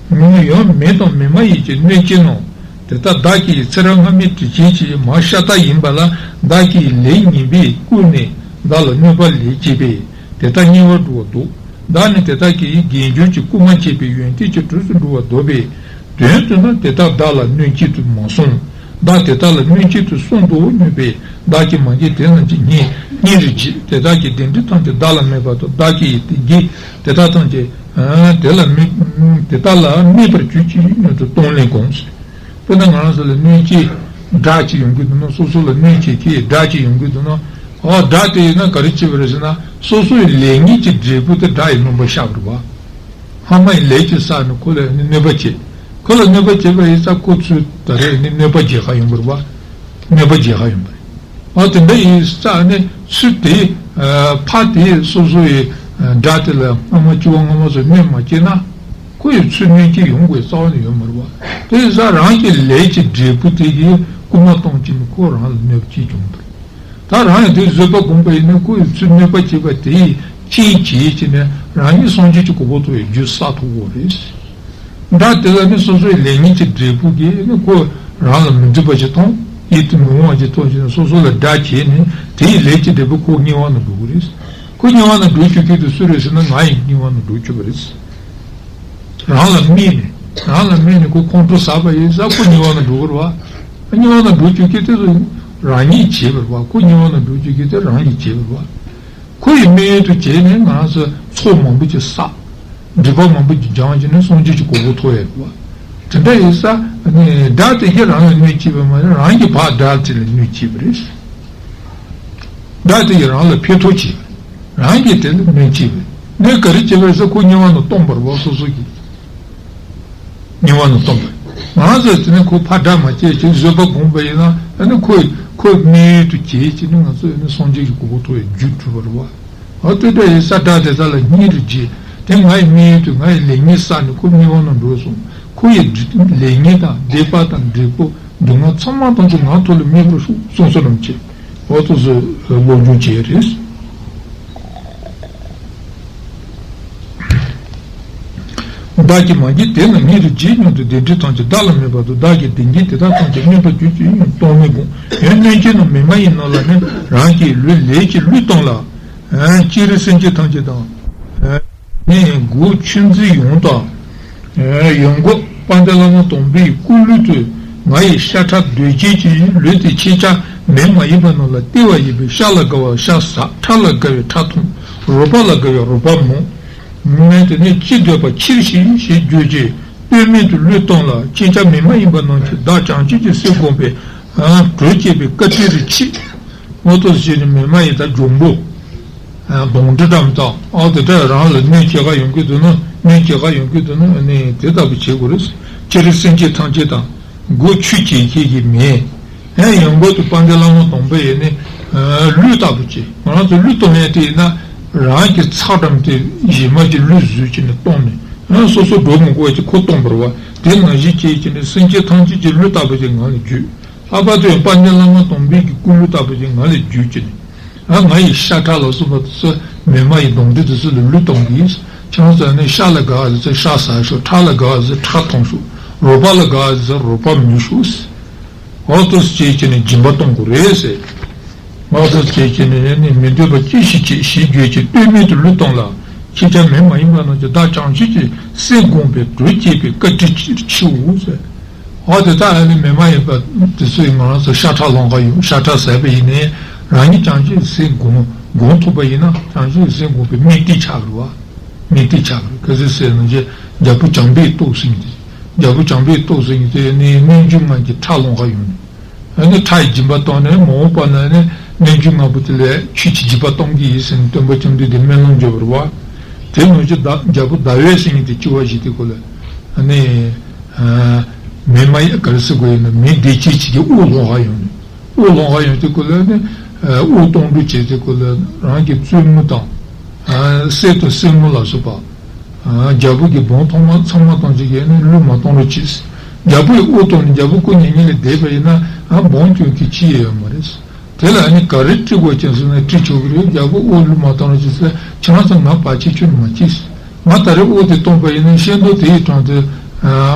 མི་ཡང་མི་དང་མི་མ་ཡིན་གྱི་གནོད་བྱེད་རྣམས་དེ་ལྟར་བདག་གིས་ཚེ་རབས་སྔ་མའི་དྲི་ཆེན་གྱིས་མ་ཤ་སྟག་ཡིན་པ་ལ་བདག་གིས་ལས་ངན་པས་བསྐུལ་ནས་བདག་ལ་གནོད་པ་ལས་བྱེད་པས་དེ་ལྟར་དམྱལ་བར་འགྲོ་བར་འདུག་བདག་ནི་དེ་དག་གིས་དགེ་སྦྱོར་གྱི་སྐུལ་མ་བྱས་པའི་ཡོན་ཏན་གྱི་གྲོགས་སུ་འགྲོ་བར་འདོད་པས། དོན་དུ་ན་དེ་དག་བདག་ལ་གནོད་བྱེད་དུ་མ་སོང་། བདག་དེ་དག་ལ་གནོད་བྱེད་དུ་སོང་འདུག་སྙམ་པས་བདག་གིས་མ་གིས་དེ་རྣམས་ཀྱི་སྙིང་སྙིང་རེ་རྗེ། དེ་དག་གི་བདེ་འབྲས་ཐམས་ཅད་བདག་ལ་སྨྲས་པ་དང་བདག་གིས་དེ་གིས་དེ་དག་ཐམས་ཅད་དེ་ལ་སྨྲས། དེ་དག་ལ་སྨྲས་པར་གྱུར་ཅིག་སྙམ་དུ་གཏོང་ལེན་སྒོམ་ཟེར། དཔེར་ན་ང་རང་ཚོ་ལ་གནོད་བྱེད་དགྲ་ཅིག་ཡོང་གི་འདུག་ན། སོ་སོ་ལ་གནོད་བྱེད་ཀྱི་དགྲ་ཅིག་ཡོང་གི་འདུག་ན། ཨོ་དགྲ་དེ་ཡིན་ན་ག་རེ་བྱེད་པ་རེད་ཟེར་ན། སོ་སོའི་ལས་ངན་གྱི་འབྲས་བུ་དེ་དགྲ་ཡི་སྣུམ་པ་བཤགས་པ་རེད་བ། སྔ་མ་ཡི་ལས་ཀྱི་བསགས་ནས་ཁོ་ལ་ནི་གནོད་པ་བྱེད། ཁོ་ལ་གནོད་པ་བྱེད་པ་ཡིན་ཙང་ཁོ་ཚོས་ད་རེས་ནི་གནོད་པ་རྒྱག་ག་ཡོང་པ་རེད་བ། གནོད་པ་རྒྱག་ག་ཡོང་པ་རེད། ཨ་དེ་འདྲ་ཡིན་ཙང་ནི་ཚུལ་དེ་ཕ་དེ་སོ་སོ་ཡི་དགྲ་དེ་ལ་སྔ་མ་སྐྱེ་བ་སྔ་མ་ཚོ་གནོད་མ་སྐྱེལ་ན། ཁོ་ཡི་ཚུལ་གནོད་སྐྱེལ་ཡོང་དགོས་རྩ་བ་ནས་ཡོད་མ་རེད་བ། དེ་ཡིན་ཙང་རང་གི་ལས་ཀྱི་འབྲས་བུ་དེ་གིས་སྐུལ་མ་གཏོང་བྱས་ནས་ཁོ་རང་ལ་གནོད་པ་སྐྱེལ་བྱུང་འདུག་ད་རང་ཡང་དེ་བཟོད་པ་སྒོམ་པ་ཡིན་ན་ཁོ་ཡི་ཚུལ་གནོད་པ་བྱེད་པ་དེ་ཡི་རྐྱེན་བྱས་བྱས་ནས་རང་ཉིད་སངས་རྒྱས་ཀྱི་གོ་འཕང་ཐོབ་པའི་རྒྱུ་བསགས་ཐུབ་ཀྱི་ཡོད་རེད། དགྲ་དེ་ལ་ནི་སོ་སོའི་ལས་ངན་གྱི་འབྲས་བུ་གིས་ནི་ཁོ་རང་ལ་མི་འགྲིག་པ་ཞིག་མཐོང་། ཡིད་དུ་མི་འོང་བ་ཞིག་མཐོང་བྱས་ནས་སོ་སོ་ལ་དགྲ་བྱས་ནས་དེ་ཡི་ལས་ཀྱི་འབྲས་བུ་ཁོ་དམྱལ་བ་ནང་འགྲོ་གི་རེད། ཁོ་དམྱལ་བ་ནང་འགྲོ་བཅུག་མཁན་དེ་སུ་རེད་ཟེར་ན་ང་ཡིས་དམྱལ་བ་ནང་འགྲོ་བཅུག་པ་རེད། རང་ལ་དམིགས་ནས་རང་ལ་དམིགས་ནས་ཁོ་ཁོང་ཁྲོ་ཟ་བ་ཡིན་ཙང་ཁོ་དམྱལ་བ་ནང་འགྲོ་གི་རེད་བ། དམྱལ་བ་ནང་འགྲོ་བཅུག་མཁན་དེ་རང་ཉིད་བྱས་པ་རེད་བ། ཁོ་དམྱལ་བ་ནང་འགྲོ་བཅུག་མཁན་དེ་རང་གིས་བྱས་པ་རེད་བ། ཁོ་ཡི་དམིགས་ཡུལ་དུ་བྱས་ནས་ང་རང་ཚོ་ཚོགས་མང་པོ་ཅིག་བསགས། སྒྲིབ་པ་མང་པོ་ཅིག་སྦྱངས་བྱས་ནས་སངས་རྒྱས་ཀྱི་གོ་འཕང་ཐོབ་ཡ་རེད་བ། དེ་འདྲ་ཡིན་ཙང་ནི་དགྲ་དེ་གིས་རང་ལ་གནོད་བྱས་པ་མ་རེད། རང་གིས་ཕར་དགྲ་དེ་ལ་གནོད་བྱས་པ་རེད། དགྲ་དེ་གིས་རང་ལ་ཕན་ཐོགས་བྱས་པ་རེད། རང་གིས་དེ་ལ་གནོད་བྱས་པ་རེད། གནོད་ག་རེ་བྱས་པ་རེད་ཟེར་ཁོ་དམྱལ་བ་ནང་བཏང་བ་རེད་བ། སོ་སོ་གིས། ཉེ་བ་ནས་སྟོན་པ། ང་ཚོས་དེ་ནས་ཁོ་ཕར་དགྲ་མ་བྱས་ཀྱི་བཟོད་པ་སྒོམ་པ་ཡིན་ན་ཨ་ནི་ཁོ་ཁོ་དམིགས་ཡུལ་དུ་བྱས་ཀྱི་ནི་ང་ཚོ་ཨ་ནི་སངས་རྒྱས་ཀྱི་གོ་འཕང་ཐོབ་པའི་རྒྱུ་གྲུབ་པ་རེད་བ། ཨ་དེ་འདྲ་ཡིན་ས་དགྲ་དེ་དག་ལ་སྙིང་རུས་བྱས། དེ་ང་ཡི་དམིགས་ཡུལ་དུ་ང་ཡི་ལེགས་ཉེས་བསགས་ནས་ཁོ་དམྱལ་བ་ནང་འགྲོ་སོང་། ཁོ་ཡི་ལེགས་ཉེས་དང་སྡིག་པ་དང་འབྲས་བུ་སྡུག་བསྔལ་ཚང་མ་ཐམས་ཅད་ང་ཐོག་ལ་དམིགས་པར་ཤོག་གསུངས་སོ་ནམ་ཅེས་འོ་ཐུགས་སུ་བློ་སྦྱོང་བྱས་རེད། བདག་གིས་མ་བགྱིས་དེ་རྣམས་སྙིང་རུས་བྱས་སྙམ་དུ་བདེ་འབྲས་ཐམས་ཅད་བདག་ལ་མེད་པར་ཐལ། བདག་གིས་དེ་འདྲའི་དེ་དག་ཐམས་ཅད་སྨིན་པར་གྱུར་ཅིག་སྙམ་སྟོང་ཉིད་བསྒོམ། ཡང་སྣོད་ཆེན་རྣམས་མི་མ་ཡིན་རྣམས་ལ་ནི་རང་གི་ལུས་ལས་ཀྱི་བློས་བཏང་ལ། སྤྱིར་སེམས་ཅན་ཐམས་ཅད་དང་། ནི་སྒོ་ཆོས་འཛིན་ཡོངས་དང་། ཡོངས་བསྐོར་དཔལ་ལྡན་བླ་མ་དམ་པའི་སྐུ་ལུས་དུ་ང་ཡི་ཤ་ཁྲག་གདོས་བཅས་ཀྱི་ལུས་དེ་ཁྱེད་ཅག་མི་མ་ཡིན་པ་རྣམས་ལ་སྟེར་བ་ཡིན་པས། ཤ་ལ་དགའ་བ་ཤ་ཟ། ཁྲག་ལ་དགའ་བས་ཁྲག་འཐུང་། རོ་བ་ལ་དགའ་བས་རོ་བ་མུག་ངས་དེ་ནས་ཅི་འདོད་པ་ཕྱིར་བཞེས་ཞེས་བརྗོད་ཅིང་ལྟོས་མེད་དུ་བློས་བཏང་ལ། ཁྱེད་ཅག་མི་མ་ཡིན་པ་རྣམས་ཀྱིས་བདག་བྱང་ཆུབ་ཀྱི་སེམས་བསྒོམས་པས་གྲོལ་བྱེད་པའི་བཀའ་དྲིན་རེ་མཆིས། མ་གཏོགས་ཞེས་ནི་མི་མ་ཡིན་དང་འབྱུང་པོ། གདོན་འདྲེ་འདྲ་མི་དང་ཨ་དེ་འདྲ་རང་ལ་གནོད་བྱེད་ག་ཡོང་གི་འདུག་ན་གནོད་བྱེད་ག་ཡོང་གི་འདུག་ན་ནི་དེ་ལྟ་བུ་བྱེད་དགོས་རེད། སྤྱིར་སེམས་ཅན་ཐམས་ཅད་དང་སྒོ་ཆོས་ཅན་ཁྱེད་ཀྱིས་མེད། ཡང་ཡོངས་བསྐོར་དུ་དཔལ་ལྡན་བླ་མ་དམ་པ་ཡིས་ནི་གླུད་ལྟ་བུ་ཅིག་ང་རང་ཚོ་གླུད་གཏོང་ཡས་དེ་ཡིན་ན་རང་གི་ཚགས་འགྲམ་དེ་གཞན་མ་གྱི་གླུད་བཟོས་ཀྱི་ནི་གཏོང་ནས་སོ་སོ་འགྲོ་མི་དགོས་ཀྱི་ཁོ་གཏོང་བར་བ་དེ་ནང་བཞིན་བྱས་ཀྱི་ནི་སེམས་ཅན་ཐམས་ཅད་ཀྱི་གླུད་ལྟ་བུ་ཅིག་ང་ལ་བརྒྱུད། ལྷག་པར་དུ་ཡང་དཔལ་ལྡན་བླ་མ་དམ་པའི་གི་སྐུ་གླུད་ལྟ་བུ་ཅིག་ང་ལ་བརྒྱུད་ཀྱི་ནི། ཨ་ང་ཡི་ཤ་ཁྲག་ལ་སོགས་པ་དེ་ཚོ་མི་མ་ཡི་གདོན་འདྲེ་དེ་ཚོ་ལ་གླུད་གཏོང་གི་ཡིན། ཁྱེད་རང་ཚོ་ནི་ཤ་ལ་དགའ་བ་དེ་ཚོ་ཤ་ཟ་ཤོག་ཁྲག་ལ་དགའ་བ་དེ་ཚོ་ཁྲག་འཐུང་ཤོག་རོ་བ་ལ་དགའ་བ་དེ་ཚོ་རོ་བ་མུག་ཤོག་འོ་དེ་ཚོ་བྱས་ཀྱི་ནི་སྦྱིན་པ་གཏོང་དགོས་རེད་ཟེར། འོ་དེ་ཚོ་བྱས་ཀྱི་ནི་ནི་མི་འདོད་པ་ཅི་ཞིག་བྱེད་ཞེས་བརྗོད་ཅིང་ལྟོས་མེད་དུ་གླུད་གཏོང་ལ། ཁྱེད་ཅག་མི་མ་ཡིན་པ་རྣམས་ཀྱིས་བདག་བྱང་ཆུབ་ཀྱི་སེམས་བསྒོམས་པས་གྲོལ་བྱེད་པའི་བཀའ་དྲིན་ཆེའོ་ཟེར། འོ་དེ་དག་ཨ་ནི་མི་མ་ཡིན་པ་དེ་ཚོས་ང་རང་ཚོ་ཤ་ཁྲག་ལོང་ག་ཡོད། ཤ་ཁྲག་ཟ་བ་ཡིན་ནའི་རང་ཉིད་བྱང་ཆུབ་སེམས་སྒོམ་སྒོམ་ཐུབ་པ་ཡིན་ན་བྱང་ཆུབ་སེམས་སྒོམ་པའི་དམིགས་གཏད་ཆགས་རེད་བ། དམིགས་གཏད་ཆགས་རེད། ག་ཚོད་ཟེར་ན་རྒྱལ་པོ་བྱམས་པའི་ཏོག་ཟེར་མཁན་དེ། རྒྱལ་པོ་བྱམས་པའི་ཏོག་ཟེར་མཁན་དེ་ནི་རྣལ་འབྱོར་ལྔ་གི་ཁྲག་ལོང་ག་ཡོད་ནི། ཨ་ནི་ཁྲག་ཡི་སྦྱིན་པ་བཏང་ནས་མ་འོངས་པ་ན་ནི་རྣལ་འབྱོར་ལྔ་པོ་དེ་ལ་ཆོས་ཀྱི་སྦྱིན་པ་གཏོང་གི་ཡིན་ཟེར་ནས་སྟོན་པ་བཅོམ་ལྡན་འདས་སྨོན་ལམ་བརྗོད་པ་རེད་བ། དེ་ནང་བཞིན་ཟླ་རྒྱལ་པོ་ཟླ་འོད་ཟེར་མཁན་དེ་སྐྱེ་བ་བཞེས་དུས་སྐབས་ལ་ཨ་ནི། མི་མ་ཡིན་ག་རེ་ཟེར་དགོས་ཡིན་ན་མི་སྡིག་ཅན་ཅིག་གི་དབུ་ལོང་བ་ཡོང་ནས་དབུ་ལོང་བ་ཡོང་དུས་སྐབས་ལ་ནི་དབུ་གཏོང་འདྲུ་བྱེད་དུས་སྐབས་ལ་རང་གི་བཙུན་མོ་དང་སྲས་དང་སྲས་མོ་ལ་སོགས་པ་རྒྱལ་པོ་གི་འབངས་ཐོག་མ་ཚང་མ་གཏོང་བྱེད་ཀྱི་ནི་གླུད་མ་གཏོང་རོགས་གྱིས། རྒྱལ་པོ་ཡི་དབུ་གཏོང་ནས་རྒྱལ་པོ་སྐུ་མྱ་ངན་ལས་འདས་པ་ཡིན་ན་འབངས་སྐྱོང་གི་ཅི་ཡང་ཡོད་མ་རེད། དེ་ལ་ནི་ག་རེ་དཀྲི་དགོས་ཀྱང་ཟེར་ན་དཀྲི་ཆོག་གི་རེད། རྒྱལ་པོ་དབུ་གླུད་མ་གཏོང་རོགས་གྱིས་ཟེར་ཁྱེད་རང་ཚོ་ང་བར་ཆད་ཁྱོན་མ་གྱིས། ང་ད་རེས་དབུ་དེ་གཏོང་པ་ཡིན་ན་ཤེས་མདོག་དེ་ཡི་དྲུང་དུ་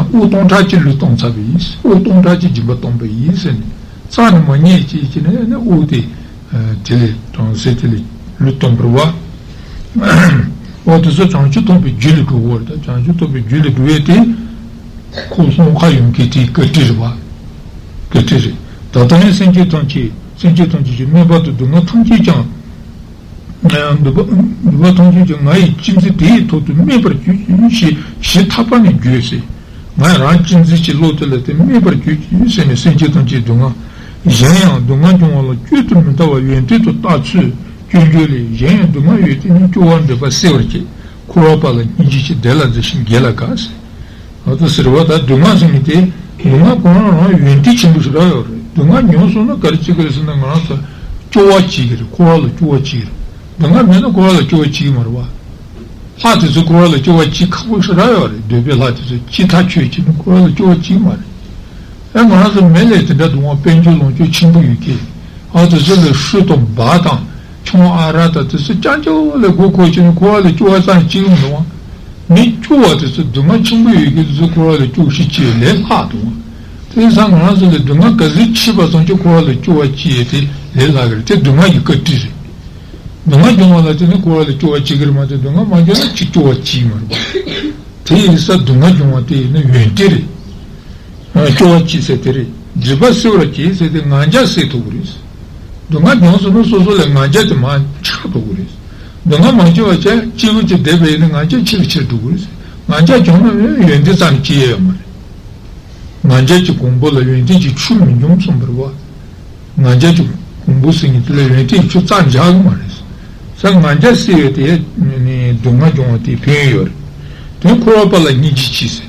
དབུ་སྟོང་ཕྲག་གཅིག་གླུད་གཏོང་ཚར་བ་ཡིན། དབུ་སྟོང་ཕྲག་གཅིག་སྦྱིན་པ་གཏོང་པ་ཡིན་ཟེར་ནས་རྩ་ནས་མ་ཉེས་ཅིག་བྱས་ནས་ནི་དབུ་དེ་དེ་ལས་གྲོང་གསེབ་དེ་ལས་གླུད་གཏོང་བར་བ། འོ་དེ་ཚོ་བྱང་ཆུབ་ཐོབ་པའི་རྒྱུ་ལས་གྲུབ་པ་རེད། ད་བྱང་ཆུབ་ཐོབ་པའི་རྒྱུ་ལས་གྲུབ་པའི་དེ་ཁོ་སོང་ཁ་ཡོང་གི་དེའི་བཀའ་དྲིན་རེད་བ། བཀའ་དྲིན་རེད། ད་ལྟ་ཡང་སེམས་ཅན་ཐམས་ཅད་སེམས་ཅན་ཐམས་ཅད་ཀྱི་གནོད་པ་དང་སྡུག་བསྔལ་ཐམས་ཅད་ཀྱང་། སྡུག་པ་སྡུག་པ་ཐམས་ཅད་ཀྱང་ང་ཡི་གཅེས་འཛིན་དེ་ཡི་ཐོག་ཏུ་སྨིན་པར་གྱུར་ཅིག་ཞེས་ཐག་པ་ནས་བརྗོད་ཟེར། ང་ཡི་རང་གཅེས་འཛིན་གྱི་བློ་དེ་ལ་དེ་སྨིན་པར་གྱུར་ཅིག་ཟེར་ནས་སེམས་ཅན་ཐམས་ཅད་སྡུག་བསྔལ། གཞན་ཡང་སྡུག་བསྔལ་འབྱུང་བ་ལ་བཅོས་ཏུ་མི་ལྟ་བ་ཡོན་ཏན་དུ་བརྟག་ཚུལ་སྐྱོན་བརྗོད་ལས། གཞན་ཡང་སྡུག་བསྔལ་ཡོད་དེ་ནི་སྐྱོ་བ་འདྲེན་པ་སེལ་བར་བྱེད། འཁོར་བ་པ་ལ་སྙིང་རྗེ་ཆེ་བདེ་ལ་འཛིན་ཞིང་དགེ་ལ་དགའ་ཟེར། ང་ཚོ་ཟེར་བ་ད་སྡུག་བསྔལ་ཟེར་མཁན་དེ་སྡུག་བསྔལ་ཁོ་རང་རང་ཡོན་ཏན་ཆེན་པོ་ཞིག་རག་ཡོད་རེད། སྡུག་བསྔལ་མྱོང་སོང་ན་ག་རེ་བྱེད་ཀྱི་རེད་ཟེར་ན་ང་རང་ཚོ་སྐྱོ་བ་སྐྱེ་གི་རེད། འཁོར་བ་ལ་སྐྱོ་བ་སྐྱེ་གི་རེད། སྡུག་བསྔལ་མེད་ན་འཁོར་བ་ལ་སྐྱོ་བ་སྐྱེ་གི་མ་རེད་བ། ལྷ་དེ་ཚོ་འཁོར་བ་ལ་སྐྱོ་བ་སྐྱེ་ཁག་པོ་ཞིག་རག་ཡོད་རེད། འདོད་པའི་ལྷ་དེ་ཚོ་སྐྱེ་ཐག་ཆོད་ཀྱི་ནི་འཁོར་བ་ལ་སྐྱོ་བ་སྐྱེ་གི་མ་རེད། ཨེ་ང་རང་ཚོ་མི་ལས་དེ་འདྲ་འདུག་བ། དཔལ་འབྱོར་ལོངས་སྤྱོད་ཆེན་པོ་ཡོད་ཀྱི། ཨ་དེ་ཚོ་ལས་ཧྲུལ་དང་སྦ་དང་ཆང་ཨ་རག་དང་དེ་ཚོ་རྐྱང་རྐྱང་ལས་མགོ་འཁོར་བྱས་ནས་འཁོར་བ་ལ་སྐྱོ་བ་ཙམ་སྐྱེ་གི་མི་འདུག་བ། མི་སྐྱོ་བ་དེ་ཚོ་སྡུག་བསྔལ་ཆེན་པོ་ཡོད་ཀྱི་དེ་ཚོ་འཁོར་བ་ལ་སྐྱོ་ཤས་ཆེ་ལས་ལྷག་འདུག་བ། དེ་ཡིན་ཙང་ང་རང་ཚོ་ལ་སྡུག་བསྔལ་ག་ཚོད་ཆེ་བ་ཙམ་གྱིས་འཁོར་བ་ལ་སྐྱོ་བ་སྐྱེ་ཡས་དེ་ལས་ལྷག་གི་རེད། དེ་སྡུག་བསྔལ་གྱི་བཀའ་དྲིན་རེད། སྡུག་བསྔལ་བྱུང་བ་ལ་བརྟེན་ནས་འཁོར་བ་ལ་སྐྱོ་བ་སྐྱེ་གི་རེད་མ་གཏོགས་སྡུག་བསྔལ་མ་བྱུང་ན་ཅིག་སྐྱོ་བ་སྐྱེ་གི་མ་རེད་པ། དེ་ཡིན་ས་སྡུག་བསྔལ་བྱུང་བ་དེ་ཡིན་ན་ཡོན་ཏན་རེད། སྐྱོ་བ་སྐྱེ་ཟེར་དེ་རེད། སྒྲིབ་པ་སེལ་བར་བྱེད་ཟེར་དེ་ང་རྒྱལ་སེལ་ཐུབ་ཀྱི་རེད། སྡུག་བསྔལ་བྱུང་སོང་ན་སོ་སོ་ལ་ང་རྒྱལ་དེ་མར་ཆག་ཐུབ་ཀྱི་རེད། སྡུག་བསྔལ་མ་བྱུང་བ་བྱས་སྐྱིད་པོ་ཅིག་བསྡད་པ་ཡིན་ན་ང་རྒྱལ་ཆེ་རུ་ཆེ་རུ་འགྲོ་གི་རེད། ང་རྒྱལ་བྱུང་ན་ཡོན་ཏན་རྩ་ནས་སྐྱེ་ཡས་ཡོད་མ་རེད། ང་རྒྱལ་གྱི་གོང་བུ་ལ་ཡོན་ཏན་གྱི་ཆུ་མི་འབྱུང་གསུངས་པ་རེད་བ། ང་རྒྱལ་གྱི་གོང་བུ་ཟེར་མཁན་དེ་ལ་ཡོན་ཏན་གྱི་ཆུ་རྩ་འཇགས་ཀྱི་མ་རེད། ས་ང་རྒྱལ་སེལ་བའི་དེ་ནི་སྡུག་བསྔལ་སྦྱོང་བ་དེ་ཕན་ཡོན་ཡོད་རེད། དེ་འཁོར་བ་པ་ལ་སྙིང་རྗེ་ཆེ་ཟེར།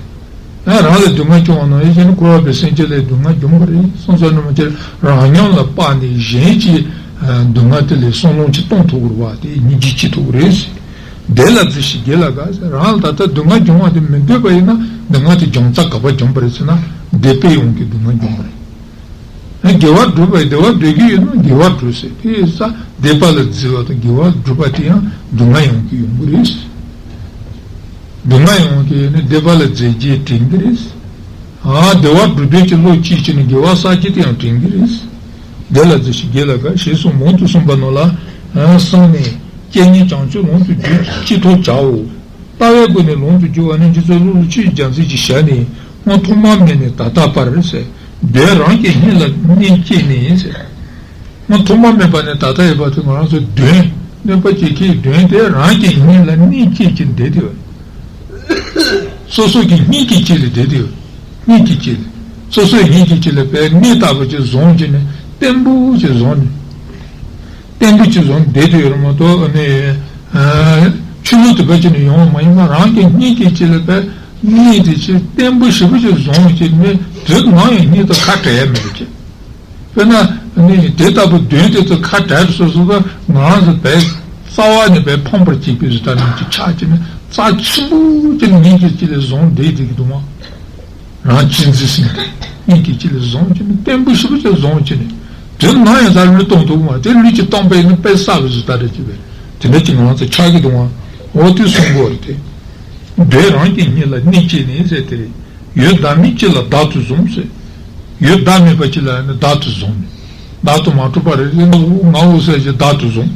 ཡང་རང་ལ་སྡུག་བསྔལ་བྱུང་བ་ནང་བཞིན་འཁོར་བ་པའི་སེམས་ཅན་ལ་སྡུག་བསྔལ་འབྱུང་བ་རེད། སོང་ཙང་ནི་མ་ཁྱེད་རང་སྙོམས་ལ་དཔག་ནས་གཞན་གྱི་སྡུག་བསྔལ་དེ་ལས་སང་ལོངས་ཅིག་གཏོང་ཐུབ་དགོས་པ་དེ་སྙིང་རྗེ་སྐྱེ་ཐུབ་ཀྱི་རེད། བདེ་ལ་བརྫི་ཞིང་དགེ་ལ་དགའ་ཟེར། རང་ལ་ད་ལྟ་སྡུག་བསྔལ་བྱུང་བ་དེ་མི་འདོད་པ་ཡིན་ན་སྡུག་བསྔལ་དེ་འབྱུང་རྩ་ག་པར་འབྱུང་བ་རེད་ཟེར་ན་བདེ་པོའི་དབང་གིས་སྡུག་བསྔལ་འབྱུང་བ་རེད། དགེ་བ་སྒྲུབ་པའི་བདེ་བ་འདོད་ཀྱི་ཡོད་ན་དགེ་བ་སྒྲུབ་ཟེར། དེ་ཡིན་ཙང་བདེ་བ་ལ་བརྫི་བ་དང་དགེ་བ་སྒྲུབ་པ་དེ་ཡང་སྡུག་བསྔལ་ཡོང་གི་ཡོང་གི་རེད། སྡུག་བསྔལ་ཡོང་གི་ཡོད་ན་བདེ་བ་ལ་བརྫི་རྒྱུ་དྲན་གྱི་རེད། ཨ་བདེ་བ་སྒྲུབ་འདོད་ཀྱི་བློ་སྐྱེས་བྱས་ནས་དགེ་བ་བསགས་རྒྱུ་དེ་ཡང་དྲན་གྱི་རེད། བདེ་ལ་བརྫི་ཞིང་དགེ་ལ་དགའ་ཞེས་གསུངས། མང་དུ་གསུངས་པ་རྣམས་ལ་གསན་ནས་སྐྱེ་གཉིས་བྱང་ཆུབ་ལོངས་སུ་སྤྱད་ཅེས་ཐོབ་བྱའོ། ལྟ་བའི་སྒོ་ནས་ལོངས་སུ་སྤྱོད་པ་ནི་རྗེ་བཙུན་ཀླུ་ལུ་ཆོས་ཀྱི་རྒྱལ་མཚན་གྱི་ཞལ་ནས་སྔོན་ཐོག་མ་མེད་ནས་ད་ལྟ་བར་ཟེར། གདོན་རང་གི་སྙིང་ལ་གནོད་བསྐྱེད་ནས་ཟེར། སྔོན་ཐོག་མ་མེད་པ་ནས་ད་ལྟ་ཡོད་པ་དེ་ང་རང་ཚོ་གདོན་གནོད་པ་བྱེད་མཁན་གདོན་དེ་རང་གི་སྙིང་ལ་གནོད་བསྐྱེད་ཀྱིན་བསྡད་དེ། སོ་སོ་གི་སྙིང་གི་དཀྱིལ་ལ་བསྡད་དེ། སྙིང་གི་དཀྱིལ་ལ། སོ་སོའི་སྙིང་གི་དཀྱིལ་ལ་བས་གནས་ལྟ་བུ་ཅིག་བཟུང་བྱས་ནས་བརྟན་པོ་ཅིག་བཟུང་ནས། བརྟན་པོ་ཅིག་བཟུང་བསྡད་དུ་ཡོད་རེད་མ་གཏོགས་ནི། ཆུ་ལུད་དུ་བས་ཅིག་ནི་ཡོང་བ་མ་ཡིན་ན་རང་གི་སྙིང་གི་དཀྱིལ་ལ་བས་གནས་དེ་ཅིག་བརྟན་པོ་ཞེ་པོ་ཅིག་བཟུང་བྱས་ནས་དུས་ནམ་ཡང་གཉིད་དུ་ཁ་བྲལ་ཡ་མེད་ཅིག་དཔེར་ན་ནི་དེ་ལྟ་བུ་གདོན་དེ་ཚོ་ཁ་བྲལ་སོ་སོ་ག་ང་རང་ཚོ་བས་རྩ་བ་ནས་བས་ཕམ་པར་བྱེད་པའི་རི་དྭགས་རྣམས་ཀྱི་ཕྱག་ཅིག་ནི་རྩ་ཆེན་པོ་ཅིག་ནི་སྙིང་གི་དཀྱིལ་ལ་བཟུང་བསྡད་དེ་གི་འདུག་མ། རང་གཅེས་འཛིན་ཟིན་ཏེ་སྙིང་གི་དཀྱིལ་ལ་བཟུང་བྱས་ནས་བརྟན་པོ་ཞེ་པོ་ཅིག་བཟུང་བྱས་ནས་དེ་ནམ་ཡང་ད་ལུས་གཏོང་ཐུབ་མ་དེ་ལུས་ཀྱི་གཏོང་པས་ནི་དཔེ་བསགས་པའི་གཟུགས་ལྟར་རེ་བྱེད་པས་དེ་འདྲ་ཅིག་ང་རང་ཚོ་ཆགས་ཀྱི་འདུག་མ། འོ་དེ་གསུང་དགོས་རེད་དེ། འདོད་རང་གི་སྙིང་ལ་གནོད་བསྐྱེད་ནས་ཟེར་དེ་རེད། ཡོད་བདག་མེད་ཅིག་ལ་བདག་ཏུ་བཟུང་ཟེར། ཡོད་བདག་མེད་པ་ཅིག་ལ་ནི་བདག་ཏུ་བཟུང་ནས། བདག་ཏུ་མ་གྲུབ་པ་རེད་ང་འོ་ཟེར་གྱི་བདག་ཏུ་བཟུང་།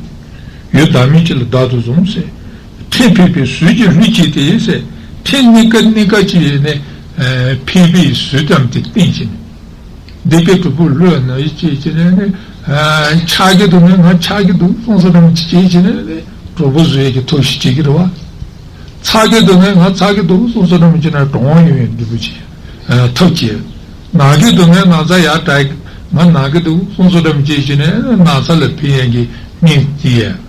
ཡོད་བདག་མེད་ཅིག་ལ་བདག་ཏུ་བཟུང་ཟེར། ཕྲན་ཕུད་པའི་ཟོལ་གྱིས་ལྷོད་བྱས་ཏེ་ཟེར། ཕྲན་གཉིས་ཀ་གཉིས་ཀ་ཅིག་ཡིན་ནས་ཕན་པའི་ཟོལ་ཙམ་དེ་བསྟན་བྱས་ནས། འདི་སྐད་གྲོགས་པོ་ལྷོད་ན་ཡི་ཅེས་བྱས་ནས་ནི། ཆགས་ཀྱི་འདུག་ནི་ང་ཆགས་ཀྱི་འདུག་གསུངས་སོ་ནམ་ཅི་བྱས་བྱས་ནས་ནི་གྲོགས་པོ་བཟོ་ཡས་ཀྱི་ཐབས་ཤིག་བྱེད་ཀྱི་རེད་བ། ཚ་གི་འདུག་ནི་ང་ཚ་གི་འདུག་གསུངས་སོ་ནམ་ཅི་ན་གྲོང་བ་ཡོང་ཡས་འདྲི་པོ་བྱས་ཐབས་བྱས། ན་གི་འདུག་ནི་ང་ཚ་ཡར་དྲག་ང་ན་གི་འདུག་གསུངས་སོ་ནམ་ཅི་བྱས་ནས་ན་ཚ་ལ་ཕན་ཡས་ཀྱི་གཉེན་དེ་ཡས།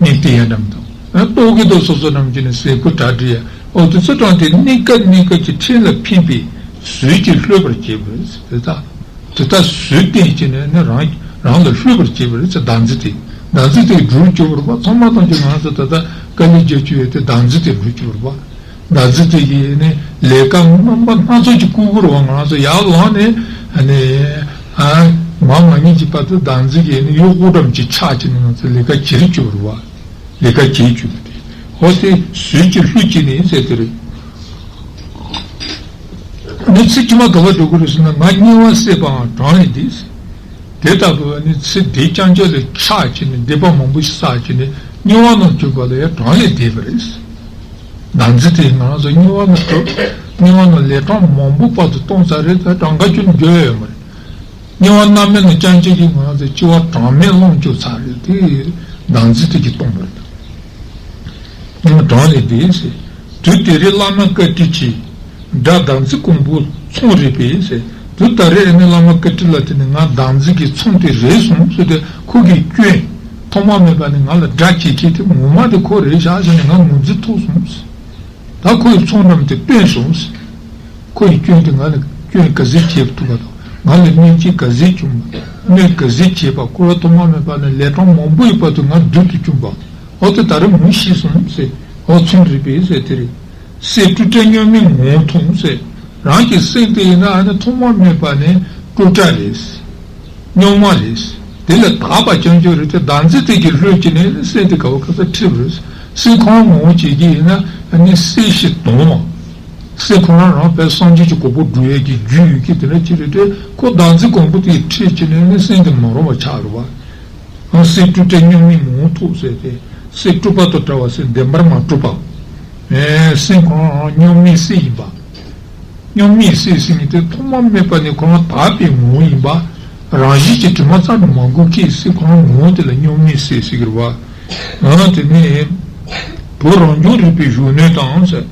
གཉིད་དེ་ཡང་འགྲམ་དང་། ལྟོགས་ཀྱི་འདུག་སོ་སོ་རྣམས་ཀྱིས་ནི་ཟས་གོས་གྲ་སྒྲིག་ཡ། འོ་དེ་ཚོ་དྲངས་ཏེ་གཉིས་ཀ་གཉིས་ཀ་གི་ཕྲན་ལ་ཕན་པའི་ཟོལ་གྱིས་ལྷོད་པར་བྱེད་པ་རེད། དེ་དག་དེ་དག་ཟོལ་བསྟན་གྱིས་ནི་ནི་རང་རང་ལ་ལྷོད་པར་བྱེད་པ་རེད། བདག་འཛིན་དེ་བདག་འཛིན་དེ་སྒྲུབ་བཅུག་པར་པ་ཚང་མ་ཐམས་ཅད་ང་ཚོ་ད་ལྟ་དཀའ་ལས་རྒྱག་རྒྱུ་ཡོད་དེ་བདག་འཛིན་དེ་སྒྲུབ་བཅུག་པར་པ། བདག་འཛིན་དེ་གིས་ནི་ལས་ཀ་རྣམ་པ་སྣ་ཚོགས་ཀྱི་བསྐུལ་བསྐུལ་བ་ང་ཚོ་ཡར་ལངས་ནས་ནི་ཨ་མ་མ་ཉིད་ཀྱི་བར་དུ་བདག་འཛིན་གྱིས་ནི་གཡོ་འགུལ་འགྲམ་གྱི་ཆགས་ཀྱི་ནི་ང་ཚོ་ལས་ཀ་བྱེད་རྒྱུ་རེད་བ། ལས་ཀ་བྱེད་རྒྱུ་རེད། འོ་དེ་ཟོལ་གྱིས་ལྷོད་ཀྱི་ནི་ཟེར་དེ་རེད། ནི་ཚིག་ཕྱི་མ་ག་བ་འགྲོ་གི་རེད་ཟེར་ན་ང་དམྱལ་བ་བསད་པའང་གྲང་ལས་འདས། དེ་ལྟ་བུ་ནི་ཚེ་འདི་རྐྱང་རྐྱང་ལ་ཆགས་ཀྱི་ནི་སྡིག་པ་མང་པོ་ཞིག་བསགས་ཀྱི་ནི་དམྱལ་བ་ནང་བྱུང་བ་ལ་ཡང་གྲང་ལས་འདས་པ་རེད། བདག་འཛིན་དེ་ང་ཚོ་དམྱལ་བ་ནང་འགྲོ་དམྱལ་བ་ནང་ལས་གྲངས་མང་པོ་བར་དུ་གཏོང་ཚར་རེད། ད་གྲངས་ཀ་ཅུང་འགྱོ་ཡ་ཡོད་མ་རེད། དམྱལ་བ་མནར་མེད་ནང་རྐྱང་རྐྱང་གིས་ང་ཚོ་འཆི་བ་གྲངས་མེད་སློང་བཅུག་ཚར་རེད། དེ་བདག་འཛིན་དེ་གིས་སྟོང་པར་གྲངས་ལས་འདས་ཟེར། དུས་དེ་རིང་བླ་མ་བཀའ་དྲིན་ཆེ། དགྲ་བདག་འཛིན་གོང་བུ་ཚོང་རེད་པས་ཟེར། དུས་ད་རེས་ཨ་ནི་བླ་མ་བཀའ་དྲིན་ལ་དེ་ནི་ང་བདག་འཛིན་གྱི་ཚོང་དེ་རེད་སོང་ཟེར་ཏེ་ཁོ་གི་སྐྱོན་ཐོག་མ་མེད་པ་ནི་ང་ལ་དགྲ་བྱེད་མཁན་དེ་ངོ་མ་དེ་ཁོ་རེད་བཞག་ཟེར་ནས་ང་ངོས་འཛིན་ཐུབ་སོང་ཟེར། ད་ཁོ་ཡི་ཚོང་འགྲམ་དེ་སྟོན་སོང་ཟེར། ཁོ་ཡི་སྐྱོན་དེ་ང་ལ་སྐྱོན་ག་ཚོད་བྱེད་ཐུབ་པ་དང་ང་ལ་གནོད་སྐྱེལ་ག་ཚོད་བྱུང་བ། གནོད་ག་ཚོད་བྱེད་པ། འཁོར་བ་ཐོག་མ་མེད་པ་ནས་ལས་གྲངས་མང་པོ་ཡི་བར་དུ་ང་བདུད་དུ་བཅུག་པ། འོ་དེ་ད་རེས་མུ་ཤི་སོང་ཟེར། འོ་ཚོང་རེད་པས་ཟེར་དེ་རེད། སྲས་སྤྲུལ་བྲལ་སྙོན་མིག་ངོ་མཐོང་ཟེར། རང་གི་སྲས་དེ་ཡིན་ན་ཨ་ནི་ཐོག་མ་མེད་པ་ནས་སྤྲུལ་བྲལ་རེད། སྙོན་མ་རེད། དེ་ལས་དག་པ་རྐྱང་རྐྱང་རེད་དེ་བདག་འཛིན་དེ་གི་ལྷོད་ཀྱི་ནས་སྲས་དེ་ག་བ་ག་ས་ཁྲིད་པ་རེད། སྲས་ཁོ་རང་ངོ་བོ་བྱེད་ཀྱི་ཡིན་ན་ཨ་ནི་སྲས་ཞིག་དོང་བ། སྲས་ཁོ་རང་རང་བས་སངས་རྒྱས་ཀྱི་གོ་འཕང་སྒྲུབ་ཡས་ཀྱི་རྒྱུ་ཡོད་ཀྱི་དེ་འདྲ་ཅིག་རེད་དེ་ཁོ་བདག་འཛིན་གོང་བུ་དེ་ཁྲིད་ཀྱི་ནས་ནི་སྲས་དེ་མ་རུང་བ་ཆགས་རེད་བ། སྲས་སྤྲུལ་བྲལ་སྙོན་མིག་ངོ་མཐོང་ཟེར་ཏེ། སྲས་སྤྲུལ་པ་དང་བྲལ་བ་ཟེར་བདེན་པར་མ་གྲུབ་པ། སྲས་ཁོ་རང་སྙོན་མིག་སྲས་ཡིན་པ། སྙོན་མིག་སྲས་ཟེར་མཁན་དེ་ཐོག་མ་མེད་པ་ནས་ཁོ་རང་དག་པའི་ངོ་བོ་ཡིན་པ། རང་བཞིན་གྱིས་དྲི་མ་རྩ་ནས་མ་གོས་མཁན་སྲས་ཁོ་རང་ངོ་བོ་དེ་ལ་སྙོན་མིག་སྲས་ཟེར་གྱི་རེད་བ། འོ་དེ་ནས། བོད་རང་བྱུང་རིག་པའི་གཞོན་ནུ་དང་ཟེར།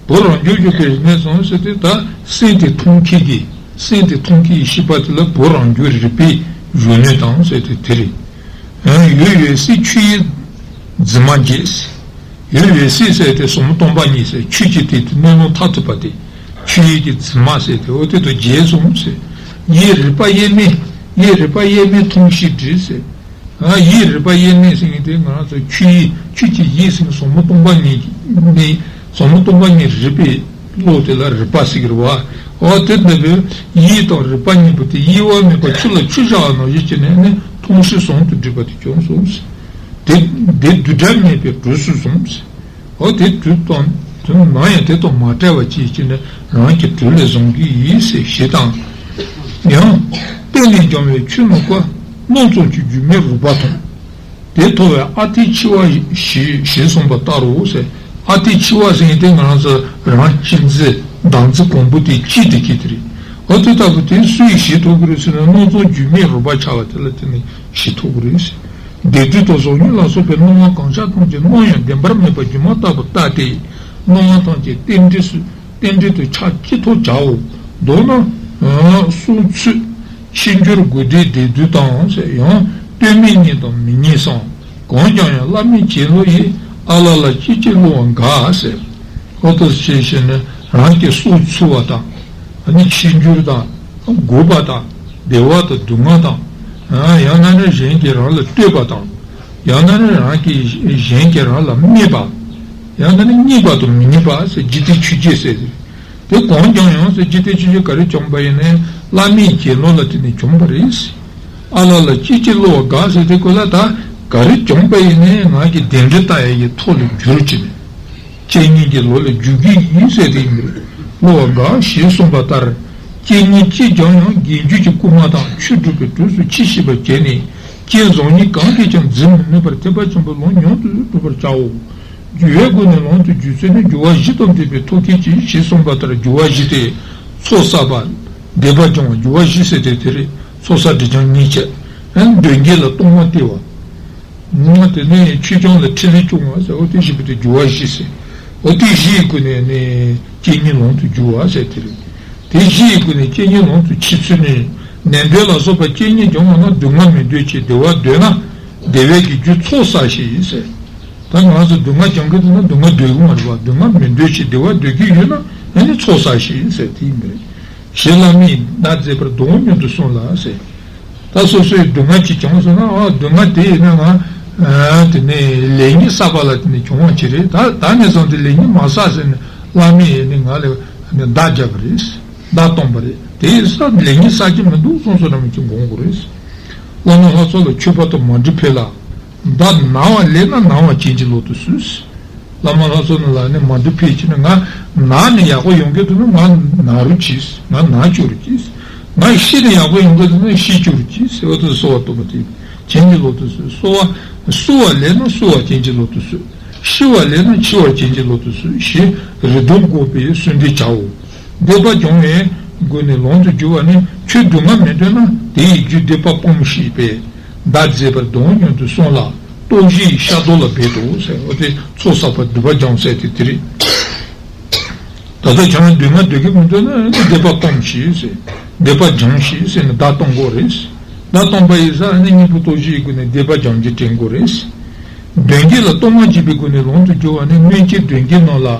བོད་རང་བྱུང་རིག་པའི་གཞོན་ནུ་དང་ཟེར་དུས་ད་སེམས་དེ་མཐོང་མཁན་གྱི་སེམས་དེ་མཐོང་མཁན་གྱི་ཤེས་པ་དེ་ལ་བོད་རང་བྱུང་རིག་པའི་གཞོན་ནུ་དང་ཟེར་དུས་དེ་རེད། ཡོད་ཡོད་སྲིད་ཆུ་ཡི་འཛིན་མ་བརྗེད། ཡོད་ཡོད་སྲིད་ཟེར་དེ་ཟབ་མོ་སྟོང་པ་ཉིད་ཟེར་ཆོས་ཀྱི་དེ་དེ་གནས་ལུགས་མཐར་ཐུག་པ་དེ། ཆུ་ཡི་གི་འཛིན་མ་ཟེར་ཏེ་འོ་དེ་དང་རྒྱས་སོང་ཟེར། ཡིད་རིག་པ་དབྱེར་མེད། ཡིད་རིག་པ་དབྱེར་མེད་མཐོང་ཞེས་བྲིས་ཟེར། ཨ་ཡིད་རིག་པ་དབྱེར་མེད་ཟེར་མཁན་དེ་ང་རང་ཚོ་ཆུ་ཡི་ཆུ་གི་ཡིད་ཟེར་མཁན་ཟབ་མོ་སྟོང་པ་ཉིད་ནི་ཟབ་མོ་སྟོང་པ་ཉིད་རིག་པའི་བློ་དེ་ལ་རིག་པ་ཟེར་གི་རེད་བ། འོ་དེ་འདྲ་བའི་ཡིད་དང་རིག་པ་གཉིས་པོ་དེ་དབྱེ་བ་མེད་པར་ཆུ་ལ་ཆུ་བཞག་པ་ནང་བཞིན་བྱས་ནས་ནི་མཐོང་ཞེས་ཟུང་དུ་འབྲེལ་བ་དེ་བྱུང་སོང་ཟེར། དེ་དེ་རྡུལ་བྲལ་མེད་པའི་གྲོགས་སུ་བཟུང་ཟེར། འོ་དེ་དུས་དང་དུས་ནམ་ཡང་དེ་དང་མ་བྲལ་བ་ཅིག་བྱས་ནས་རང་གི་དུས་ལ་བཟུང་གི་ཡིན་ཟེར་ཞེས་དང་། ཡང་། སྟེང་ནས་འབྱུང་བའི་ཆུ་ནུབ་ཀ། སྣུམ་བཙོག་གི་རྒྱུ་མེ་རུབ་པ་མཐོང་། དེ་མཐོ་བའི་ཨ་ཏི་འཆི་བ་ཞེས་ཞེས་གསུངས་པ་ལྟར་རོ་ཟེར། ཨ་ཏི་འཆི་བ་ཟེར་མཁན་དེ་ང་རང་ཚོ་རང་གཅེས་འཛིན་བདག་འཛིན་གོང་བུ་དེ་གཅིག་དེ་གཅིག་དེ་རེད། འོ་དེ་ལྟ་བུ་དེ་སུ་ཡིས་ཞི་ཐུབ་ཀྱི་རེད་ཟེར་ན་སྣུམ་བཙོག་རྒྱུ་མེ་རུབ་པ་ཆགས་པ་དེ་ལ་བརྟེན་ནས་ཞི་ཐུབ་ཀྱི་རེད་ཟེར། བདུད་བཞི་དང་གཟུགས་བརྙན་ལ་སོགས་པའི་སྣང་བ་གང་ཤར་ཐམས་ཅད་སྣང་ཡང་བདེན་པར་མེད་པ་སྒྱུ་མ་ལྟ་བུར་བལྟ་སྟེ། སྣང་བ་ཐམས་ཅད་རྟེན་འབྲེལ་སུ་རྟེན་འབྲེལ་དུ་ཆགས་ཅི་ཐུབ་བྱའོ། མདོར་ན། སྲོག་འཚོ་འཆི་འགྱུར་དགོས་འདོད་བདེ་སྡུག་དང་ཡང་ལྟོས་མེད་གཉིད་དང་མི་གཉིད་སམ། གང་ཀྱང་ཡང་བླ་མེད་བྱིན་རློབ་ཡིས། ཨ་ལ་ལ་ཅི་བྱེད་བསླུ་བ་འགའ་ཟེར། ཁོ་ཐག་ཆོད་བྱས་ནས་རང་གི་སྲོག་འཚོ་བ་དང་། ཨ་ནི་འཆི་འགྱུར་དང་། རྒུད་པ་དང་། བདེ་བ་དང་སྡུག་བསྔལ་དང་། ཡང་ན་ནི་གཞན་གྱིས་རང་ལ་བསྟོད་པ་དང་། ཡང་ན་ནི་རང་གིས་གཞན་གྱིས་རང་ལ་སྨད་པ། ཡང་ན་ནི་རྙེད་པ་དང་མི་རྙེད་པ་ཟེར་འཇིག་རྟེན་ཆོས་བརྒྱད་ཟེར། དེ་གང་ཀྱང་ཡང་ཟེར་འཇིག་རྟེན་ཆོས་བརྒྱད་ག་རེ་བྱུང་བ་ཡིན་ནའི་བླ་མེད་བྱིན་རློབ་ལ་བརྟེན་ནས་བྱུང་བ་རེད། ཨ་ལ་ལ་ཅི་བྱེད་བསླུ་བ་འགའ་ཟེར་དེ་ཁོ་ལ་ད་ག་རེ་བྱུང་བ་ཡིན་ནའི་ང་གི་བདེན་འབྲེལ་ལྟ་ཡ་ཡི་ཐོག་ལ་བསྒྱུར་བྱས་ནས། བཅས་གཉིས་ཀྱི་ལོ་ལ་འཇུག་གི་ཡིན་ཟེར་དེ་ཡིན་པས། བསླུ་བ་འགའ་ཞེས་གསུངས་པ་ལྟར། བཅས་གཉིས་ཅི་སྦྱངས་ཡང་དགེ་འདུན་གྱི་སྐུལ་མ་དང་ཆོས་སྒྲུབ་པའི་གྲོགས་སུ་ཅི་ཤེས་པར་བྱས་ནས་བཅས་གཟུགས་བརྙན་གང་གིས་ཀྱང་འཛིན་མི་ནུས་པར་ཐེག་པ་ཆེན་པོའི་ལམ་མྱུར་དུ་སྒྲུབ་པར་བྱའོ། སྦྱོར་བའི་སྒོ་ནས་ལམ་དུ་བསྒྱུར་ཚུལ་ནི་སྦྱོར་བ་བཞི་དང་ལྡན་པའི་ཐབས་མཁས་ཀྱིས་ཞེས་གསུངས་པ་ལྟར་སྦྱོར་བ་བཞི་སྟེ། ཚོགས་བསགས་པ། བཟླས་པ་སྦྱང་བ་སྦྱོར་བ་བཞི་ཟེར་ཏེ་དེ་རེད། ཚོགས་བསགས་སྒྲིབ་སྦྱང་གཉིས་བྱས། མདུན་བསྐྱེད་ལ་གཏོར་མ་སྟེར་བ། ང་དེ་ནས་ཆོས་སྐྱོང་ལ་ཕྲིན་ལས་སྐྱོང་བ་ཟེར་འོ་དེ་བཞི་པོ་དེ་སྦྱོར་བ་བཞི་ཟེར། འོ་དེ་བཞི་ཡི་སྒོ་ནས་ནི་བཅས་གཉིས་ལམ་དུ་སྦྱོར་བ་ཟེར་དེ་རེད། དེ་བཞི་ཡི་སྒོ་ནས་བཅས་གཉིས་ལམ་དུ་ཁྱེར་ཚུལ་ནི། ནན་ཏན་ལ་སོགས་པ་བཅས་གཉིས་སྦྱང་བ་ན་སྡུག་བསྔལ་མི་འདོད་ཅིང་བདེ་བ་འདོད་ན། བདེ་བའི་གི་རྒྱུ་ཚོགས་བསགས་ཤིག་ཟེར། ད་ང་ཚོ་སྡུག་བསྔལ་སྦྱང་གི་འདུག་ན་སྡུག་བསྔལ་འདོད་ཀྱི་མ་རེད་པ། སྡུག་བསྔལ་མི་འདོད་ཅིང་བདེ་བ་འདོད་ཀྱི་ཡོད་ན་ཨ་ནི་ཚོགས་བསགས་ཤིག་ཟེར་དེ་ཡིན་པ་རེད། ཞེས་བླ་མས་བདག་མཛད་པར་གདོང་མྱུར་དུ་གསུངས་ལ་ཟེར། ད་སོ་སོའི་སྡུག་བསྔལ་ཅིག་བྱུང་སོང་ན་ཨ་སྡུག་བསྔལ་དེ་ཡིན་ན་ང་ཨ་དེ་ནས་ལེགས་ཉེས་བསགས་པ་ལ་དེ་ནས་བྱུང་བ་ཅིག་རེད། ད་ད་ནས་བཟུང་སྟེ་ལེགས་ཉེས་མ་བསགས་ཟེར་ནས་བླ་མས་ནི་ང་ལ་ནི་བརྡ་བརྒྱབ་པ་རེད། བརྡ་བཏང་པ་རེད། དེ་ཡིན་ཙང་ལེགས་ཉེས་བསགས་ཀྱི་མི་འདུག་གསུངས་སོང་ན་མི་ཅིག་དགོངས་དགོས་རེད། བླ་མ་ལྷ་ཚོགས་ལ་མཆོད་པ་དང་མཎྜལ་ཕུལ་ལ། བདག་ན་བ་ལེགས་ན་ན་བ་ཅན་གྱི་ལོག་ཏུ་གསོལ། བླ་མ་ལྷ་ཚོགས་ནི་ལ་ནི་མཎྜལ་ཕུལ་བྱས་ནས་ང་ན་ནས་ཡག་པོ་ཡོང་གི་འདུག་ན་ང་ན་རུ་གྱིས། ང་ན་སྐྱུར་གྱིས། ང་ཤི་ནས་ཡག་པོ་ཡོང་གི་འདུག་ན་ཤི་སྐྱུར་གྱིས་ཟེར་བ་དེ་གསོལ་བ་བཏབ་པ་དེ་ཅན་གྱི་ལོག་ཏུ་གསོལ། གསོལ་བ་གསོལ་བ་ལེགས་ན་གསོལ་བ་ཅན་གྱི་ལོག་ཏུ་གསོལ། འཆི་བ་ལེགས་ན་འཆི་བ་ཅན་གྱི་ལོག་ཏུ་གསོལ་ཞེས་རིགས་གདོན་འགོག་པའི་གསོལ་འདེབས་བྱའོ། བཟླས་པ་སྦྱང་བའི་སྒོ་ནས་ལམ་དུ་བསྒྱུར་བ་ནི་ཁྱོད་སྡུག་བསྔལ་མི་འདོད་ན་དེ་ཡི་རྒྱུ་བཟླས་པ་སྤངས་ཤིག་པས། བདག་མཛད་པར་གདོང་མྱུར་དུ་གསུངས་ལ། སྟོབས་བཞི་ཡི་ཤ་རྡོག་ལ་འབད་དོ་ཟེར་བ་དེ་ཚོགས་བསགས་པ་སྡིག་པ་སྦྱང་ཟེར་དེ་དེ་རེད། ད་ལྟ་ཁྱོད་རང་སྡུག་བསྔལ་འདོད་ཀྱི་མི་འདོད་ན་ནི་བཟླས་པ་སྤངས་ཤིག་ཟེར། བཟླས་པ་སྦྱང་ཤིག་ཟེར་ནས་བརྡ་གཏོང་དགོས་རེད། བརྡ་གཏོང་པ་ཡིན་ཙང་ནི་སྙིང་པོ་སྟོབས་བཞི་ཡི་སྒོ་ནས་བཟླས་པ་སྦྱང་རྒྱུ་དྲན་དགོས་རེད། མདུན་བསྐྱེད་ལ་གཏོར་མ་བྱས་པའི་སྒོ་ནས་ལམ་དུ་བསྒྱུར་བ་ནི་སྨིན་བྱེད་མདུན་བསྐྱེད་རྣམས་ལ།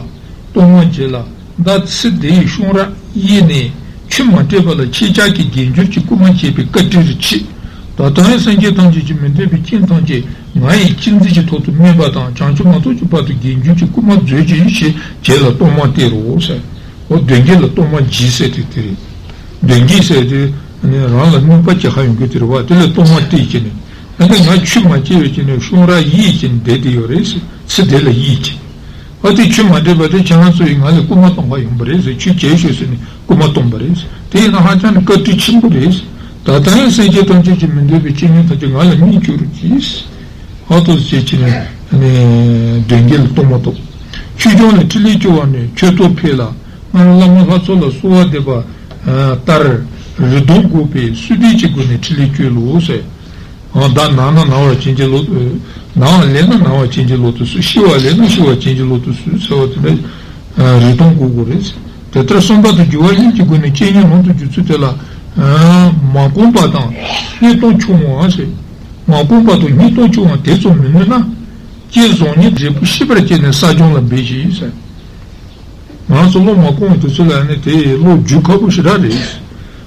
གཏོར་མ་བྱས་ལ། བདག་ཚེ་འདིའི་བྱུང་རབས་དབྱེ་ནས་ཆོས་མ་འདྲེས་པ་ལ་ཁྱེད་ཅག་གིས་དགེ་སྦྱོར་གྱི་སྐུལ་མ་བྱས་པའི་བཀའ་དྲིན་རེ་ཆེ། ད་ལྟའང་སེམས་ཅན་ཐམས་ཅད་ཀྱི་མི་འདོད་པའི་རྐྱེན་ཐམས་ཅད་ང་ཡི་གཅེས་འཛིན་གྱི་ཐོག་ཏུ་སྨིན་པ་དང་བྱང་ཆུབ་མ་ཐོབ་ཀྱི་བར་དུ་དགེ་སྦྱོར་གྱི་སྐུལ་མ་མཛོད་ཅིག་ཞེས་རྗེས་ལ་གཏོར་མ་སྟེར་རོ་ཟེར། འོ་མདུན་བསྐྱེད་ལ་གཏོར་མ་བགྱིས་ཟེར་དེ་དེ་རེད། མདུན་བསྐྱེད་ཟེར་དེ་ནི་རང་ལ་གནོད་པ་བྱེད་ཁ་ཡོང་གི་དེ་རེད་བ། དེ་ལ་གཏོར་མ་སྟེར་གྱི་ནི། ཨ་ནི་ང་ཆོས་མ་སྐྱེས་པའི་ཀྱི་ནི་བྱུང་རབས་དབྱེ་གྱི་ནི་བསྡད་དེ་ཡོད་རེད་ཟེར། ཚེ་འདི་ལ་དབྱེ་གྱི། ཨ་དེ་ཆོས་མ་འདྲེས་པ་དེ་ཁྱེད་རང་ཚོ་ཡིས་ང་ལ་སྐུལ་མ་གཏོང་ག་ཡོང་པ་རེད་ཟེར། ཆོས་བྱེད་ཤོག་ཟེར་ནས་སྐུལ་མ་གཏོང་པ་རེད་ཟེར། དེ་ཡིན་ན་ཧ་ཅང་ནི་བཀའ་དྲིན་ཆེན་པོ་རེད་ཟེར། ད་ལྟ་ཡང་སེམས་ཅན་ཐམས་ཅད་ཀྱི་མི་འདོད་པའི་རྐྱེན་ངན་ཐམས་ཅད་ང་ལ་སྨིན་གྱུར་ཅིག་ཨ་ཏོ་ཟེར་བྱས་ནས་ནི་མདུན་བསྐྱེད་ལ་གཏོར་མ་གཏོང་། ཆོས་སྐྱོང་ལ་ཕྲིན་ལས་སྐྱོང་བ་ནི་མཆོད་གཏོར་ཕུལ་ལ། སྔར་བླ་མ་ལྷ་ཚོགས་ལ་གསོལ་བ་འདེབས་པ་ལྟར་རིགས་གདོན་འགོག་པའི་གསོལ་འདེབས་ཀྱི་སྒོ་ནས་ཕྲིན་ལས་སྐྱོང་ལོ་ཟེར། ཨ་བདག་ན་ན་ན་བ་ཅན་གྱི་ལོག་ན་བ་ལེགས་ན་ན་བ་ཅན་གྱི་ལོག་ཏུ་གསོལ། ཤི་བ་ལེགས་ན་ཤི་བ་ཅན་གྱི་ལོག་ཏུ་གསོལ་ཟེར་བ་དེ་འདྲ་རིགས་གདོན་འགོག་དགོས་རེད། དེ་ལྟར་གསུམ་པ་དང་སྦྱོར་བ་གཉིས་ཀྱི་སྒོ་ནས་བཅས་གཉིས་ལམ་དུ་བསྒྱུར་ཚུལ་དེ་ལ། མ་གོམས་པ་དང་སྙིང་སྟོབས་ཆུང་བ་ཟེར། མ་གོམས་པ་དང་སྙིང་སྟོབས་ཆུང་བ་དེ་ཙམ་མི་ནུས་ན། བཅས་གཟུགས་བརྙན་འབྲས་བུ་ཤེས་པར་བྱས་ནས་བསགས་སྦྱང་ལ་འབད་ཅིག་ཟེར། ང་ཚོ་བློ་མ་གོང་བའི་དུས་ཚོད་ལ་ཨ་ནི་དེ་བློ་འཇུག་ཁག་པོ་ཞེ་དྲག་རེད།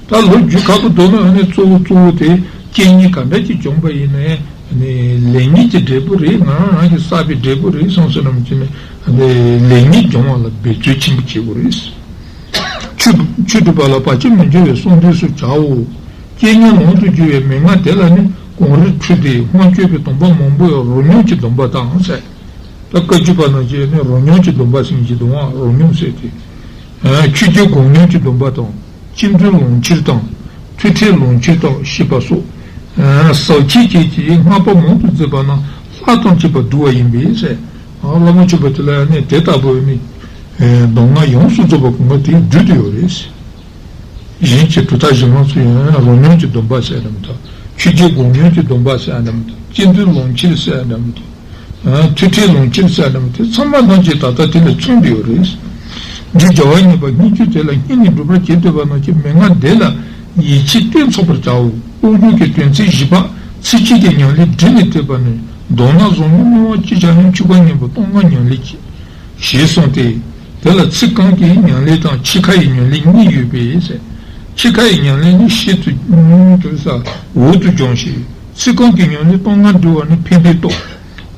ད་བློ་འཇུག་ཁག་པོ་འདུག་ན་ཨ་ནི་གཙོ་བོ་གཙོ་བོ་དེ་རྐྱེན་ངན་ག་འདྲ་ཅིག་བྱུང་པ་ཡིན་ནའི་ཨ་ནི་ལེགས་ཉེས་ཀྱི་འབྲས་བུ་རེད། ང་རང་རང་གིས་བསགས་པའི་འབྲས་བུ་རེད་བསམ་སོང་ན་མི་བྱེད་ནས་ཨ་ནི་ལེགས་ཉེས་སྦྱོང་བ་ལ་འབད་རྩོལ་ཆེན་པོ་བྱེད་དགོས་རེད། ཆོས་ཆོས་སྒྲུབ་པ་ལ་བར་ཆད་མི་འབྱུང་བའི་གསོལ་འདེབས་སུ་བྱའོ། རྐྱེན་ངན་ལོང་དུ་གྱུར་བའི་མན་ངག་དེ་ལ་ནི་གངས་རིར་འཁྲིལ་ཏེ་སྔོན་བསྐྱོད་པའི་སྡོམ་པ་མང་པོས་རོ་སྙོམས་ཀྱི་སྡོམ་པ་དང་ཟེར། ད་བཀའ་བརྒྱུད་པ་ནང་བཞིན་ནི་རོ་སྙོམས་ཀྱི་སྡོམ་པ་ཟེར་གྱི་འདུག་ཨང་། རོ་སྙོམས་ཟེར་ཏེ། ཆོས་བརྒྱུད་སྒོམ་སྙོམས་ཀྱི་སྡོམ་པ་དང་། བཅིངས་འགྲོལ་ལོངས་སྤྱོད་དང་། ཐོས་ཁྲིད་ལོངས་སྤྱོད་དང་ཞེས་པ་སོགས། ཟབ་ཁྱད་བཅས་ཀྱི་བསྔགས་པ་མང་དུ་མཛད་པ་རྣམས་ལྷ་དང་བཅས་པ་བསྡུ་བ་ཡིན་པས་ཟེར། བླ་མ་མཆོད་པ་དེ་ལ་ནི་དེ་ལྟ་བུའི་ནི་གདམས་ངག་ཡོངས་སུ་རྫོགས་པ་ཀུན་དགའ་དེས་བསྡུས་ཏེ་ཡོད་རེད། གཞན་གྱི་གྲུབ་མཐའ་གཞན་ལམ་སོགས་ཡང་རོ་སྙོམས་ཀྱི་སྡོམ་པ་ཟེར་ཡ་འདྲ་མི་འདུག་ཆོས་བརྒྱུད་སྒོམ་སྙོམས་ཀྱི་སྡོམ་པ་ཟེར་ཡ་འདྲ་མི་འདུག་བཅིངས་འགྲོལ་ལོངས་སྤྱོད་ཟེར་ཡ་འདྲ་མི་འདུག་ཐོས་ཁྲིད་ལོངས་སྤྱོད་ཟེར་ཡ་འདྲ་མི་འདུག་ཚང་མ་ཐམས་ཅད་ད་ལྟ་དེ་ལ་མཚོན་ཏེ་ཡོད་རེད། འདིར་བྱ་བ་ངེས་པ་སྙིང་བཅུད་དེ་ལ་སྙིང་ནས་སྒྲུབ་པར་བྱེད་འདོད་པ་རྣམས་ཀྱིས་མན་ངག་འདི་ལ་ཡིད་ཆེས་གཏིང་ཚོགས་པར་བྱའོ། རྟོགས་བརྗོད་ཀྱི་དོན་ཚན་བཞི་པ་ཚིགས་བཅད་ཀྱི་ཉམས་ལེན་འབྲིང་ནས་བསྟན་པ་ནི་མདོར་ན་བཟང་ངན་སྨྲ་བ་སྤྱི་བྱ་ཡང་ཆོས་སྐོར་སྙིང་པོ་སྟོང་ལྔ་ཉམས་ལེན་གྱི། ཞེས་གསུངས་ཏེ། དེ་ལ་ཚིག་རྐང་གི་ཉམས་ལེན་དང་ཕྱི་ཁ་ཡི་ཉམས་ལེན་གཉིས་ཡོད་པས་ཟེར། ཕྱི་ཁ་ཡི་ཉམས་ལེན་ནི་ཕྱི་དུ་དུ་ས་འོག་ཏུ་སྦྱོང་ཞིང་། ཚིག་རྐང་གི་ཉམས་ལེན་སྟོང་ལྔ་འབྲི་བ་ནི་འཕེན་པའི་སྟོབས།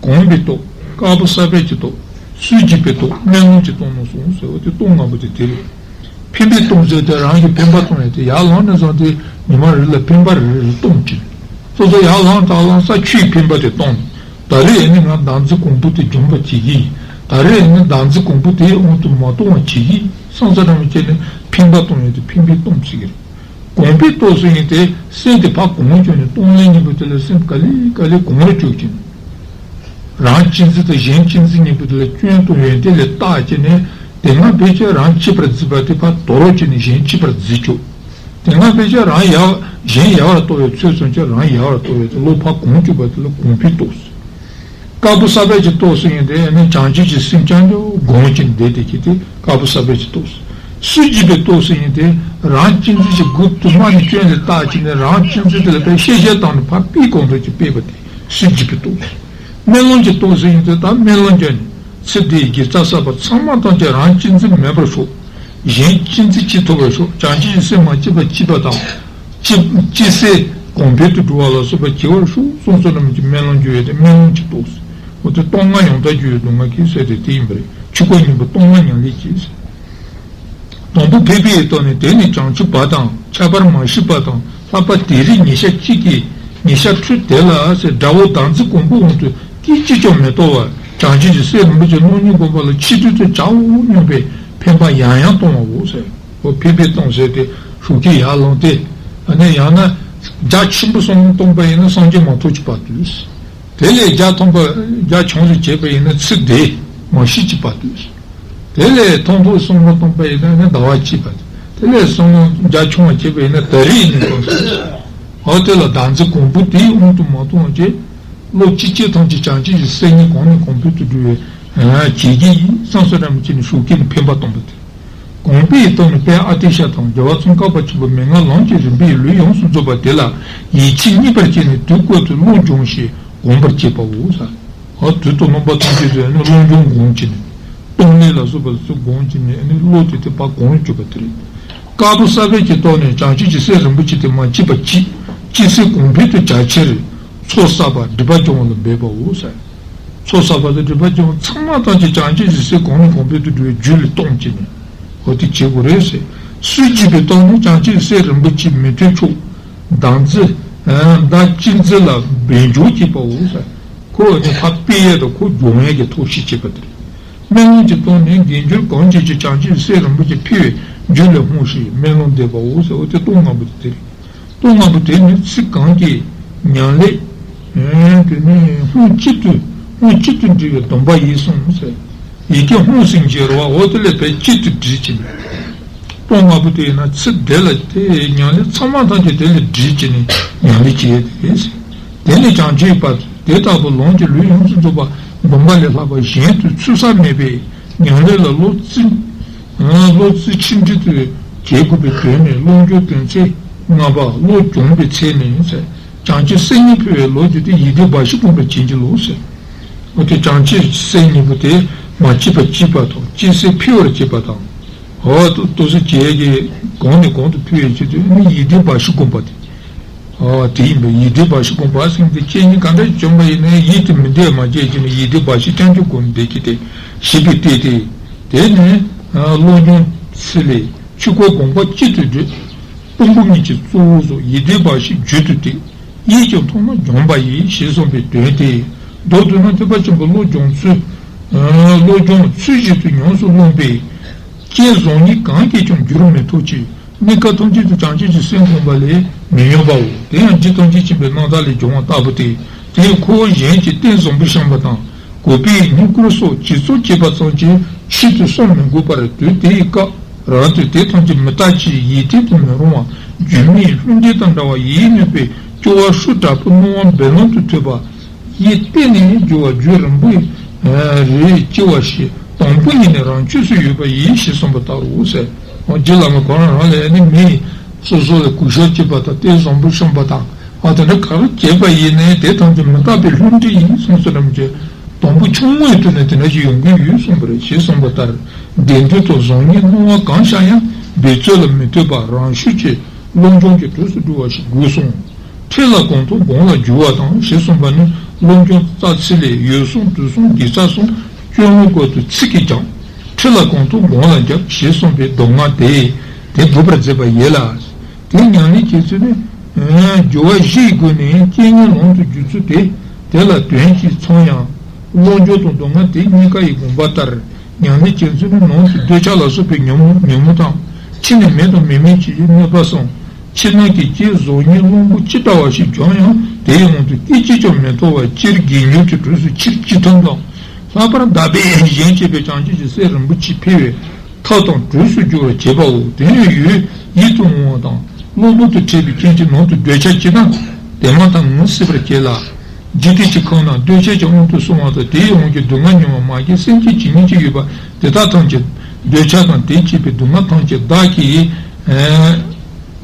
གོམས་པའི་སྟོབས། དཀར་པོ་གསར་པའི་གྱི་སྟོབས། སུན་འབྱིན་པའི་སྟོབས། སྨོན་ལམ་གྱི་སྟོབས་རྣམས་སོ་ཟེར་བ་དེ་སྟོབས་ལྔ་པོ་དེ་དེ་རེད། འཕེན་པའི་སྟོབས་ཟེར་ཏེ་རང་གི་འཕེན་པ་གཏོང་ཡ་དེ་ཡར་ལངས་ནས་བཟུང་སྟེ་ཉི་མ་རེ་ལ་འཕེན་པ་རེ་རེ་གཏོང་གི། སོ་སོ་ཡར་ལངས་དང་ལངས་ས་ཆུའི་འཕེན་པ་དེ་གཏོང་། ད་རེས་ནི་ང་བདག་འཛིན་གོང་བུ་དེ་སྦྱོང་བར་བྱེད་ཀྱི་ཡིན། ད་རེས་ནི་བདག་འཛིན་གོང་བུ་དེ་དབང་དུ་མ་གཏོང་བར་བྱེད་ཀྱི་ཡིན་བསམ་ས་རང་བྱས་ནས་འཕེན་པ་གཏོང་ཡ་དེ་འཕེན་པའི་སྟོབས་ཟེར་གྱི་རེད། གོམས་པའི་སྟོབས་ཟེར་ཡིན་ཏེ་སེམས་དེ་ཕར་གོམས་བྱུང་ནས་གཏོང་ལེན་གཉིས་པོ་དེ་ལ་སེམས་ག་ལེ་ག་ལེ་གོམས་རུ་བཅུག་ཅིང་། རང་གཅེས་འཛིན་དང་གཞན་གཅེས་འཛིན་གཉིས་པོ་དེ་ལ་སྐྱོན་དང་ཡོན་ཏན་ལ་བརྟག་བྱས་ནས་དེ་སྔ་ཕལ་ཆེར་རང་གཅེས་པར་འཛིན་པ་དེ་ཕར་དོར་རོགས་བྱས་ནས་གཞན་གཅེས་པར་འཛིན་བཅུག་དེ་སྔ་ཕལ་ཆེར་རང་ཡ་གཞན་ཡལ་བར་དོར་བའི་ཚོད་བསམ་ཆེད་རང་ཡལ་བར་དོར་བའི་བློ་ཕར་གོམས་བཅུག་པ་དེ་ལ་གོམས་པའི་སྟོབས། དཀར་པོ་གསར་པའི་གྱི་སྟོབས་ཟེར་ཡིན་ཏེ་ནི་བྱང་ཆུབ་ཀྱི་སེམས་རྐྱང་རྐྱང་སྒོམ་གྱིན་བསྡད་དེ་གྱི་དེ་དཀར་པོ་གསར་པའི་གྱི་སྟོབས། སུན་འབྱིན་པའི་སྟོབས་ཟེར་ཡིན་ཏེ་རང་གཅེས་འཛིན་གྱི་མགོ་དུ་མ་ནས་སྐྱོན་ལས་བརྟག་བྱས་ནས་རང་གཅེས་འཛིན་དེ་ལ་ཕར་གཤེ་གཤེ་བཏང་ནས་ཕར་སྤེལ་གང་ཐུབ་ཀྱི་སྤེལ་བ་དེ་སུན་འབྱིན་པའི་སྟོབས། སྨོན་ལམ་གྱི་སྟོབས་ཟེར་ཡིན་ཏེ་ད་སྨོན་ལམ་བརྒྱབ་ནས་ཚེ་འདིའི་དགེ་རྩ་བསགས་པ་ཚང་མ་ཐམས་ཅད་རང་གཅེས་འཛིན་མེད་པར་ཤོག་གཞན་གཅེས་འཛིན་བྱེད་ཐུབ་པར་ཤོག་བྱང་ཆུབ་ཀྱི་སེམས་མ་སྐྱེས་པ་སྐྱེས་པ་དང་། སྐྱེས་སྐྱེས་ཚེ་གོང་འཕེལ་དུ་འགྲོ་བ་ལ་སོགས་པ་སྐྱེ་བར་ཤོག་གསུངས་སོ་ནམ་གྱི་སྨོན་ལམ་བརྒྱབ་ཡོད་དེ་སྨོན་ལམ་གྱི་སྟོབས་ཟེར། འོ་དེ་སྟོང་ལྔ་ཡང་དག་རྒྱུ་ཡི་སྡུག་བསྔལ་གྱི་ཟེར་ཏེ་དེ་ཡིན་པ་རེད། ཆོས་སྐོར་སྙིང་པོ་སྟོང་ལྔ་ཉམས་ལེན་གྱིས་ཟེར། དང་པོ་ཕན་པའི་ཐོག་ནས་དེ་ནི་བྱང་ཆུབ་པ་དང་ཁྱད་པར་མ་ཞིག་པ་དང་ལྷག་པ་དེ་རིགས་ཉེ་ཤ་གཅིག་གིས་ཉེ་ཤ་ཁྲུ་དེ་ལ་ཟེར་དགྲ་བོ་བདག་འཛིན་གོང་བུ་དབང་དུ་སྐད་ཅིག་ཀྱང་མི་གཏོང་བར་བྱང་ཆུབ་ཀྱི་སྲས་རིན་པོ་ཆེ་ཀློང་སྙིང་སྒོམ་པ་ལ་ཆེད་དུ་དུ་བྱའོ་སྙམ་པའི་ཕན་པ་ཡང་ཡང་གཏོང་བའོ་ཟེར། འོ་ཕན་པའི་སྟོབས་ཟེར་ཏེ་ཤུགས་ཀྱིས་ཡར་ལངས་ཏེ་ཨ་ནི་ཡང་ན་རྒྱ་ཆེན་པོ་གསུམ་གཏོང་པ་ཡིན་ན་སངས་རྒྱས་མ་ཐོབ་ཀྱི་བར་དུས། དེ་ལས་རྒྱ་ཐོན་པ་རྒྱ་ཆུང་རུ་བྱས་པ་ཡིན་ན་ཚེ་འདི་མ་ཤི་ཅིག་བར་དུས། དེ་ལས་ཐོན་ཐོག་གསུམ་པོ་གཏོང་པ་ཡིན་ན་ཟླ་བ་གཅིག་བར་དུས། དེ་ལས་གསུམ་རྒྱ་ཆུང་བ་བྱས་པ་ཡིན་ན་ད་རེས་ནས་གཏོང་ཟེར། འོ་དེ་ལ་བདག་འཛིན་གོང་བུ་དེའི་དབང་དུ་མ་གཏོང་བ་བྱས། བློ་གཅིག་སྐྱེས་ཐམས་ཅད་བྱང་ཆུབ་ཀྱི་སེམས་ཉིད་གོང་ནས་གོང་འཕེལ་དུ་འགྲོ་བའི་བྱེད་ཀྱི་ཡིན་བསམ་སོ་ར་མི་བྱེད་ནས་ཤུགས་ཀྱིས་ནི་ཕན་པ་གཏོང་པ་དེ། གོམས་པའི་སྟོབས་ནི་དཔལ་ཨ་ཏི་ཤ་དང་རྒྱལ་བ་ཙོང་ཁ་པ་ཆེན་པོ་མན་ངག་ལམ་གྱི་རིམ་པའི་ལུས་ཡོངས་སུ་རྫོགས་པ་དེ་ལ་ཡིད་ཆེས་རྙེད་པར་བྱས་ནས་དུས་བཀོད་དུ་བློ་སྦྱོང་ཞིང་སྒོམ་པར་བྱེད་པའོ། འོ་དུས་དང་རྣམ་པ་ཐམས་ཅད་དུ་ནི་བློ་སྦྱོང་སྒོམ་བྱས་ནས་སྟོང་ཉིད་ལ་སོགས་པ་ཚུ་སྒོམ་བྱས་ནས་ནི་བློ་དེ་དེ་ཕར་གོམས་བཅུག་པ་དེ་རེད། དཀར་པོ་གསར་པའི་གྱི་ཐོག་ནས་བྱང་ཆུབ་ཀྱི་སྲས་རིན་པོ་ཆེ་དེ་མ་སྐྱེས་པ་གཅིག་སྐྱེས་ཚེ་གོང་འཕེལ་དུ་བྱ་ཕྱིར་ཚོགས་བསགས་པ་སྒྲིབ་པ་སྦྱོང་བ་ལ་འབད་པའོ་ཟེར། ཚོགས་བསགས་པ་དང་སྒྲིབ་པ་སྦྱོང་བ་ཚང་མ་ཐམས་ཅད་བྱང་ཆུབ་ཀྱི་སེམས་གོང་ནས་གོང་འཕེལ་དུ་འགྲོ་བའི་རྒྱུ་ལས་གཏོང་བྱས་ནས་འོ་དེ་བྱེད་དགོས་རེད་ཟེར། སུན་འབྱིན་པའི་སྟོབས་ནི་བྱང་ཆུབ་སེམས་རིན་པོ་ཆེ་མི་མཐུན་ཕྱོགས་བདག་འཛིན་བདག་གཅེས་འཛིན་ལ་སྦས་འཇོག་བྱེད་པའོ་ཟེར། ཁོ་ནི་ཕར་སྤེལ་ཡས་དང་ཁོ་སྦྱོང་ཡས་ཀྱི་ཐབས་ཤེས་བྱེད་པ་དེ་རེད། སྨོན་ལམ་གྱི་སྟོབས་ནི་དགེ་སྦྱོར་གང་བྱེད་ཀྱང་བྱང་ཆུབ་སེམས་རིན་པོ་ཆེ་འཕེལ་བའི་རྒྱུ་ལས་སྨོན་ཞིང་སྨོན་ལམ་འདེབས་པའོ་ཟེར། འོ་དེ་སྟོབས་ལྔ་པོ་དེ་རེད། སྟོབས་ལྔ་པོ་དེ་ནི་ཚིག་རྐང་གི་ཉམས་ལེན། དེ་ནི་སྔོན་གཅིག་ཏུ་སྔོན་གཅིག་ཏུ་འབྲི་བའི་སྡོམ་པ་ཡིན་གསུངས་ཟེར། ཡི་གེ་སྔོན་ཟིན་གྱི་རེད་བ། འོ་དེ་ལས་ཕར་གཅིག་ཏུ་བྲིས་ཀྱི་མེད། སྟོབས་ལྔ་པོ་དེ་ཡིན་ན་ཚིག་དེ་ལ་དེ་ཉམས་ལེན་ཚང་མ་ཐམས་ཅད་དེ་ལས་བྲིས་ཀྱི་ནི་ཉམས་ལེན་བྱེད་དེ་ཟེར། དེ་ནི་བྱང་ཆུབ་པ་དེ་ལྟ་བུ་ལམ་གྱི་ལུས་ཡོངས་སུ་རྫོགས་པ་སྒོམ་པ་ལས་ལྷག་པ་གཞན་དུ་ཚུད་ས་མེད་པས་ཉམས་ལེན་ལ་བློ་རྩེ། བློ་རྩེ་གཅིག་སྒྲིལ་དུ་བྱེད་དགོས་པའི་དོན་ནི་སློབ་སྦྱོང་དོན་ཚན་ལྔ་པ་བློ་སྦྱོང་བའི་ཚད་ནི་ཟེར། བྱང་ཆུབ་སེམས་ཉིད་འཕེལ་བའི་ལོ་རྒྱུས་དེ་ཡིད་བདེ་འབའ་ཞིག་སྒོམ་པར་བྱིན་གྱིས་རློབས་ཟེར། འོ་དེ་བྱང་ཆུབ་སེམས་གཉིས་པོ་དེ་མ་སྐྱེས་པ་སྐྱེས་པ་དང་སྐྱེས་ཚེ་འཕེལ་བར་བྱེད་པ་དང་ འོ་ཏོག་ཏོག་ཙམ་བྱས་ཀྱི་གོང་ནས་གོང་དུ་འཕེལ་བའི་ཆེད་དུ་ནི་ཡིད་བདེ་འབའ་ཞིག་བསྒོམ་པ་དེ། འོ་དེ་ཡིན་པས་ཡིད་བདེ་འབའ་ཞིག་བསྒོམ་པ་ཟེར་མཁན་དེ་སྐྱེ་གཉིས་གང་འདྲ་བྱུང་བ་ཡིན་ནའི་ཡིད་དེ་མི་བདེ་བ་མ་བྱས་ཀྱི་ནི་ཡིད་བདེ་འབའ་ཞིག་རྐྱང་རྐྱང་བསྒོམ་བསྡད་ཀྱི་དེ་ཞེས་པའི་ལྟས་ཏེ། དེ་ནི་བློ་སྦྱོང་ཚུལ་ལས་ཆོས་སྐུ་དགོངས་པ་གཅིག་ཏུ་བསྡུས། དཔུང་པ་གཉིས་ཀྱི་གཙོ་བོ་སོགས་ཡིད་བདེ་འབའ་ཞིག་རྒྱུད་དུ་བསྟན། ཡིད་ཀྱང་མཐོང་ན་སྦྱངས་པ་ཡིན་ཞེས་གསུངས་པའི་དོན་ཏེ། མདོར་བསྡུ་ན་ཐེག་པ་ཆེན་པོའི་བློ་སྦྱོང་ཚུལ། བློ་སྦྱོང་ཚུལ་བཞིན་དུ་ཉམས་སུ་བླངས་པས། རྐྱེན་བཟང་ངན་གང་གིས་ཀྱང་འགྱུར་མི་ཐུབ་ཅིང་གནས་སྐབས་ཐམས་ཅད་དུ་བྱང་ཆུབ་ཀྱི་སེམས་བསྒོམ་པ་ལས་མི་ཉམས་པའོ། དེ་ཡང་རྒྱུད་ཐམས་ཅད་མཁྱེན་པའི་རྣམ་ཐར་ལས་འབྱུང་བ་ལྟ་བུ་སྟེ། དེའི་ཁོ་བོ་གཞན་གྱི་རྟེན་བཟང་པོ་བཤམས་པ་དང་། གུས་པས་བསྙེན་བཀུར་སོགས་ཇི་ཙམ་བྱས་པ་ཙམ་གྱིས་ཆེད་དུ་བསམ་མི་དགོས་པར་དུས་དེའི་སྐབས་རང་དུ་དེ་ཐམས་ཅད་མི་རྟག་ཅིང་ཡིད་བརྟན་དུ་མི་རུང་བ་སྒྱུ་མའི་ལྷུན་སྒྲུབ་དང་འདྲ་བ་ཡིད་གནོད་པའི་སྐྱོ་བ་ཧྲུལ་དྲག་པོ་སྣང་བ་འབེན་ལམ་དུ་ཐོས་པ་ཡིས་གཏན་ནས་སྒྱུར་བ་རྒྱུད་རིང་པོ་རེ་སྐྱེ་བ་ཞིག་དང་པོ་ཉིད་ནས་རང་ཆོས་སུ་ཡོད་པ་ཡིན་ཞེས་གསུངས་པ་ལྟར་རོ་ཟེར། རྗེ་བླ་མ་གོང་རང་རང་ལ་ནི་མི་སོ་སོ་ལ་གུས་ཞབས་བྱེད་པ་དང་རྟེན་བཟང་པོ་བཤམས་པ་དང་། ཨ་དེ་འདྲ་ག་རེ་བྱས་པ་ཡིན་ནའི་དེ་ཐམས་ཅད་མི་རྟག་པའི་ལྷུན་སྒྲུབ་ཡིན་གསུངས་སོ་ནམ་གྱི། དང་པོ་ཆུང་ངུའི་དུས་ནས་དེ་འདྲ་ཞིག་ཡོང་གི་ཡོད་གསུངས་པ་རེད་ཞེས་གསུངས་པ་ལྟར། བདེན་དོན་དང་བཟང་ངན་སྣང་བ་གང་ཤར་ཡང་འབད་རྩོལ་ལ་མི་ལྟོས་པར་རང་ཤུགས་ཀྱིས་བློ་སྦྱོང་གི་གྲོས་སུ་འགྲོ་བ་ཞིག་དགོས་གསུངས། ཁྲིད་ལ་གང་ཐུབ་སྒོམ་ལ་སྦྱོར་བ་དང་ཞེས་གསུངས་པ་ནི་བློ་སྦྱོང་རྩ་ཚིག་ལས་ཡུལ་གསུམ་དུས་གསུམ་དགེ་རྩ་གསུམ་སྐྱོན་ལོག་སྐོར་དུ་ཚིག་གིས་ཀྱང་། ཁྲིད་ལ་གང་ཐུབ་སྒོམ་ལ་རྒྱབ་ཞེས་གསུངས་པའི་མདོ་སྔགས་དེས་དེ་སྒྲུབ་པར་མཛད་པ་ཡིན་ལ། དེ་ཉམས་ལེན་བྱེད་ཚུལ་ནི། སྦྱོར་བ་བཞིའི་སྒོ་ནས་རྐྱེན་ངན་ལམ་དུ་བསྒྱུར་ཚུལ་ཏེ། དེ་ལ་དོན་གྱིས་མཚོན་ཡང་། བློ་སྦྱོར་དང་མདོ་སྔགས་དེ་གཉིས་ཀ་ཡི་དགོངས་པ་ལྟར་ཉམས་ལེན་བྱེད་ཚུལ་ནི་ནང་དུ་འདོད་ཆགས་ལ་སོགས་པའི་ཉོན་མོངས་ཉོན་མོངས་དང་། ཕྱི་ནས་མེད་དང་མི་མེད་ཀྱི་གནོད་པ་གསུམ། ཕྱི་ནང་གི་རྐྱེན་བཟང་ངན་བླུན་པོ་ཅི་ལྟ་བ་ཞིག་བྱུང་ཡང་དེའི་དབང་དུ་སྐད་ཅིག་ཀྱང་མི་ཐོགས་པར་སྤྱིར་དགེ་འབྱུང་གི་གྲོས་སུ་ཕྱིར་ཅི་ཐུབ་དང་། ལྷག་པར་བདག་པས་གཞན་གཅེས་པའི་བྱང་ཆུབ་ཀྱི་སེམས་རིན་པོ་ཆེ་འཕེལ་བའི་ཐབས་དང་གྲོས་སུ་སྦྱོར་བར་བྱེད་པའོ། དེ་ཡང་ཡུལ་ཡིད་དུ་འོང་བ་དང་བློ་བུར་དུ་འཕྲད་པའི་རྐྱེན་གྱིས་ནང་དུ་འདོད་ཆགས་སྐྱེས་ན་དེ་མ་ཐག་ངོ་ཤེས་པར་བྱེད་ལ། འཇིག་རྟེན་གྱི་ཁམས་ན་འདོད་ཆགས་ཀྱི་དབང་དུ་སོང་བ་དང་དེའི་དབང་གིས་སྡུག་བསྔལ་མྱོང་བ་མ་སྐྱེས་སེམས་ཅན་ཇི་སྙེད་ཅིག་ཡོད་པ་དེ་དག་ཐམས་ཅད་འདོད་ཆགས་དང་དེས་བསྐྱེད་པའི་སྡུག་བསྔལ་ཐམས་ཅད་བདག་གིས།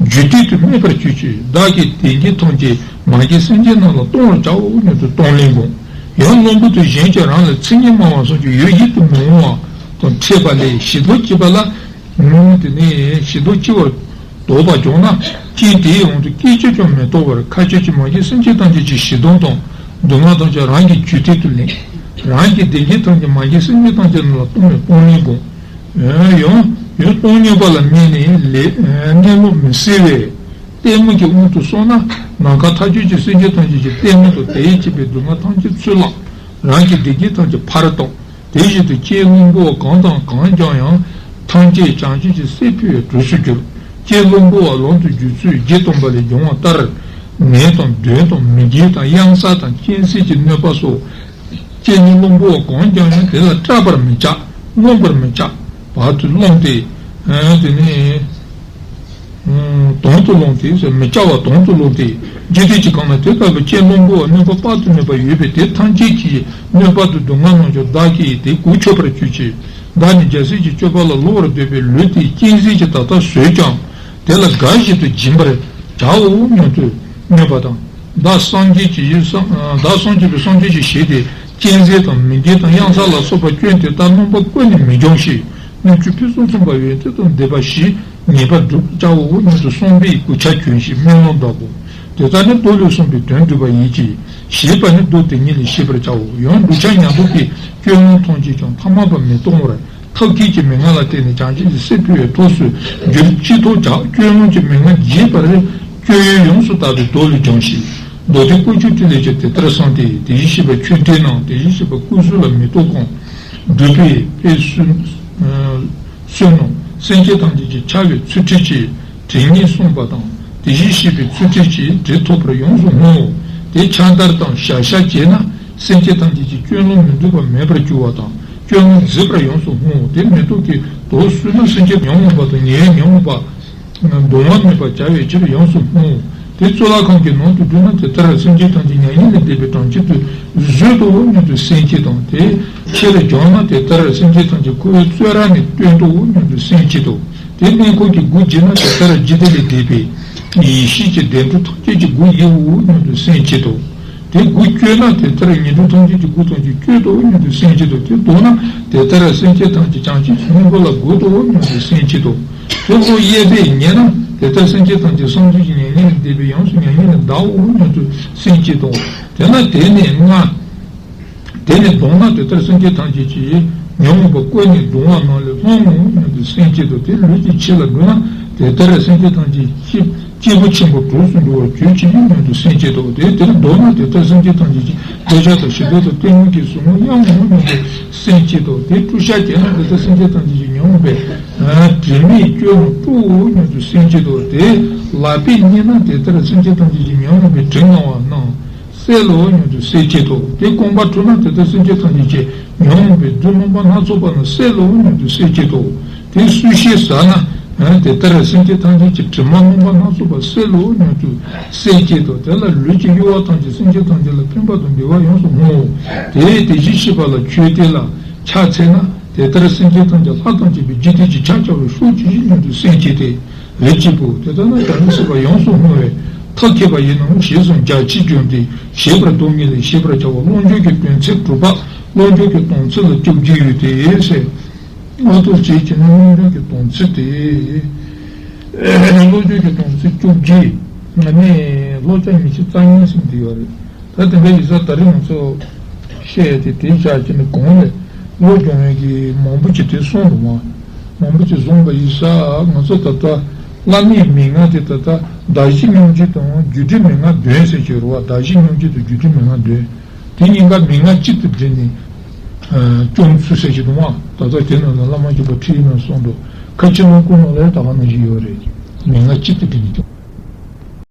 རྒྱུད་སྡུད་དུ་སྨྲས་པར་གྱུར་ཅིག་བདག་གིས་དེ་སྐད་ཐམས་ཅད་མ་སྐྱེས་སེམས་ཅན་རྣམས་ལ་གཏོང་བར་བྱའོ་སྙམ་དུ་གཏོང་ལེན་བསྒོམ། ཡང་བླུན་པོ་དང་གཞན་གྱིས་རང་ལ་ཚིག་ངན་སྨྲ་བ་སོགས་ཀྱི་ཡུལ་ཡིད་དུ་མི་འོང་བ་དང་འཕྲད་པ་ལས་ཞེ་སྡང་སྐྱེས་པ་ལ། དེ་ནས་ཞེ་སྡང་སྐྱེ་བར་དོགས་པ་བྱུང་ན་རྐྱེན་དེའི་དབང་དུ་སྐད་ཅིག་ཀྱང་མི་ཐོགས་པར་ཁ་ཆོས་ཀྱི་མ་སྐྱེས་སེམས་ཅན་ཐམས་ཅད་ཀྱི་ཞེ་སྡང་དང་སྡུག་བསྔལ་ཐམས་ཅད་རང་གི་རྒྱུད་སྡུད་དུ་ལེན། རང་གི་དེ་སྐད་ཐམས་ཅད་མ་སྐྱེས་སེམས་ཅན་ཐམས་ཅད་རྣམས་ལ་གཏོང་བའི་གཏོང་ལེན་བསྒོམ། ཡང་ཡང་སྟོང་ཉམས་པ་ལ་དམིགས་ནས་ལས་གནས་ལུགས་མི་གསལ་བའི་ལྟད་མོ་གི་དབང་དུ་སོང་ན་ནམ་མཁའ་མཐའ་དཔྱོད་ཀྱི་སེམས་ཅན་ཐམས་ཅད་ཀྱི་ལྟད་མོ་དང་དེས་བསྐྱེད་པའི་སྡུག་བསྔལ་ཐམས་ཅད་ཚུར་བླངས། རང་གི་བདེ་སྐྱིད་ཐམས་ཅད་ཕར་བཏང་། དེ་བཞིན་དུ་རྐྱེན་བླུན་པོ་བ་གང་དང་གང་འབྱུང་ཡང་ཐམས་ཅད་བྱང་ཆུབ་ཀྱི་སེམས་འཕེལ་བའི་གྲོས་སུ་གྱུར། རྐྱེན་བླུན་པོ་བ་ལམ་དུ་བསྒྱུར་ཚུལ་བརྒྱད་སྟོན་པ་ལས་འབྱུང་བ་ལྟར། ནད་དང་གདོན་དང་མི་དགེ་དང་གཡང་ས་དང་གཅན་གཟན་གྱི་གནོད་པ་སོགས། རྐྱེན་ངན་བླུན་པོ་བ་གང་འབྱུང་ཡང་དེ་ལ་སྐྲག་པར་མི་བྱ། རློམ་པར་མི་བྱ། བར་དུ་བླངས་ཏེ། དེ་ནས། དོན་དུ་བླངས་ཏེ་ཟེར་མི་བྱ་བ་དོན་དུ་བླངས་ཏེ། འཇིག་རྟེན་གྱི་ཁམས་ན་དེ་ལྟ་བུའི་རྐྱེན་བླུན་པོ་བ་གནོད་པ་དཔག་ཏུ་མེད་པ་ཡོད་པས་དེ་ཐམས་ཅད་ཀྱི་གནོད་པ་དང་སྡུག་བསྔལ་རྣམས་ཀྱང་བདག་གིས་དེ་གོ་ཆོད་པར་གྱུར་ཅིག་བདག་ནི་རྒྱལ་སྲས་ཀྱི་སྤྱོད་པ་ལ་སློབ་པར་འདོད་པའི་ལུས་དེས་གཅན་གཟན་གྱིས་ད་ལྟ་ཟོས་ཀྱང་དེ་ལ་དགའ་བཞིན་དུ་སྦྱིན་པར་བྱའོ་སྙམ་དུ་སྨོན་པ་དང་། བདག་སངས་རྒྱས་ཀྱི་ཡུལ་བསམ། བདག་སངས་རྒྱས་པའི་བསམ་གཏན་གྱི་ཞིང་དེ་གཅན་གཟན་དང་མི་དགེ་དང་གཡང་ས་ལ་སོགས་པ་སྐྱོན་དེ་དག་རྣམ་པ་ཀུན་ནས་མི་འབྱུང་ཞིང་སྣོད་བཅུད་ཕུན་སུམ་ཚོགས་པ་ཡོན་ཏན་དང་ལྡན་པ་ཞིག་ངེས་པར་སྒྲུབ་བྱའོ་སྙམ་དུ་བསམ་པའི་གུས་ཕྱག་གྱོན་ཞིང་སྨོན་ལམ་གདབ་བོ། དེ་ལྟར་ནི་མདོ་ལས་གསུངས་པའི་དོན་བསྡུས་པ་ཡིན་གྱི། ཞེས་པ་ནི་མདོ་དེ་ཉིད་ལས་ཤེས་པར་བྱའོ། ཡང་འདོད་ཆགས་ཉམས་རྟོགས་ཀྱི་སྐྱོན་རྣམས་ཐམས་ཅད་ཀྱང་ཐ་མལ་པ་མི་གཏོང་བར། ཐབས་མཁས་ཀྱི་མན་ངག་ལ་བརྟེན་ནས་བྱང་ཆུབ་ཀྱི་སེམས་འཕེལ་བའི་ཐབས་སུ་འགྱུར་ཅི་ཐུབ་བྱ། སྐྱོན་སློང་གི་མན་ངག་རྒྱས་པར་སྤྱོད་ཡུལ་ཡོངས་སུ་དག་པའི་མདོ་ལས་སྦྱངས་ཤིང་། མདོ་སྡེ་ཀུན་མཆོག་ཏྲི་ལས་ཀྱང་དེ་ལྟར་གསུངས་ཏེ། དེ་བཞིན་གཤེགས་པ་ཆོས་འཕྲིན་ནང་དེ་བཞིན་གཤེགས་པ་ཀུན་གསལ་ལ་མེ་ཏོག་གང་། སྒྲུབ་པའི་དཔེ་གསོལ་གསོལ་ནོ། སེམས་ཅན་ཐམས་ཅད་ཀྱི་འཆར་བའི་ཚུལ་ཁྲིད་ཀྱི་དེ་ཉིད་གསུངས་པ་དང་། དེ་བཞིན་གཤེགས་པའི་ཚུལ་ཁྲིད་ཀྱི་དེ་ཐོབ་པར་ཡོངས་སུ་བསྔོའོ། དེ་ཕྱག་བདར་དང་ཞབས་ཤ་བྱས་ན། སེམས་ཅན་ཐམས་ཅད་ཀྱི་སྐྱོན་ལམ་མི་འདོད་པ་མེད་པར་གྱུར་བ་དང་སྐྱོན་ལམ་འཛིན་པར་ཡོངས་སུ་བསྔོའོ། དེ་མེ་ཏོག་གི་མདོག་གསོལ་ན་སེམས་ཅན་ཉོན་མོངས་པ་དང་ཉེ་བའི་ཉོན་མོངས་པ་གདུང་བ་མེད་པར་བྱ་བའི་ཕྱིར་ཡོངས་སུ་བསྔོའོ། དེ་གཙུག་ལག་ཁང་གི་ནང་དུ་བསྡུས་ན་དེ་ལྟར་སེམས་ཅན་ཐམས་ཅད་མྱ་ངན་ལས་འདས་པའི་གྲངས་ཅན་དུ་བཟོད་དོ་སྙམ་དུ་སེམས་བསྐྱེད་དང་། དེ་ཆེར་སྦྱངས་ན་དེ་ལྟར་སེམས་ཅན་ཐམས་ཅད་ཁོ་བོའི་བཙོན་ར་ནས་བཏོན་ཏོ་སྙམ་དུ་སེམས་བསྐྱེད་དོ། དེ་གནས་སྐབས་ཀྱི་སྒོ་འབྱེད་ན་དེ་ལྟར་འཇིག་རྟེན་ལས་འདས་པའི་ཡེ་ཤེས་ཀྱི་བདེ་འགྲོ་ཐམས་ཅད་ཀྱི་སྒོ་ཡིན་འོ་སྙམ་དུ་སེམས་བསྐྱེད་དོ། དེ་དགུ་བསྐྱོད་ན་དེ་ལྟར་ཉན་ཐོས་ཐམས་ཅད་ཀྱི་དགུ་ཐམས་ཅད་བསྐྱོད་དོ་སྙམ་དུ་སེམས་བསྐྱེད་དོ། དེ་བཟློག་ན་དེ་ལྟར་སེམས་ཅན་ཐམས་ཅད་བྱང་ཆུབ་ཀྱི་སྙིང་པོ་ལ་དགོད་དོ་སྙམ་དུ་སེམས་བསྐྱེད་དོ། དེ་བློ་གཡས་པས་ཉན་ན་དེ་ལྟར་སེམས་ཅན་ཐམས་ཅད་བསམ་གཏན་གྱི་མྱ་ངན་ལས་འདས་པའི་ཡོངས་སུ་མྱ་ངན་ལས་འདའོ་སྙམ་དུ་སེམས་བསྐྱེད་དོ། དེས་ན་དེ་ནས་ལྔ། དེ་ནས་བཟློག་ན་དེ་ལྟར་སེམས་ཅན་ཐམས་ཅད་ཀྱི་ཉོན་མོངས་པ་ཀུན་ནས་གདུང་བ་རྣམས་ལས་སློང་ངོ་སྙམ་དུ་སེམས་བསྐྱེད་དོ། དེ་ལུས་ཀྱི་ཕྱི་ལ་འགྲོ་ན་དེ་ལྟར་སེམས་ཅན་ཐམས་ཅད་ཀྱི་སྐྱེས་བུ་ཆེན་པོ་གྲོགས་སུ་འགྲོ་བར་གྱུར་ཅིག་སྙམ་དུ་སེམས་བསྐྱེད་དོ། དེ་དེར་བཟློག་ན་དེ་ལྟར་སེམས་ཅན་ཐམས་ཅད་ཀྱི་འདོད་ཆགས་དང་ཞེ་སྡང་དང་གཏི་མུག་གིས་གཟུང་ངོ་གཡང་ངོ་སྙམ་དུ་སེམས་བསྐྱེད་དོ། དེ་བཀྲུ་བྱ་བྱས་ན་དེ་ལྟར་སེམས་ཅན་ཐམས་ཅད་ཀྱི་ཉོན་མོངས་པའི་དྲི་མས་བསྐྱོད་རྣམས་བཀྲུའོ་སྙམ་དུ་སེམས་བསྐྱེད་དོ། དེ་ལག་པས་མཉེས་ན་དེ་ལྟར་སེམས་ཅན་ཐམས་ཅད་ཀྱི་ཉོན་མོངས་པའི་དྲི་མངར་བ་རྣམས་སེལ་ལོ་སྙམ་དུ་སེམས་བསྐྱེད་དོ། དེ་རྐང་པས་འཁྲུ་ན་དེ་ལྟར་སེམས་ཅན་ཐམས་ཅད་ཀྱི་ཉོན་མོངས་པའི་རྡུལ་རྣམ་པ་སྣ་ཚོགས་པ་རྣམས་སེལ་ལོ་སྙམ་དུ་སེམས་བསྐྱེད་དོ། དེ་སོ་ཤས་ཟ་ན་དེ་ལྟར་སེམས་ཅན་ཐམས་ཅད་ཀྱི་དྲི་མ་རྣམ་པ་སྣ་ཚོགས་པ་སེལ་ལོ་སྙམ་དུ་སེམས་བསྐྱེད་དོ། དེ་ལ་ལུས་ཀྱི་གཡོ་བ་ཐམས་ཅད་སེམས་ཅན་ཐམས་ཅད་ལ་ཕན་པ་དང་བདེ་བ་ཡོངས་སུ་བསྔོའོ། དེ་དེ་བཞིན་གཤེགས་པ་ལ་མཆོད་རྟེན་ལ་ཕྱག་འཚལ་ན་དེ་ལྟར་སེམས་ཅན་ཐམས་ཅད་ལྷ་དང་བཅས་པའི་འཇིག་རྟེན་གྱི་ཕྱག་བྱ་བར་ཤོག་ཅིག་སྙམ་དུ་སེམས་བསྐྱེད་དེ། རིགས་ཀྱི་བུ་དེ་ལྟར་ན་བྱང་ཆུབ་སེམས་དཔའ་ཡོངས་སུ་བསྔོ་བས་ཐབས་མཁས་པ་ཡིན་ནོ་ཞེས་སམ་རྒྱ་ཆེར་བརྗོད་དེ་ཞེས་པར་འདོད་ངེས་ལས་ཞེས་པར་བྱ་བ་སློབ་སྦྱོང་གི་དོན་ཚན་དྲུག་པ། སློབ་སྦྱོང་གི་དོན་ཚན་ལ་བཅུ་གཅིག་ཡོད་དེ་ཟེར། ཨ་ཐུག་བྱེད་ཀྱི་ནི་སློབ་སྦྱོང་གི་དོན་ཚན་དེ། སློབ་སྦྱོང་གི་དོན་ཚན་བཅུ་གཅིག་ང་ནི་སློབ་ཚན་ཉི་ཤུ་རྩ་གཉིས་ཟིན་དུ་ཡོད་རེད། ད་དེ་འདྲ་ཡིན་ཙང་ད་རེས་ང་ཚོ་བཤད་དེ་དེའི་ཆ་ཅིག་ནི་གོང་ལས་བློ་སྦྱོང་ཡས་ཀྱི་མང་པོ་ཅིག་དེ་གསུངས་འདུག་མ། མང་པོ་ཅིག་གསུངས་པ་ཡིན་ཙང་ང་ཚོ་ད་ལྟ་བླ་མའི་མན་ངག་དེ་ད་ལྟ་གདགས་གཞི་སྙོམས་འཇུག་དང་རྒྱུ་འབྲས་མན་ངག་བདུན་ཟེར་གྱི་རེད་བ། གདགས་གཞི་སྙོམས་འཇུག་དང་རྒྱུ་འབྲས་མན་ངག་བདུན། དེ་གཉིས་ཀ་མན་ངག་གཅིག་ཏུ་བསྒྲིལ་ནས་སྐྱོང་ཚུལ་ཟེར་གྱི་འདུག་མ། ད་ལྟ་དེ་ནང་ལ་བླ་མ་མཁྱེན་པ་ཁྲིད་ཡིག་ནང་གསུངས་འདུག་ཁ་ཆེ་ལོངས་སྐུ་ནང་ལ་ད་ག་ནང་བཞིན་ཡོད་རེད། མན་ངག་གཅིག་ཏུ་བསྒྲིལ་ནས་སྐྱོང་།